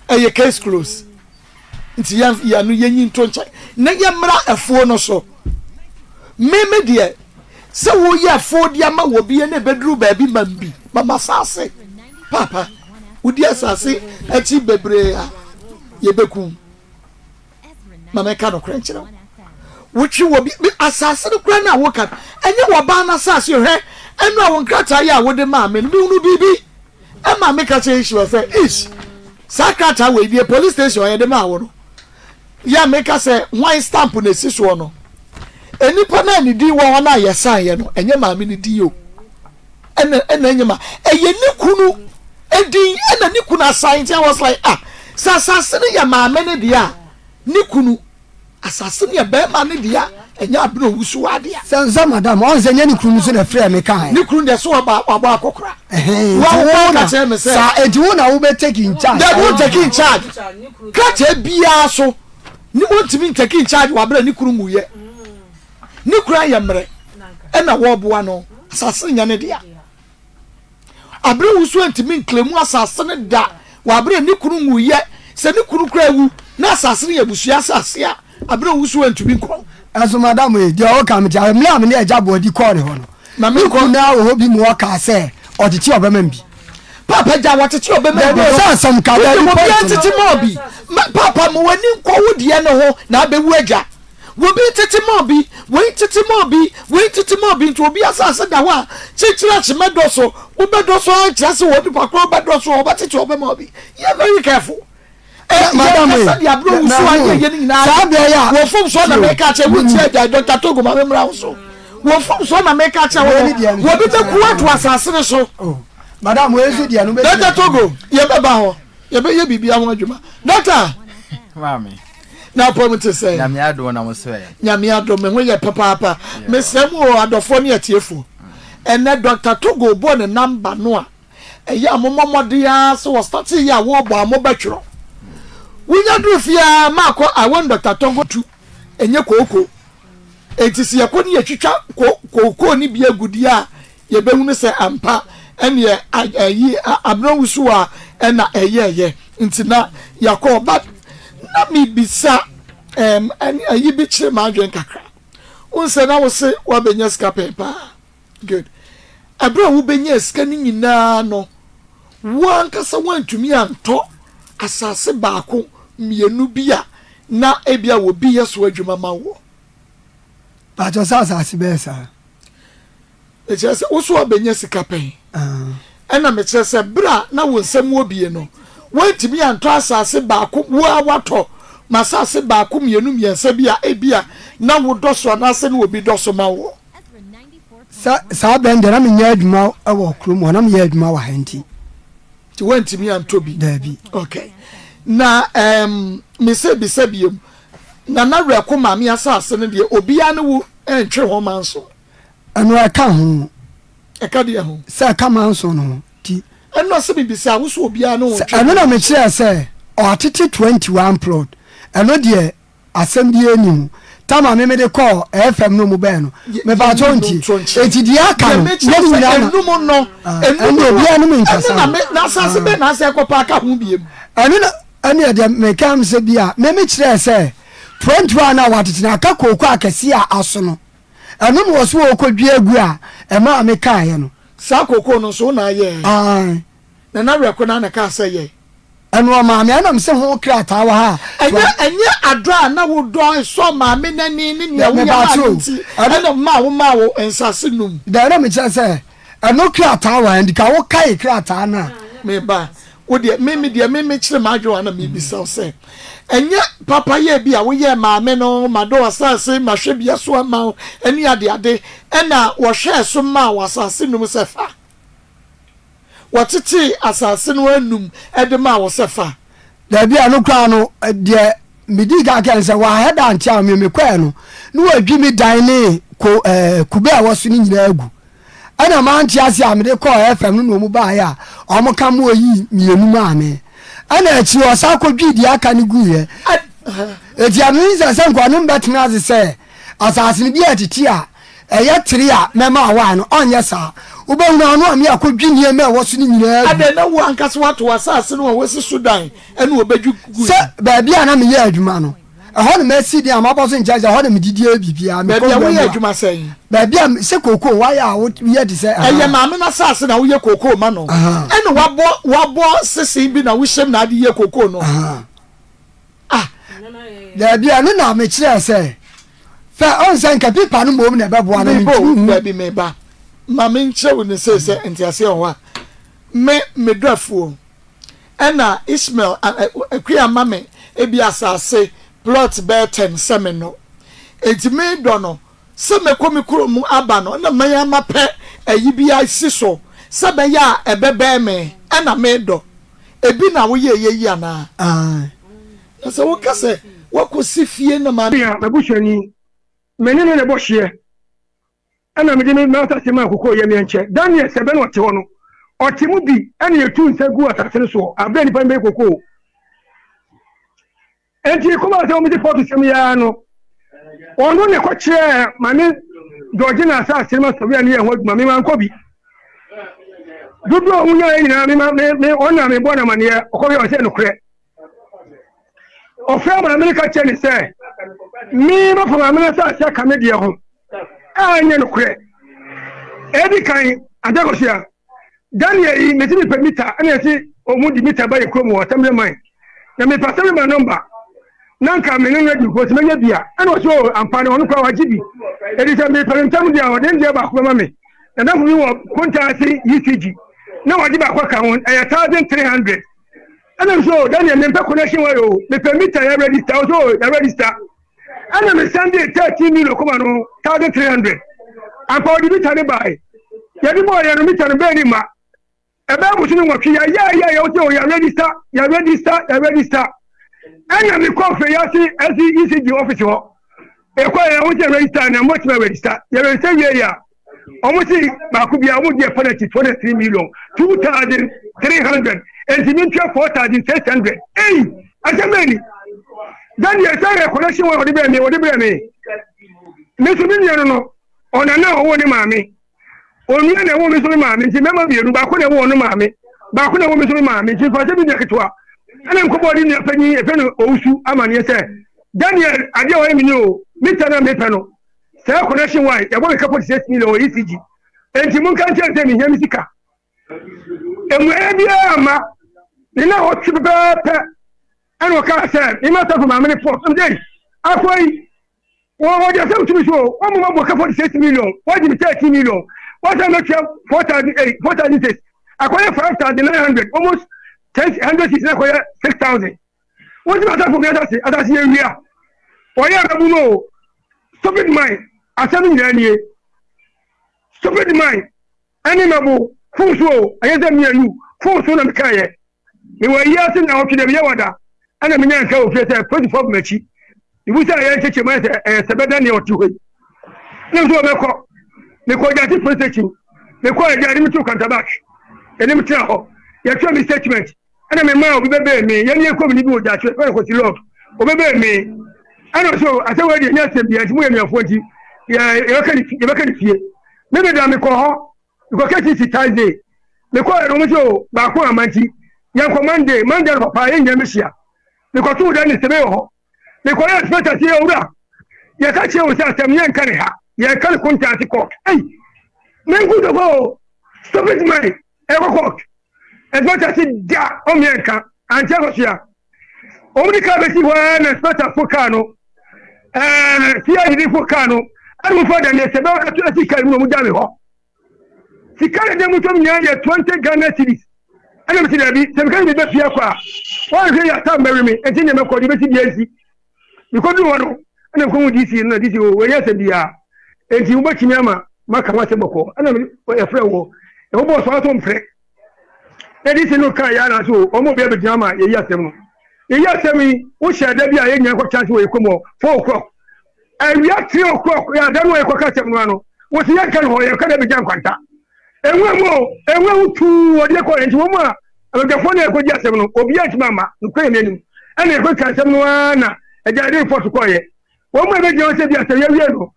ɛyɛ case close nti yɛn yɛn no yɛnyi nto nkyɛn na yɛmmra afuo no so me me deɛ sɛ woyɛ afuo de ama wɔ bi na ɛbɛduru baabi ma bi ma ma saase papa wodi asase akyi bebree a yɛbɛkum ma mɛka nokorɛ nkyerɛ wo wotwe wɔ bi asase no koraa no a woka no ɛnyɛ wɔbaa no asase hwɛ ɛno a wo nkrataa yɛ a wode maa me no mehunu biribi ɛma meka kyerɛ Ishmael sɛ ish saa krataa wei deɛ police station a yɛde maa wo no yɛ a meka sɛ hwan stamp na esi soɔ no nnipa no a ne din wɔ hɔ no a yɛsan yɛ no ɛnyɛ maame ne din o ɛna ɛna ɛnyɛ ma ɛyɛ ne kunu edin ɛna ne kunu asan nti I was like ah sɛ asase no yɛ maame ne deɛ a ne kunu Asase no yɛ bɛrima no dea, ɛnyɛ abena owusu wa dea. Sɛ nsɛ madam, ɔn sɛ nyɛ ne kunu nso na ɛfrɛɛ me kae. Ne kunu deɛ so waba wabɔ akɔkora. Ɛhɛn, Wa nti wo wo ka na, kyerɛ me sɛ. saa, enti wo na wo bɛ take in charge. Dabi wo take in charge. Krataa biara so, ne wɔntumi ntake in charge wɔ abere a ne kunu nwuiɛ. Ne kunu ayɛ mmerɛ ɛna wɔreboa no, asase no nyɛ ne dea. Abere wusu antumi nklemu asase no da wɔ abere a ne kunu nwuiɛ. Sɛ ne kunu koraa wu na asase no yɛ abusua asase a, abere wusu antumi nkɔ. Ɛnso madam yi, deɛ ɔka mete ase. Mmerɛ a me ne Agya Boadi kɔɔ ne hɔ no, Ma me menkɔ. kunu naa wɔ hɔ bi ma ɔkaa sɛ ɔtete ɔbɛma me bi. Paapa gya wɔtete ɔbɛma Dabi bi no. sɛ asɛm ka Wode dabi obiara point no. ntete ma obi. Ma paapa ma w'ani nkɔ wo deɛ no ho na abɛwu agya. Obi ntete ma obi, wei ntete ma obi, wei ntete ma obi nti obi asase da hɔ a kyekyere akye mɛdɔ so, wobɛdɔ so ara nkyerɛ sɛ wɔ nipa korɔ bɛdɔ so ɔbɛtete ɔbɛma obi. Yɛ very careful. Ɛ Madam yɛn yi, kasa de aburo wusu na ayɛ yɛ ne nyinaa saa berɛ yi a wɔ fom so na tio. mɛka kyerɛ wo nti agya Dr. Togo ma memmra wo so. Wɔ fom so na mɛka kyerɛ Wei wo ne deɛ no wɔbi bɛku ato asase no so. Oh, madam wei nso deɛ no bɛtumi Dr. Togo yɛbɛba hɔ yɛbɛyɛ biribi ho adwuma. Doctor. Maame. Na apɔm te sɛ. Nyame adom na mo so ɛ. Nyame adom me ho yɛ papaapa. Mesrɛ mo o adɔfoɔ ne atiefoɔ. Ɛnɛ Doctor Togo bɔ ne number no a ɛyɛ a mommɔ mmɔden ara sɛ wɔ starte yɛ a wɔrebɔ a mobɛtwerɛ. Wonya duru fie a maakɔ I want Doctor Togo to ɛnyɛ kooko. Enti sɛ yɛkɔ ne yɛtwitwa kooko ne bi agu deɛ a yɛbɛhunu sɛ ampa ɛneɛ ayi abena wusu a ɛna ɛyɛɛyɛ nti na yɛakɔ but na mebisa ɛm ayi bi kyerɛ m'adwene kakra wohu sɛ na wo se woabɛnya sika pɛn paa good ɛberɛ a wobɛnya sika no nyinaa no wo ankasa woantumi antɔ asase baako mmienu bi a na ebia obi yɛ so adwuma ma woɔ. Pakyɛ sɛ asase bɛyɛ saa. Mekyerɛ sɛ wo so abɛnya sika pɛn. Ɛna mekyerɛ sɛ berɛ a na wo nsam wɔ bie no, woantumi antɔ asase baako, wo ara woatɔ m'asase baako mmienu mmiɛnsa bi a ebia na wodɔ so anaasɛ na obi dɔ so ma woɔ. Sɛ saa berɛ no deɛ na menyɛ adwuma wɔ kurom hɔ, na meyɛ adwuma wɔ ha nti. Nti woantumi antɔ bi? Daabi. Okay. Na um, mesɛ bisa biom, Nana Werɛko maame asase no deɛ obiara ne wo ntwe ho manso? Ɛno ɛka ho. Ɛka deɛ ho? Sɛ ɛka manso no ho ti. Ɛno sɛ mebisa wo so obiara ne wo ntwe ho. Ɛno na mekyerɛɛ sɛ ɔatete 21 plot. Ɛno deɛ asɛm biara nni ho. Tam a me mede kɔɔ FM no mu bɛɛ no, mepakyɛw nti, eti deɛ aka no, yɛn nyinaa na. Enum no, enum no, obiara ne me nkasa. Ɛno na me na asase bɛn na asɛ kɔpa aka ho biem. Ɛno na ɛne ɛdeɛ meka m sɛ bi a me me kyerɛɛ sɛ 21 a wɔatete no aka kooko akɛseɛ a aso no. Ɛno na wɔso wɔrekɔdua agu a ɛmaa me kaeɛ no. Saa kooko no nso wo na ayɛɛ? Aane. Nana Werɛko no ara na ɛkaa sɛ yɛ. Ɛno ɔmaa me ɛna mese ho krataa wɔ ha a. Ɛnyɛ ɛnyɛ adɔ a na wodɔ sɔ maame no ani ne nea woyɛ maa no nti ɛna maa wo maa wo nsase num. Dɛn na mekyerɛ sɛ ɛno krataa wɔ ha nti ka wo kae krataa no a. Me ba, wo deɛ me me deɛ me me kyerɛ m'adwene wa na mebisa wo sɛ ɛnyɛ papa yɛ bi a woyɛɛ maame no madɔ w'asase mahwɛ bia so ama wo ɛne ade ade ɛna wɔhwɛɛ so maa wo asase num sɛ fa. Wɔkyekyee asase no anum de maa wo sɛ fa. Dabi, ɛno koraa no, deɛ medii kan kae ne sɛ, wɔanhɛ da antea me, mekɔɛ no, na wɔadwi me dan ne ko ɛɛ kube a ɛwɔ so no nyinaa agu. Ɛna mante ase a mede kɔɔ FM no na wɔn baeɛ a wɔka ma wɔyii mmienu maa me. Ɛna akyire ɔsan kɔdwii deɛ aka no guiɛ. Eti ɛno ne sɛ sɛ nkoa no mbɛtena ase sɛ asase no bi a ɛtete a ɛyɛ tere a mɛma awae no, ɔnyɛ saa. Wobɛhunu ano a me akɔdwi nneɛma a ɛwɔ so no nyinaa agu. Adɛn na wo ankasa woato w'asase no a woasi so dan ne wɔbɛdwi gui? Sɛ baabi a na meyɛ adwuma no, ɛhɔ na masi dan a mabɔ so nkyɛnse, ɛhɔ na medidi yɛ biribiara. Mekɔ Baabi a nwura woyɛ mu a, adwuma sɛn? baabi a sɛ kookoo woayɛ a woyɛ te sɛ Ɛyɛ ahaa. maame no asase na woyɛ kookoo ma no, Ahaa. ɛna wabɔ wabɔ sese bi na wohyɛm na ade yɛ kookoo no. Ahaa. Ah! Daabi, ɛno na mekyerɛɛ sɛ fɛ ɔn sɛ nka pipa no mmom na ɛbɛboa no Meba o, mentumi hu. daabi meba. Ma menkyerɛ wo no sei sɛ nteaseɛ wɔ hɔ a. Me, medɔ afuo. Ɛna Ishmael, Akua ama me ebi asase plot bɛyɛ ten sɛ mennɔ. Enti medɔ no, sɛ mɛkɔ me kurom aba no, na mɛn ara mapɛ ayi bi asi so sɛ ɛbɛyɛ a ɛbɛbɛn me, ɛna medɔ. Ebi na woyɛeɛ yi anaa? Aane. Na sɛ woka sɛ woakɔsi fie na maame. Nua, m'abusuani, me ne no na ɛbɔ hyeɛ, ɛna mede me m'asase maa kokoo yɛmeɛ nkyɛ. Daniel sɛ bɛ na ɔte hɔ no, ɔte mu bi, ɛna yɛtuu nsa guu asase no soɔ, aberɛ a nnipa no bɛyɛ kokoo. Enti kɔba sɛ wɔn de pɔt sɛm yi ara no. Ɔno na ɛkɔkyerɛɛ Maame Georgina asase no ma sɔwia no yɛɛ ho adwuma, me mankɔ bi. Dodoɔ a wɔnyaeɛ nyinaa me ma me me ɔno na mebɔ no amaneɛ, ɔkɔhwɛ ɔsɛ nokorɛ. Ɔfrɛ maame no ka kyerɛ ne sɛ me bɛfa maame no asase aka me deɛ ho a ɛnyɛ nokorɛ. Ɛdi kan Adakɔsua Daniel yi mesi mepɛ mita ɛna ɛsi ɔmo di mita ba yɛ kurom wɔ assembly man na mepɛ assembly man nɔmba na nka me ne no adi nkɔmmɔ sɛ mɛnya bi a ɛna ɔsɛ o ampa no ɔno koraa wagye bi ɛdi sɛ mepɛ no ntam deɛ a ɔde ne deɛ baako bɛma me na dafo bi wɔ konta ase ECG na wagye baako aka ho ɛyɛ 1300 ɛna nso o Daniel mempɛ connection wire o mepɛ mita yɛ register ɔsɛ o yɛ register ɛna mesan de 13 million kɔma no 1300 ampa ɔde mita ne bae yɛde bɔɔ yɛ no mita no bɛɛ ni ma ɛbɛyɛ bosome nwɔtwe yɛyɛyɛ yɛ wosɛ o yɛ register yɛ register yɛ register ɛna mekɔ fɛ yɛase ɛsi ECG office hɔ ɛkɔ yɛ wosɛ register na mɔtumi register yɛ register wie yɛ a wɔn si baako bi a wɔn di penalty 23 million 2300 nti mi ntua 4600 eyi asɛm bɛyɛ ni daniel sɛ yɛ connection wɔn ɔde brɛ mi ɔde brɛ mi mi nso mi nua no no ɔnana ɔwɔ ne maame onua na ɛwɔ mi nso mi maame nti mɛma mmienu baako na ɛwɔ ɔno maame baako na ɛwɔ mi nso mi maame nti nfa sɛ mi nua ketewa ɛna nkɔbɔ ɔde nua panyin efe no owusu amaneɛ sɛ daniel adeɛ a ɔyɛ mi ni o mi ta na mi pɛ no sɛ connection wire yɛbɔ mi ka 46 million wɔ ECG nti mo nka nkyɛn sɛ mi hia mi sika emuayɛ biara ma ne na ɔtwe pɛpɛɛpɛ ɛna ɔkaa sɛ mema sɔfo maame ne fɔ ɛm sɛ akɔ yi wɔn wɔde asɛm tumi so wɔn mo ma bɔ ka 46 million wɔgye mi 13 million wɔn sɛ mɛtua 4000 4006 akɔyɛ 5900 almost 10 six na akɔyɛ 6000 wɔn ti ma asafo mi asase asase yɛ wia wɔyɛ abɛbu no o stupid mind asɛm nyinaa nie stupid mind ɛne mɛbo fon so o ɛyɛ sɛ mmienu fon so na meka yɛ mewɔ yi ase na ɔtwe dɛ meyɛ wada ɛna menya nka wɔ fie sɛ polisifoɔ bɔ m'akyi ebu sɛ ɛyɛ nkyekyɛ mu sɛ ɛyɛ sɛ bɛda nea ɔte hɔ yi ne nso mɛkɔ mekɔ gyate police station mekɔ agya ɛne me to kantabak ɛne me tena hɔ yɛtwerɛ me statement ɛna me maa obi bɛbɛɛ me yɛne yɛ kɔm ne bi wɔ gyakye ɛfɛ kɔsi lɔk obɛbɛɛ me ɛna so asɛ wɔ deɛ nyɛ asɛm bia nti moyɛ nuafoɔ nti yɛbɛka ne fie me meda mekɔ hɔ mekɔ kɛsisi Thursday mekɔ ɛno mo sɛ baako ama nti yɛnkɔ Monday Monday no papa yɛnyina mehyia mekɔtoo da ne sɛbɛ wɔ hɔ mekɔyɛ inspector sɛ owura yɛka kyerɛ wo sɛ asɛm yɛnka ne ha yɛka ne kontaase court ei menku dɔfɔ o stupid man ɛkɔ court inspector se da ɔmeɛnka ankyɛ kɔsoa wɔn de kaa bɛsi hɔ ara na inspector fo kaa no ɛɛ CID fo kaa no ɛna wɔn fa da ne sɛ bɛ ɛto ɛsi kaa mu na wɔn gya mi hɔ sika na dɛm tɔm nyinaa yɛ 20 Ghana cedis ɛna mi si dɛbi sɛ mi ka mi bɛ fie akɔ a wɔn ahwɛ yɛ atam bɛwi mi nti nyɛ mɛ kɔ de bɛsi bia nsi mekɔdu hɔ no ɛna mekɔhu DC no na DC o wɔnyɛ asɛm biara nti wobɛtumi ama maka ho asɛm bɔkɔɔ ɛna yɛfrɛ wɔ ɛwobɔ so aso mfrɛ na DC no kaa yɛ ana so ɔmo obi abɛgyina ama yɛyi asɛm no yɛyi asɛm yi wohyɛ da bi a yɛnyina kɔ chance wɔ yɛkɔm hɔ 4 o'clock awia 3 o'clock yɛ ada no a yɛkɔka asɛm no ano wɔsi yɛnka no hɔ yɛka da bɛgya nkwanta enwura mu o enwura mu tuu wɔde kɔ nti wɔn mu a abadwafoɔ no yɛkɔgye asɛm no obiara ntumi ama nokura yɛn anim ɛna yɛkɔka asɛm no ara na agya de report kɔɔyɛ wɔn mu a ɛbɛgyina hɔ sɛ bi asɛm yɛwie no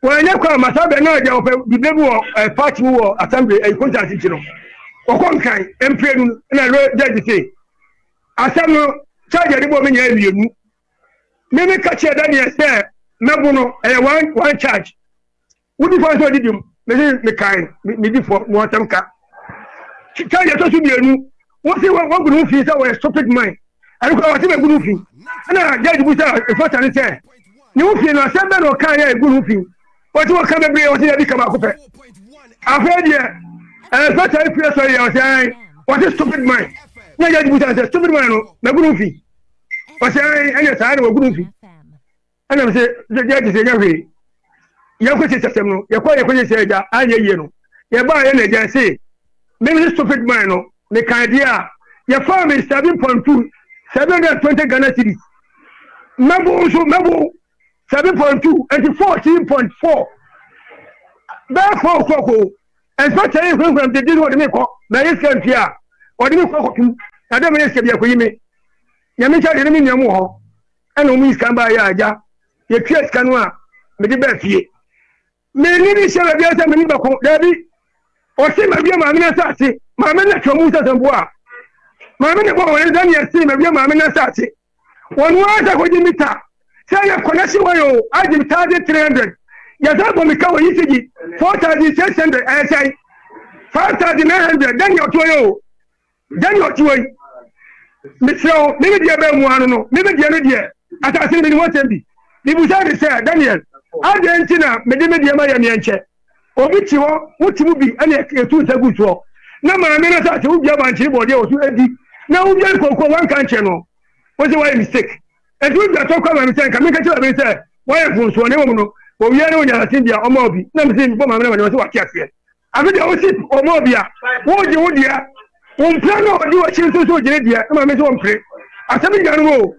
wɔanyɛ kɔ ama saa bɛn na agya wɔpɛ bibire bi wɔ ɛ party mu wɔ assembly ɛyi konta ase nti no wɔkɔ nkan mprenu ɛna lɔ judge se asɛm no charge yɛde bɔ mi nyinaa mmienu mímí ka kyerɛ Daniel sɛ mɛbo no ɛyɛ one one charge wodi fɔ nso ɔdidi mu mesi mekae medi fɔ mu ɔsɛm ka charge ɛtɔ so mmienu wosi wɔgu ne ho fi sɛ wɔyɛ stupid man ɛno koraa wɔsi mɛgu ne ho fi ɛna judge bu sɛ ɛfɔta ne sɛ ne ho fi no asɛm bɛ na ɔka yɛ egu ne ho fi wɔsi wɔka bebree wɔsi yɛ bi ka baako pɛ afei deɛ ɛfɔta efi ɛsɔ yɛ ɔsɛ ɛn wɔsi stupid man na judge bu sɛ stupid man no mɛgu ne ho fi wɔsi ɛn ɛnyɛ saa na wɔgu ne ho fi ɛna sɛ judge sɛ nyɛ hwee yɛkɔ sɛ sɛsɛm no yɛkɔ yɛkɔ sɛ sɛ agya anyɛ yie no yɛbaa yɛ na agya se meme stupid man no meka deɛ a yɛfaa me 7.2 720 Ghana cedis mɛbo nso mɛbo 7.2 nti 14.4 bɛyɛ 4 o'clock o inspector yi hurahura dede no ɔde me kɔ mɛyɛ sika ntua a ɔde me kɔ akɔtum na dɛ mɛyɛ sika bi akɔyi me nyame nkyɛ de ne me nua mu wɔ hɔ ɛna ɔmo yi sika baa yɛ agya. Yɛtua sika no a, mede baa fie. Menni ne hyɛ baabiara sɛ mene bɛko. Daabi. Ɔse mawia maame no asase. Maame no na twɛ mu sɛ sɛmboa. Maame ne bɔ wɔn nsa ne ɛse mawia maame no asase. Wɔn ara sɛ kɔgye mita. Sɛ yɛ connection wire o, agye 1300. Yɛsan bɔ me ka wɔ ECG 4600 ɛyɛ sɛn? 5900 dɛn ne ɔtoɔ yɛ o. Dɛn na ɔte hɔ yi? Mesrɛ wo, me me deɛ bɛn mu ano no, me me deɛ no deɛ, asase no menim ho asɛm bi. Mebusaa no sɛ, Daniel, adɛn nti na mede me deɛ mayɛ meɛ nkyɛ? Obi te hɔ, wote mu bi ɛna yɛtu nsa gu soɔ. Na maame no asase wodua bankye ne bɔɔdeɛ wɔ so adi, na wodua no kookoo wanka nkyerɛ no. Wo sɛ woayɛ mistake. Enti wodua tɔ kɔ maame sɛ nka menka kyerɛ maame sɛ woayɛ mfomsoɔ na mmom no, wɔwia na wonya asase bi a ɔma obi. Na mese mebɔ maame no amanneɛ ɔse wate aseɛ. Afe deɛ wosi ɔma obi a, wogye wo deɛ. Wo mpena no a ɔdi w'akyi nso so ogye ne deɛ. Na maame nso ɔmpere. Asɛm nyinaa no o.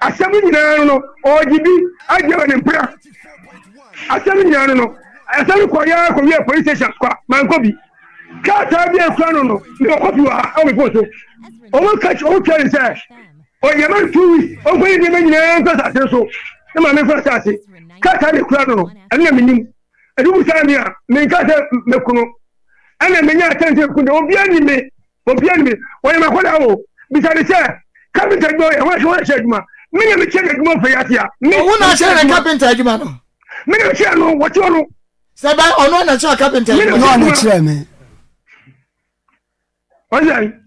Asɛm nyinaa no no, ɔgye bi agye wɔ ne mpena. Asɛm nyinaa no no, asɛm no kɔ yɛ kɔwie police station kwa, mankɔ bi. Krataa bi a ekura no no, mewɔ kɔpi wɔ ha ɛwɔ me phone so. Wɔn ka wɔn tua ne sɛ, ɔyɛ ma no 2 weeks, ɔnkɔyi nneɛma nyinaa mfa asase so. Na maame mfa asase. Krataa na ekura no no, ɛno na menim. Ɛno busaa me a, menka sɛ mɛku no. Ɛna menya atɛn sɛ mɛku no. Obiara ni me, obiara ni me. Wɔyɛ m'akwadaa o. Bisa ne sɛ, kapenta adwuma ɔyɛ, wɔn ahyɛ adwuma. Me na mekyerɛ no adwuma ɔfɛ yase a. Me Wo na akyerɛ no kapenta adwuma no? Me na mekyerɛ no, wɔte hɔ no. Sɛ bɛn ɔno na kyerɛ kapenta adwuma? Ɔno na kyerɛ me.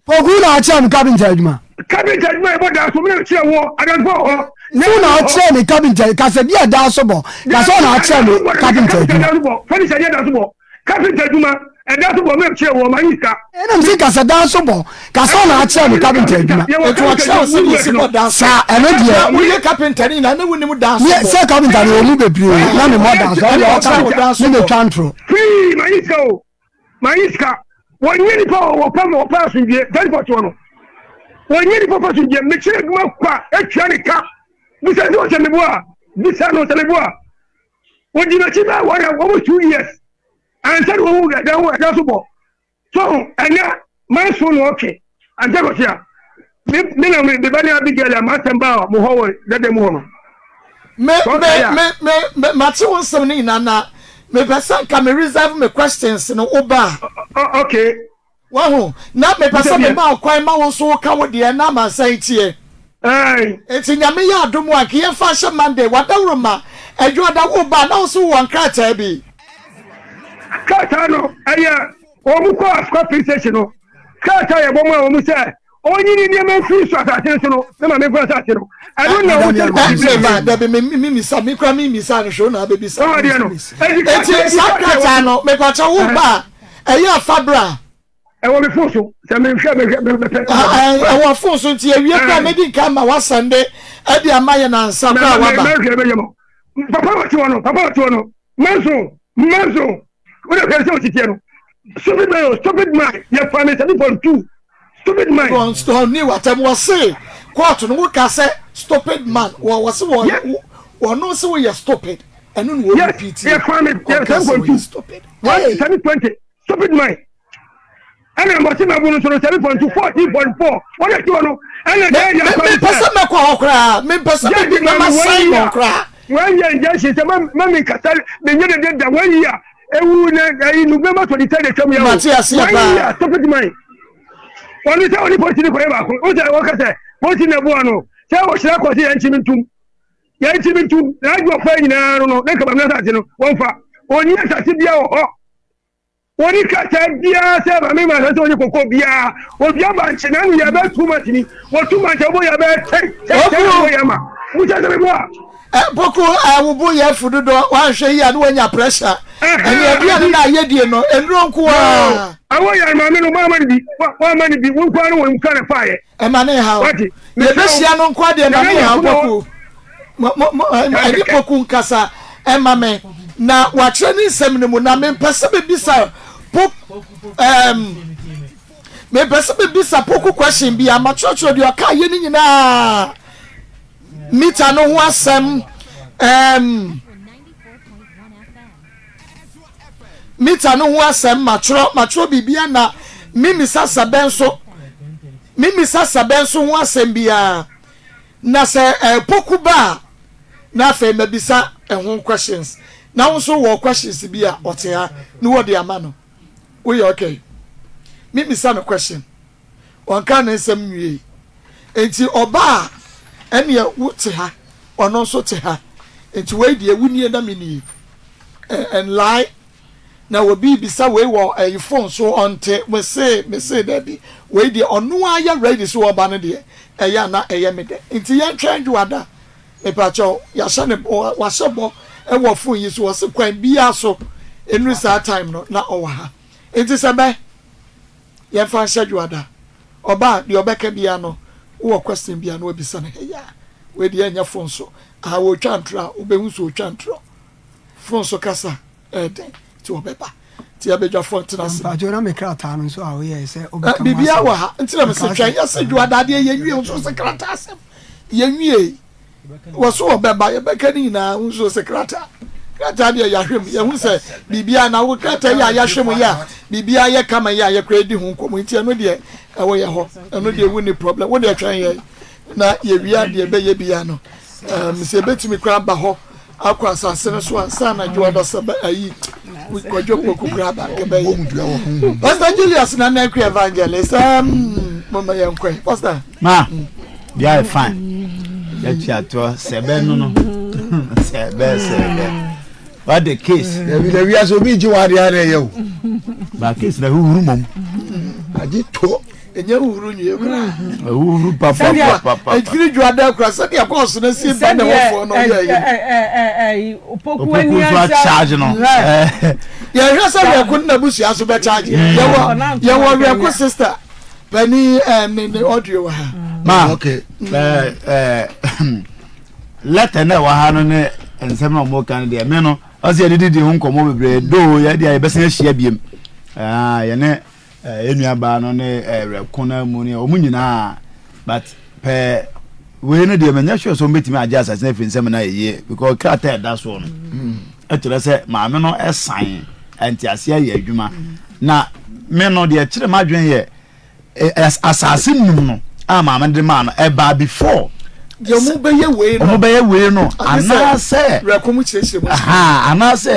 Poku na ɔkyerɛ me kapenta adwuma. Kapenta adwuma yɛ bɔ daa so mena kyerɛ wɔ adanfo hɔ. Wo na ɔkyerɛ me kapenta kasa bi a daa so bɔ kasa ɔna ɔkyerɛ me kapenta adwuma. Furniture yɛ daa so bɔ kapenta adwuma ɛda so bɔ mena kyerɛ wɔ maa yi sika. Ɛna mi si kasa daa so bɔ kasa ɔna ɔkyerɛ me kapenta adwuma. Etu ɔkyerɛ wo sɛ yɛsi bɔ daa so. Saa ɛno deɛ. Na woyɛ kapenta ne nyinaa ne wonim daa so bɔ. Sɛ kapenta no wɔ mu bebree na me mɔ daa so ɛna ɔka ne metwa ntoro. Fii maa yi sika o. Mayi sika. Wɔnyɛ nipa wɔ wɔpɛ ma wɔpɛ asomdwie. Transport wɔ no. Wɔnyɛ nipa pɛ asomdwie. Mekyerɛ adwuma kwa atua ne ka. Bisa sɛ ɔsɛ meboa a. Bisa no sɛ meboa a. Wɔdi m'akyi bɛɛ wɔn a wɔn 2 years. Ansa na wɔn ɛda ho ɛda so bɔ. So ɛnɛ manso na ɔtwe. Ansa kɔsi a. Me me na me ba ne Abigail a m'asɛm ba mo hɔ wɔ dada mu hɔ no. Me me me me me mate wo nsɛm no nyinaa na mepɛ sɛ nka me reserve me questions no wo ba a. Okay. Wahu na mepɛ sɛ mema wo kwan ma wo nso woka wo deɛ na amansan tie. Nti Nyame yɛ adom a nka yɛmfa nhyɛ Monday wadaworoma adwoada wo ba a na wo nso wowɔ nkrataa bi. Krataa no ɛyɛ wɔn kɔ Asukwa police station no krataa yɛbɔ mu a wɔn sɛ Ɔnyi ne nneɛma mfiri so asase no so no, ne maame mfiri asase no. Ɛno na wɔn sɛ kɔsi bere ba dabi me me misa me kura me misa no hwɛ na abɛbisa. Ɔwɔ deɛ no. Eti saa krataa no mepakyɛ wo ba a ɛyɛ afa bra. Ɛwɔ me fon so sɛ mehwɛ mehwɛ mepɛ. Ɛwɔ fon so nti ewie kura medi nka ma wasɛnde ɛde ama yɛ nansa kura waba. Mɛhwɛ mɛyɛ mo. Papa wɔ te hɔ no papa wɔ te hɔ no manso manso. Wọ́n yẹ fẹ́ sẹ́ òtítì no. Stupid man o stupid man yẹ fa mi 7.2 stupid man. Wɔn ní wàtɛm wɔ se kóòtù no wò ká sɛ stupid man wɔ wɔ se wɔ wɔn no se wò yɛ stupid ɛno na wɔ repeat yɛ fa mi yɛ 7.2 stupid. 1 7.20 stupid man. Ɛna mbɔsi ma bu no so no 7.2 14.4 wɔn yɛ ti wɔ no ɛna dɛ yɛ fa mi sɛ. Mepɛ sɛ mɛkɔ hɔ koraa mepɛ sɛ mɛ bi na ma sign wɔn koraa. Wɔn yɛ injection sɛ ma mi kasa mi nye dede da wɔn yi a ewu na ɛyi November 23 atwam yɛ o Mate aseɛ wɔn yi paa. a stupid man wɔn sɛ wɔn ni polisi ni kɔyɛ baako o sɛ wɔka sɛ polisi na ɛboa no sɛ wɔhyerɛ kɔ sɛ yɛn nkyi mi ntum yɛn nkyi mi ntum na adwo ɔfa nyinaa no no ne nkaba mi asase no wɔn fa wɔn asase bia wɔ hɔ. Wɔnni krataa biara sɛ maame ma sɛ wɔnyɛ koko biara. Wɔdua bankye na ano yɛ bɛyɛ 2 months ni. Wɔtu bankye wɔbɔ yɛ bɛyɛ 10 10 10 wɔbɔ yɛ ma. Musa sɛ meboa. Poku wobo yɛ afu dodo wanhwɛ yi a ne wanya pressure. Ɛne aduane no a yɛdie no nnuro nko ara. Awɔ yare maame no wɔama no bi wɔama no bi wo nko ara no wɔn kura na faayɛ. Ɛma ne haw. Yɛbɛhyia no nko adeɛ ma ne haw Poku. Ɛne Poku nkasa ɛma me na wakyerɛ ne nsɛm no mu na mempɛ sɛ mebisa po mepɛ sɛ mebisa Poku question bi a makyerɛkyerɛ deɛ ɔka yɛ no nyinaa mita no ho asɛm mita no ho asɛm matwerɛ matwerɛ biribia na memisa sɛbɛn so memisa sɛbɛn so ho asɛm biara na sɛ Poku ba a. Na afei mabisa ɛho questions. Na wo nso wɔ questions bi a ɔte ha na wɔde ama no. Woyɛ okay? Memmisa no question. Ɔnka ne nsɛm nwiei. Enti ɔba a, ɛneɛ wo te ha, ɔno nso te ha. Enti wei deɛ wo nie na me nie. Ɛnlae. Na obi rebisa wei wɔ ɛyi phone so ɔnte. Mese, mese dabi. Wei deɛ ɔno ara yɛ ready sɛ ɔba no deɛ, ɛyɛ a na ɛyɛ me dɛ. Nti yɛntwɛn Dwoada. Mepakyɛw, yɛahyɛ ne bɔ, wahyɛ bɔ wɔ phone yi so, ɔse kwan biara so ɛnuru saa time no na ɔwɔ ha. Nti sɛ bɛ, yɛmfa nhyɛ Dwoada. Ɔba a, deɛ ɔbɛka biara no, wowɔ question biara no wabisa no heyaa. Wei deɛ ɛnyɛ phone so. Aha wɔretwa ntorɔ a, wobɛhu sɛ ɔretwa ntorɔ. Phone so kasa ɛyɛ den nti ɔbɛba. Nti abadwafoɔ ntena ase. Mpakyɛw na me krataa no nso a woyɛɛ sɛ wobɛka mu Biribiara asɛm. wɔ ha nti na mese twɛn yɛse dwoada adeɛ yɛnwie nso se krataa asɛm yɛnwie wɔ so ɔbɛba yɛbɛka ne nyinaa wo nso se krataa krataa deɛ yɛahwɛ mu yɛhu sɛ biribiara na wo krataa yi a yɛahwɛ mu yi a biribiara yɛ kama yi a yɛkora yɛdi ho nkɔmmɔ nti ɛno deɛ ɛwɔ yɛ hɔ ɛno deɛ wo ni problem wo deɛ twɛn yɛ na yɛwie adeɛ bɛyɛ biara no um, sɛ yɛbɛtumi koraa aba hɔ akɔ asase no so ansa na dwo adasa bɛ ayi kwadwo poku koraa ba nka bɛyɛ Pastor Julius na na akua evangelist um, mama yɛn kɔɛ Pastor ma bia yɛ fine yɛtwi atoɔ sɛ bɛ no no sɛ bɛ sɛ bɛ what the case. Dabi dabi ase obi gye wade ara ɛyɛ o. Ba case na huhuru mom. Agye to. Ɛnyɛ huhuru nwie koraa. Huhuru papapapa. Ɛfiri dwa da kora sɛdeɛ kɔɔso no si ba ne hɔfoɔ no yɛ yi. Opoku ani nso akyagye no. Yɛhwɛ sɛ wɛko no n'abusua so bɛkyagye. Yɛwɔ yɛwɔ wɛko sister panin ne ne audio wɔ ha. Ma okay. Ɛɛ ɛɛ. Lɛtɛ na ɛwɔ ha no ne nsɛm na wɔn ka no deɛ me no ɔsɛ yɛde didi ho nkɔmɔ bebree doo yɛ deɛ yɛbɛsan ahyia biem yɛne yɛn nua baa no ne ɛwɛko no mu ne wɔn nyinaa but pɛɛ wei no deɛ manya sure sɛ wɔbɛtumi agye asase no afiri nsɛm no ayɛ yie because krataa ɛda soɔ no ɛkyerɛ sɛ maame no ɛsan nteaseɛ ayɛ adwuma na me no deɛ ɛkyerɛ m'adwene yɛ asase num no a maame de maa no ɛbaa before. Deɛ ɔmo bɛyɛ wei no. Ɔmo bɛyɛ wei no anaasɛ. Rɛko mu kyerɛkyerɛ mu. Anaasɛ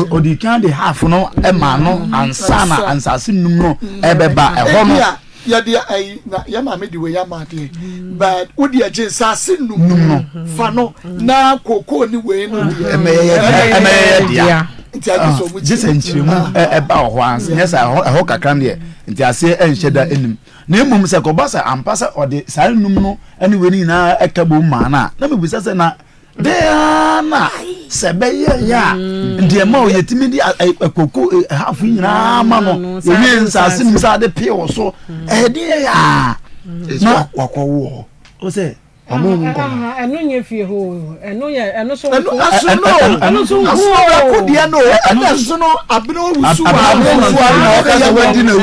odi kan de half no ɛmaa no ansa na ansase num no ɛbɛba ɛhɔ no. Ebia yɛde ayi na yɛ maame de wei ama adeɛ but wo deɛ gye nsase num no fa no na kookoo ne wei no deɛ. Ɛmɛyɛ dea. Nti agye sɛ ɔmo gye sɛ nkyerɛmu ɛba wɔ hɔ ansa nyɛ sɛ ɛhɔ kakra no deɛ. Nteaseɛ nhyɛ da nnim. Na mmom sɛ ɛkɔba sɛ ampa sɛ ɔde saa nnum no ne wei no nyinaa ɛka bom maa no a, na mebisa sɛ na dɛn ara na sɛ ɛbɛyɛ yɛ a nti ɛma o yɛtumi de koko hafo nyinaa ma no yɛwie nsaase nim sɛ ade pee wɔ so ɛdeɛ yɛ a na wakɔwo hɔ o sɛ Ɔmo ɔmo nkɔ no. Ɛno nyɛ fie hɔ o. Ɛno yɛ ɛno so nko. Ɛno ɛso no o. Ɛno so nko o. Asono bɛko deɛ no o. Ɛna ɛsono abena owusu wa. Abena owusu wa na ɔka sɛ wadi na wu.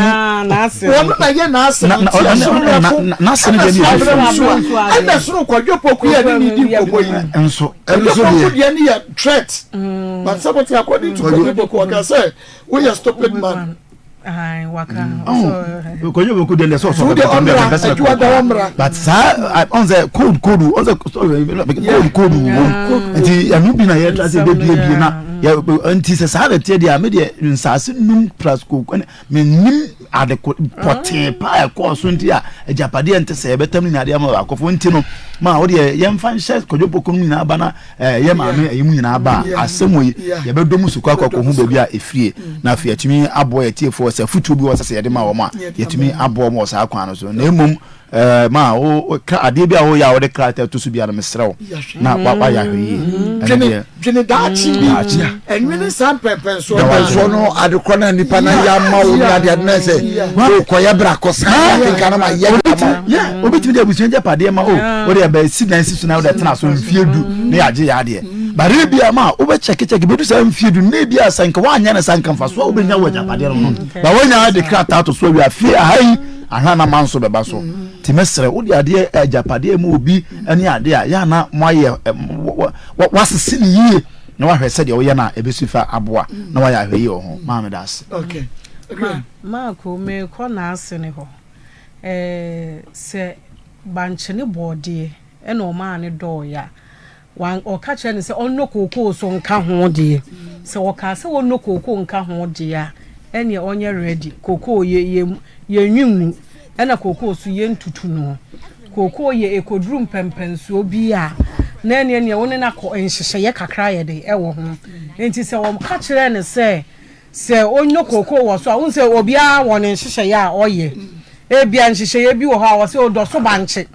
Wɔn na yɛ n'ase no nti ɛsono bɛko. N'ase no deɛ ne yɛ abena owusu wa. Ɛna ɛsono kwadwo poku yɛ ne ne di nkɔmɔ yi. Nso. Kwadwo poku deɛ ne yɛ threat. But sɛ mo te according to kwadwo poku ɔka sɛ woyɛ stupid man. kɔnyɛ bɛ ko deɛ sɛ ɔsɔ bɛ bɛ bɛ sɛ kɔ but saa ɔn sɛ cold cold ɔn sɛ cold cold wɔ mu nti ɛnu bi na yɛ tra sɛ ebe bie bie na yɛ nti sɛ saa na ɛteɛ deɛ a mi deɛ nsaase num plus ko ɛnɛ mi nim ade ko pɔtee paa ɛkɔɔ so nti a agyapadeɛ nte sɛ yɛbɛtam ne nyinaa ama akɔfo nti no ma o deɛ yɛmfa nhyɛ kɔdwo poko no nyinaa ba na Eh, yɛ maame ɛyi mu nyinaa ba a, asɛm wɔ yi, yɛbɛdɔ mu sukuu akɔ akɔhu baabi a ɛfirie, na afei yɛatumi aboa yɛn atiefoɔ sɛ afotuo bi wɔ sɛ sɛ yɛde ma wɔn a, yɛatumi aboa wɔn wɔ saa kwan no so. Na mmom, eh, ma wo ka adeɛ bi a woyɛ a wode krataa to so biara no, mesrɛ wo na wayɛ ahwɛ yie. Ɛno Dwene deɛ, dwene daakye bi. Daakye. Ɛnwene saa mpɛmpɛnsoɔ no. Mpɛmpɛnsoɔ no adekorɔ no a nipa no ayɛ ama wo ne adeade no sɛ wokɔyɛ bra kɔsan akenka no ma yɛ de ama wo. Obetumi de abusua agyapadeɛ ma o wode ɛbɛ si dan si so na wode tena so mfie du na yɛagye yɛ adeɛ bare bi ama a wobɛkyɛkekyɛke bɛdu saa mfie du na ebi a sɛ nka woanyɛ no saa nka mfasoɔ a wobɛnya wɔ agyapadeɛ no no ba woanya de krataa to so awie afei aha yi ahwɛ na ma nso bɛba so nti mɛsrɛ wode adeɛ agyapadeɛ mu obi ne adeɛ a yɛ ana moayɛ wasese ne yie na wahwɛ sɛdeɛ woyɛ no a ɛbɛsi fa aboa na wayɛ ahwɛ yie wɔ ho. Maame da ase. Okay. Ma, Marko, merekɔ n'ase ne hɔ. Ɛɛ, sɛ bankye ne bɔɔdeɛ na ɔmaa no dɔɔeɛ a, Wan, ɔka kyerɛɛ no sɛ ɔnnɔ kookoo so nka ho deɛ. Sɛ ɔkaa sɛ ɔnnɔ kookoo nka ho deɛ a, ɛnneɛ ɔnyɛ ready. Kookoo yɛ, yɛ, yɛnwi ngu, ɛna kookoo so yɛntutu no. Kookoo yɛ ɛkɔduru mpɛnpɛnsoɔ bi a, na ɛnneɛ neɛ wo ne no akɔ nhyehyɛeɛ kakra ayɛ dɛn ɛwɔ ho. Nti sɛ ɔka kyerɛɛ no sɛ Sɛ ɔnya kookoo wɔ so a, wohu sɛ obiara wɔ ne nhyehyɛeɛ a ɔyɛ. Ebia nhyehyɛeɛ bi wɔ hɔ a wɔsɛ ɔdɔ so bankye,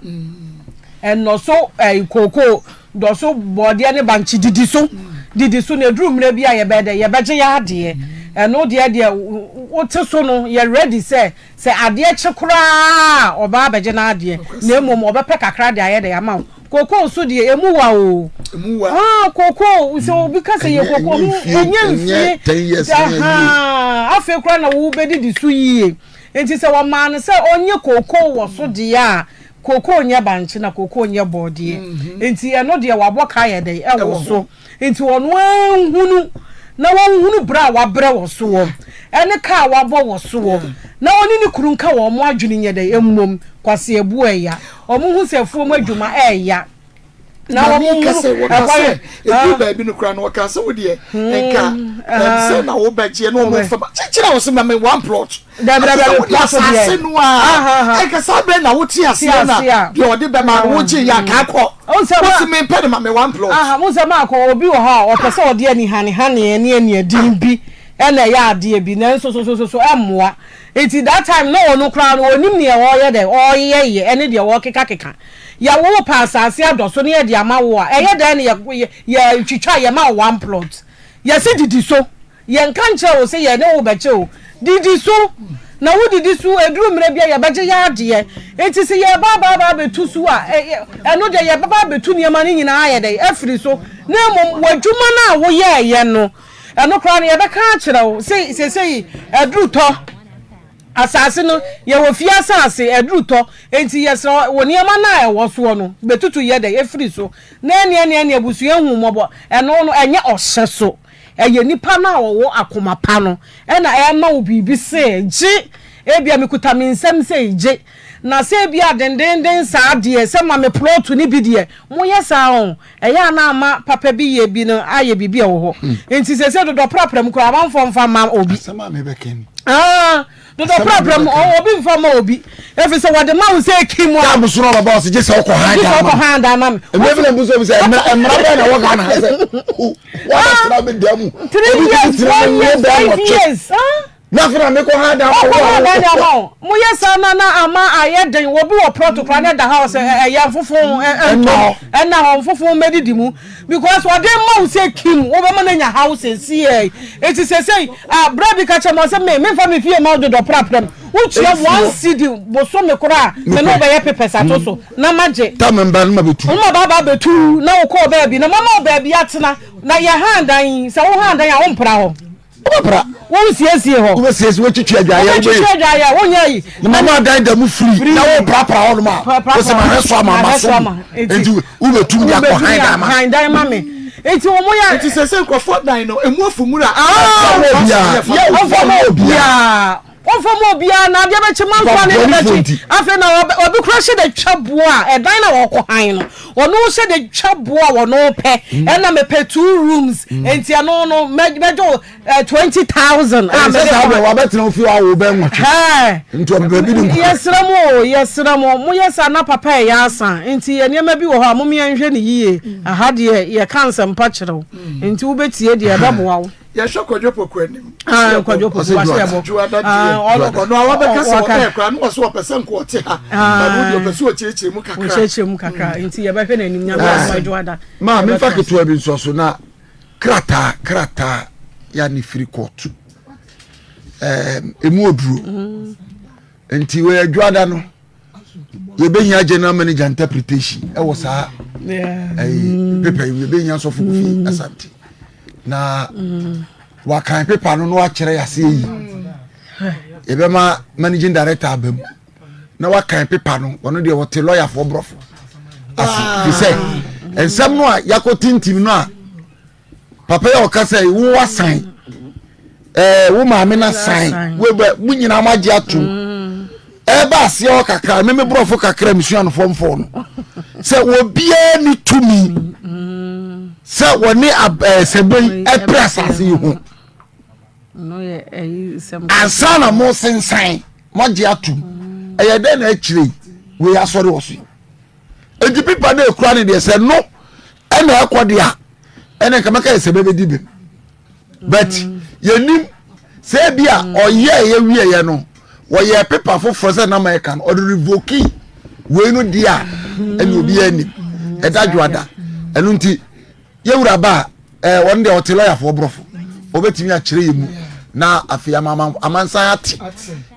ɛnɔ so ɛyi kookoo, dɔ so bɔɔdeɛ ne bankye didi so, didi so na ɛduru mmerɛ bi a yɛbɛyɛ dɛ yɛbɛgye yɛ adeɛ. Ɛno deɛ deɛ wote so no yɛ ready sɛ sɛ adeɛ kye koraa a ɔbaa abɛgye n'adeɛ na mmom ɔbɛpɛ kakra de ayɛ dɛ ama wo. Kokoo so deɛ emu wa oo. Emu wa. Ah kokoo sɛ obi ka sɛ yɛ kokoo ho ɛnyɛ mfie. Ahaa afei koraa na wo bɛdidi so yie. Nti sɛ wɔmaa no sɛ ɔnyɛ kokoo wɔ so deɛ a kokoo nyɛ bankye na kokoo nyɛ bɔɔdeɛ. Nti ɛno deɛ wabɔ ka yɛ dɛn ɛwɔ so. Nti ɔno ara nhunu na wɔnhunu brɛ a wabrɛ wɔ soɔ ɛne ka a wabɔ wɔ soɔ na ɔne ne kunu nka wɔn adwene nyɛ dɛn mmom Kwasi abu ɛya wɔn hu sɛ afuom adwuma ɛya na wɔn Maame hunu kasa wɔka ɛkwan sɛ ɛduru baabi no koraa no wɔka sɛ wo deɛ nka sɛ na wobɛgyeɛ na wɔn fa kyekyere a wɔsɛ ma me one plot Dabi dabi Ɛte sɛ wode plot deɛ. asase no a ɛnka saa berɛ na wote aseɛ na deɛ ɔde bɛma no wogye yɛ anka akɔ wosi mempɛ no ma me one plot. Aha mo sɛ maakɔ obi wɔ hɔ a ɔpɛ sɛ ɔde anihanehaneɛ ne aniɛden bi ɛna ɛyɛ adeɛ bi nanso so so so ɛmmoa nti that time na ɔno koraa no ɔnim neɛ ɔreyɛ dɛ ɔreyɛyɛ ɛne deɛ ɔrekekakeka yɛ wo pɛ asase adɔ so ne yɛde ama wo a ɛyɛ dɛn na yɛ yɛ twitwa yɛma wo one plot yɛse didi so Yɛnka nkyerɛ wo sɛ yɛne wo rebɛkyɛ o, didi so na wodidi so, ɛduru mmerɛ bi a yɛbɛgye yɛn adeɛ. Enti sɛ yɛreba aba aba abɛtu so a, ɛno deɛ yɛbɛba abɛtu nneɛma no nyinaa ayɛ dɛn? Afiri so. Na mmom w'adwuma no a woyɛeɛ no, ɛno koraa no yɛbɛka akyerɛ wo sɛ seesei aduru tɔ. Asase no, yɛwɔ fie asase, aduru tɔ, enti yɛsrɛ wo, nneɛma no a ɛwɔ soɔ no, bɛtutu yɛ dɛn? Afiri so. Na ɛnneɛ, ɛnneɛ, ɛnneɛ abusua hu mmɔbɔ. Ɛno no, ɛnyɛ ɔhyɛ so. Ɛyɛ nipa no a ɔwɔ akoma pa no na ɛrema wo biribi sɛ gye, ebia mekuta me nsam sei, gye. Na sɛ ebia dendeenden saa deɛ, sɛ ma me plɔto no bi deɛ, moyɛ saa o, ɛyɛ a na ama papa bi yɛ bi no ayɛ biribi a ɛwɔ hɔ. Nti seesei dodɔprapra mu koraa amanfoɔ mfa mma obi. Asɛm a mebɛka ni. Ah, Dodo prapra mu obi nfa ma obi efi sɛ wɔde ma wo sɛ eki mu a. Taa musu na ɔbɛba ɔsi gye sɛ ɔkɔ han dan ma. Gye sɛ ɔkɔ han dan ma mi. Mmiri bi na mbuso bi sɛ mmara mmara bɛn na ɛwɔ Ghana ha sɛ wɔabɛtena mi dan mu. 3 years 4 years 5 years. Na afei na mekɔ han dan ma wo. Ɔkɔ han dan ma wo. Mo yɛ saa na na ama ayɛ den obi wɔ prɔto koraa na ɛda ha ɔsɛ ɛyɛ nfofo ɛntɔ ɛna hɔ nfofo mɛdidi mu. Because ɔde ma wo sɛ kim wobɛma no anya haw sɛsiɛ eti sɛsɛi ah bra bi ka kyerɛ me ɔsɛ me memfa me fie ma wo dodɔ prapra mu wotua one cedi bosome koraa me ne wobɛyɛ papers ato so na magye Ta me mba no ma bɛtu. ma ba ba bɛtu na wokɔɔ baabi na mama wo baabi atena na yɛ han dan yi sɛ wo han dan a wompra hɔ. Wobɛpra. Wonsiesie hɔ. Wobɛsiesie, wobɛtwitwi adwaeɛ. Wobɛtwitwi adwaeɛ, wonyɛ yi. Na mama adan da mu firi. Na woprapra hɔ nom a. Wosɛ mahwɛ so ama ma so. Nti wobɛtum de akɔ han dan ma. Han dan ma me. Nti wɔn yɛ. Nti sɛ sɛ nkurɔfoɔ dan no emu afu nwura. Ɔmfa ma obiara. Wɔmfa ma obiara na adeɛ bɛkye mankoa ne ne bɛkye. Afei na obi kora hyɛ da twa boɔ a ɛdan na wɔkɔ han no ɔno hyɛ da twa boɔ a ɔno pɛ ɛna mepɛ two rooms nti ɛno no mɛgye wo 20,000 a mede kɔ. Wabɛtena wo fie awo bɛ nwɔtwe nti ɔbɛbɛ bi ne nkɔ. Yɛsrɛ mo o yɛsrɛ mo moyɛ saa na papa ɛyɛ asa nti yɛ nneɛma bi wɔ hɔ a mom yɛnhwɛ no yie aha deɛ yɛka nsɛmpa kyerɛ wo nti wobɛtie deɛ ɛbɛboa wo. Yɛhwɛ Kwadwo Poku anim. Ah, Kwadwo Poku wase yɛ bɔ. Juada deɛ. Ɔno a wabɛka sɛ ɔbɛyɛ koraa no wɔsɛ ɔpɛ sɛ nko ɔte ha. Na no deɛ ɔpɛ sɛ ɔkyerɛkyerɛ mu kakra. Ɔkyerɛkyerɛ mu kakra nti yɛbɛhwɛ n'anim nyame asoma Juada. Maa memfa ketewa bi nso so na krataa krataa ya ne firi kɔɔto. Ɛɛm emu oduro. Nti wɔ Juada no. Yɛbɛhia general manager interpretation ɛwɔ saa ɛyi pepa yi yɛbɛhia sɔfo kofi mm. asante na mm. wakan pepa no na wakyerɛ yaseɛ yi yɛbɛma managing director aba mu na wakan pepa no ɔno deɛ wɔte lɔyafoɔ borɔfo ase fi sɛ nsɛm no a yɛakɔ tintim no a papa yi a ɔka sɛ wo wasan ɛɛ wo maame na san wo bɛ mo nyinaa mo agye atum mm. Ɛba aseɛ hɔ kakra, me me borɔfo kakra mesua no fɔmfɔɔ no sɛ obiara ni tumi sɛ wɔne sɛbɛ yi ɛpere asase yi ho ansa na mo sensan moagye atom. Ɛyɛ dɛn na akyire yi wei asɔre wɔ so yi? Enti pipa no ekura ne deɛ sɛ no ɛna ɛkɔ deɛ a ɛna nka mɛka yɛ sɛ bɛbɛdi bem, but yɛnim sɛ ebi a ɔyɛ yɛ wieɛ no wɔyɛ pepa foforɔ sɛ nama ɛka no ɔde revoke wei no deɛ a ɛna obi anim ɛda dwoada. Ɛno nti yɛwura ba a ɛɛ wɔn deɛ ɔte lɔyafoɔ borɔfo wɔbɛtumi akyerɛ yɛ mu na afei ama amansan ate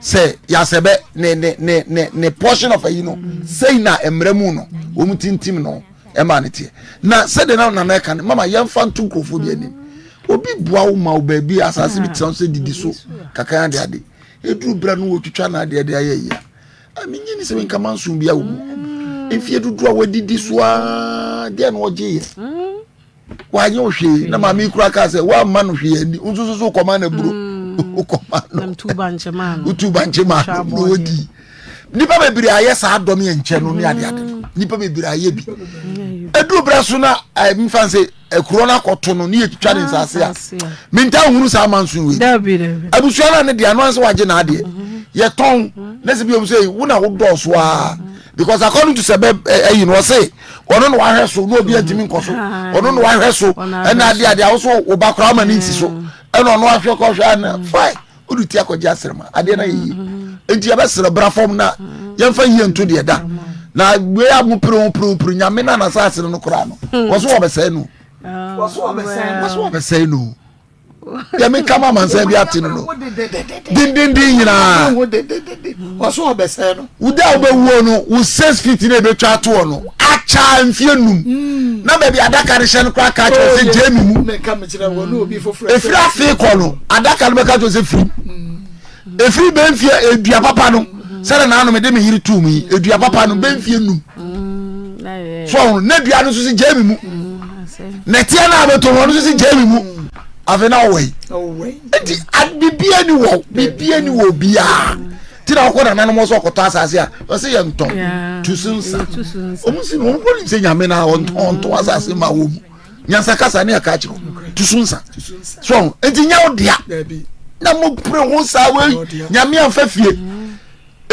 sɛ yasɛbɛ ne ne ne ne ne portion of ayi no sɛyi na mmerɛ mu no wɔn tintim no ɛma ne teɛ. Na sɛdeɛ na nana ɛka no, mama yɛmfa nto nkurɔfoɔ bi anim. Obi boa wo ma wo baabi asase bi tena sɛ didi so kakra ade ade eduru bere no wɔtwitwa na adeɛ de ayɛ yia a menye ne sɛ menka manso bi awɔ mu mfie dodoɔ a wadidi so aa deɛ na ɔgye yɛ wanyɛ wo hwee na maame kura kaa sɛ woamma no hwee ani nso so so kɔma no aburo wokɔma no wotu bankye maa no na ɔdi. Nipa bebree ayɛ saa dɔm yɛ nkyɛn no ne ade ade no, nipa bebree ayɛ bi eduru brɛ so na nfa nse ekuro no akɔto no ne yɛ twitwa ne nsaase a minta nhunu saa amanso wei abusua no ne deɛ ano ansa wagye n'adeɛ yɛtɔn ne sɛ bi omi sɛ wo na wo dɔɔso aa because according to sɛ bɛ ɛyi no ɔse ɔno na wahwɛ so na obi antumi nkɔ so, ɔno na wahwɛ so ɛna adeɛ adeɛ awoso wo ba koraa ama ne nsi so ɛna ɔno ahwɛ kɔhwɛ ana fine wode ti akɔgye asrama adeɛ no ayɛ yie. Nti yɛbɛsrɛ bra fam na yɛmfa yie nto deɛ da na wei a mo pere ho pere ho pere nyame no anasase no no koraa no wɔ so wɔbɛsɛe no, wɔ so wɔbɛsɛe no. Deɛ meka ma amansan bi ate no no dendenden nyinaa woda a wobɛwuo no wo 6 feet na ɛbɛtwa atoɔ no akyaa mfie num na baabi adaka no hyɛ no koraa ka kyerɛ sɛ gyee me mu. Ɛfiri afei kɔ no adaka no bɛka kyerɛ sɛ firim ɛfiri bɛmfie edua papa no sɛdeɛ naano mede me yere tuu mu yi edua papa no bɛmfie num so ɔhono na dua no nso sɛ gyee me mu nɛteɛ no a bɛtɔ no ɔno nso sɛ gyee me mu. Afei na ɔwɔ yi nti bibia ni wɔ bibia ni wɔ biara ti na ɔkɔ nananom sɛ ɔkɔtɔ asase a ɔsɛ yɛ ntɔn tu so nsa ɔmo si no ɔmo kɔ nim sɛ nyame na ɔntɔn ɔntɔn asase ma wɔ mu nyansa kasa ne ɛka kyerɛ tu so nsa so nti nyɛ wo dea na mo pere ho saa wei nyame anfa fie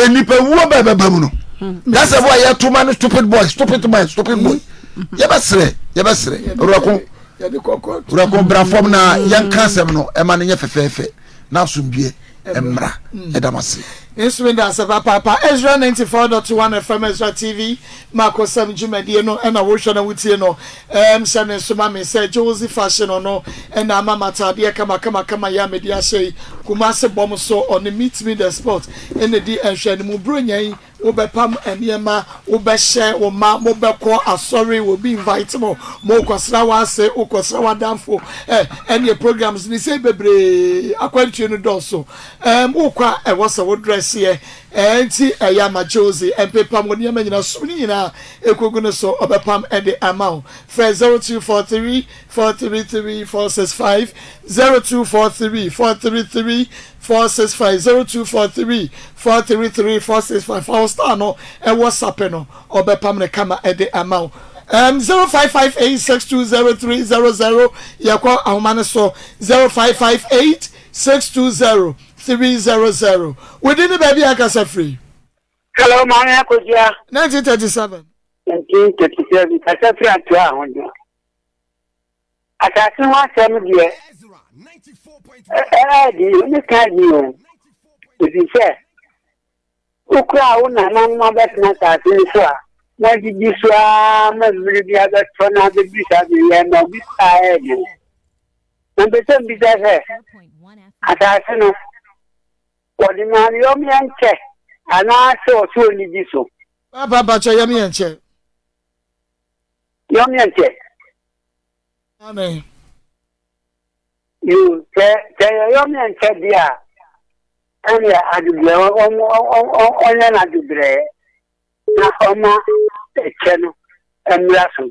nipa wuo bɛɛ bɛba mu no dasɛ bo a yɛto ma no stupid boy, stupid man, stupid boy. Yɛbɛserɛ yɛbɛserɛ wurako wurako bra fam na yɛnka asɛm no ɛma no nyɛ fɛfɛɛfɛ na asomdwie mmra. Ɛda mo ase. Nso da ase papaapa. Ezra 94.1 FM, Ezra TV, Makosɛm dwumadie no ɛna wohwɛ na wotie no. Hyɛ ne nso ma me sɛ Josie Fashion ɔno ɛna ama m'ataadeɛ kama kama kama yi a mede ahyɛ yi. Kumase bɔm so ɔne Meet Me The Spot ɛna di nhwɛ no mu. Buronya yi wobɛpam nneɛma, wobɛhyɛ wo ma, mobɛkɔ asɔre, obi invite mo, mokɔsra w'ase, wokɔsra w'adamfo, ɛ ɛneɛ programs ne sei bebree, akwantuo no dɔɔso. Wokɔ a ɛwɔ sɛ wo drɛseɛ, nti ɛyɛ ama Josie mpepam wo nneɛma nyinaa, sum no nyinaa ɛkɔgu no so, ɔbɛpam de ama wo. Frɛ 0243 433 465, 0243 433 465, 0243 433 465. Fa wo star no ɛwɔ sape no, ɔbɛpam no kama ɛde ama wo. 0558 620 300. Yɛkɔ ahoma no so, 0558 620 300. Wodi ne baabi a akasa firi? Hello, Maame Akosua. 1937. 1937, kasa firi Atoa Ahodwo. Asase ho asɛm deɛ, ɛyɛ den, ne ka den o. Ɛfiri sɛ, wokura wo nananom abɛtena asase no so a, wɔadidi so ara ma mmere bi abɛtɔ na abɛduru saa bere yi, ɛma obi koraa ɛyɛ den. Na mpɛ sɛ mbisa sɛ, asase no, wɔde maa no yɔm yɛnkyɛ anaasɛ ɔsɛ ɔnidi so? Papa mpakyɛ yɛm yɛnkyɛ. Yɔm yɛnkyɛ. Amen. Yoo, sɛ sɛ yɛyɔ me nkyɛ deɛ a, ɛnneɛ adebrɛ ɔnyɛ no adebrɛ na ɔma ɛkyɛ no mmra so.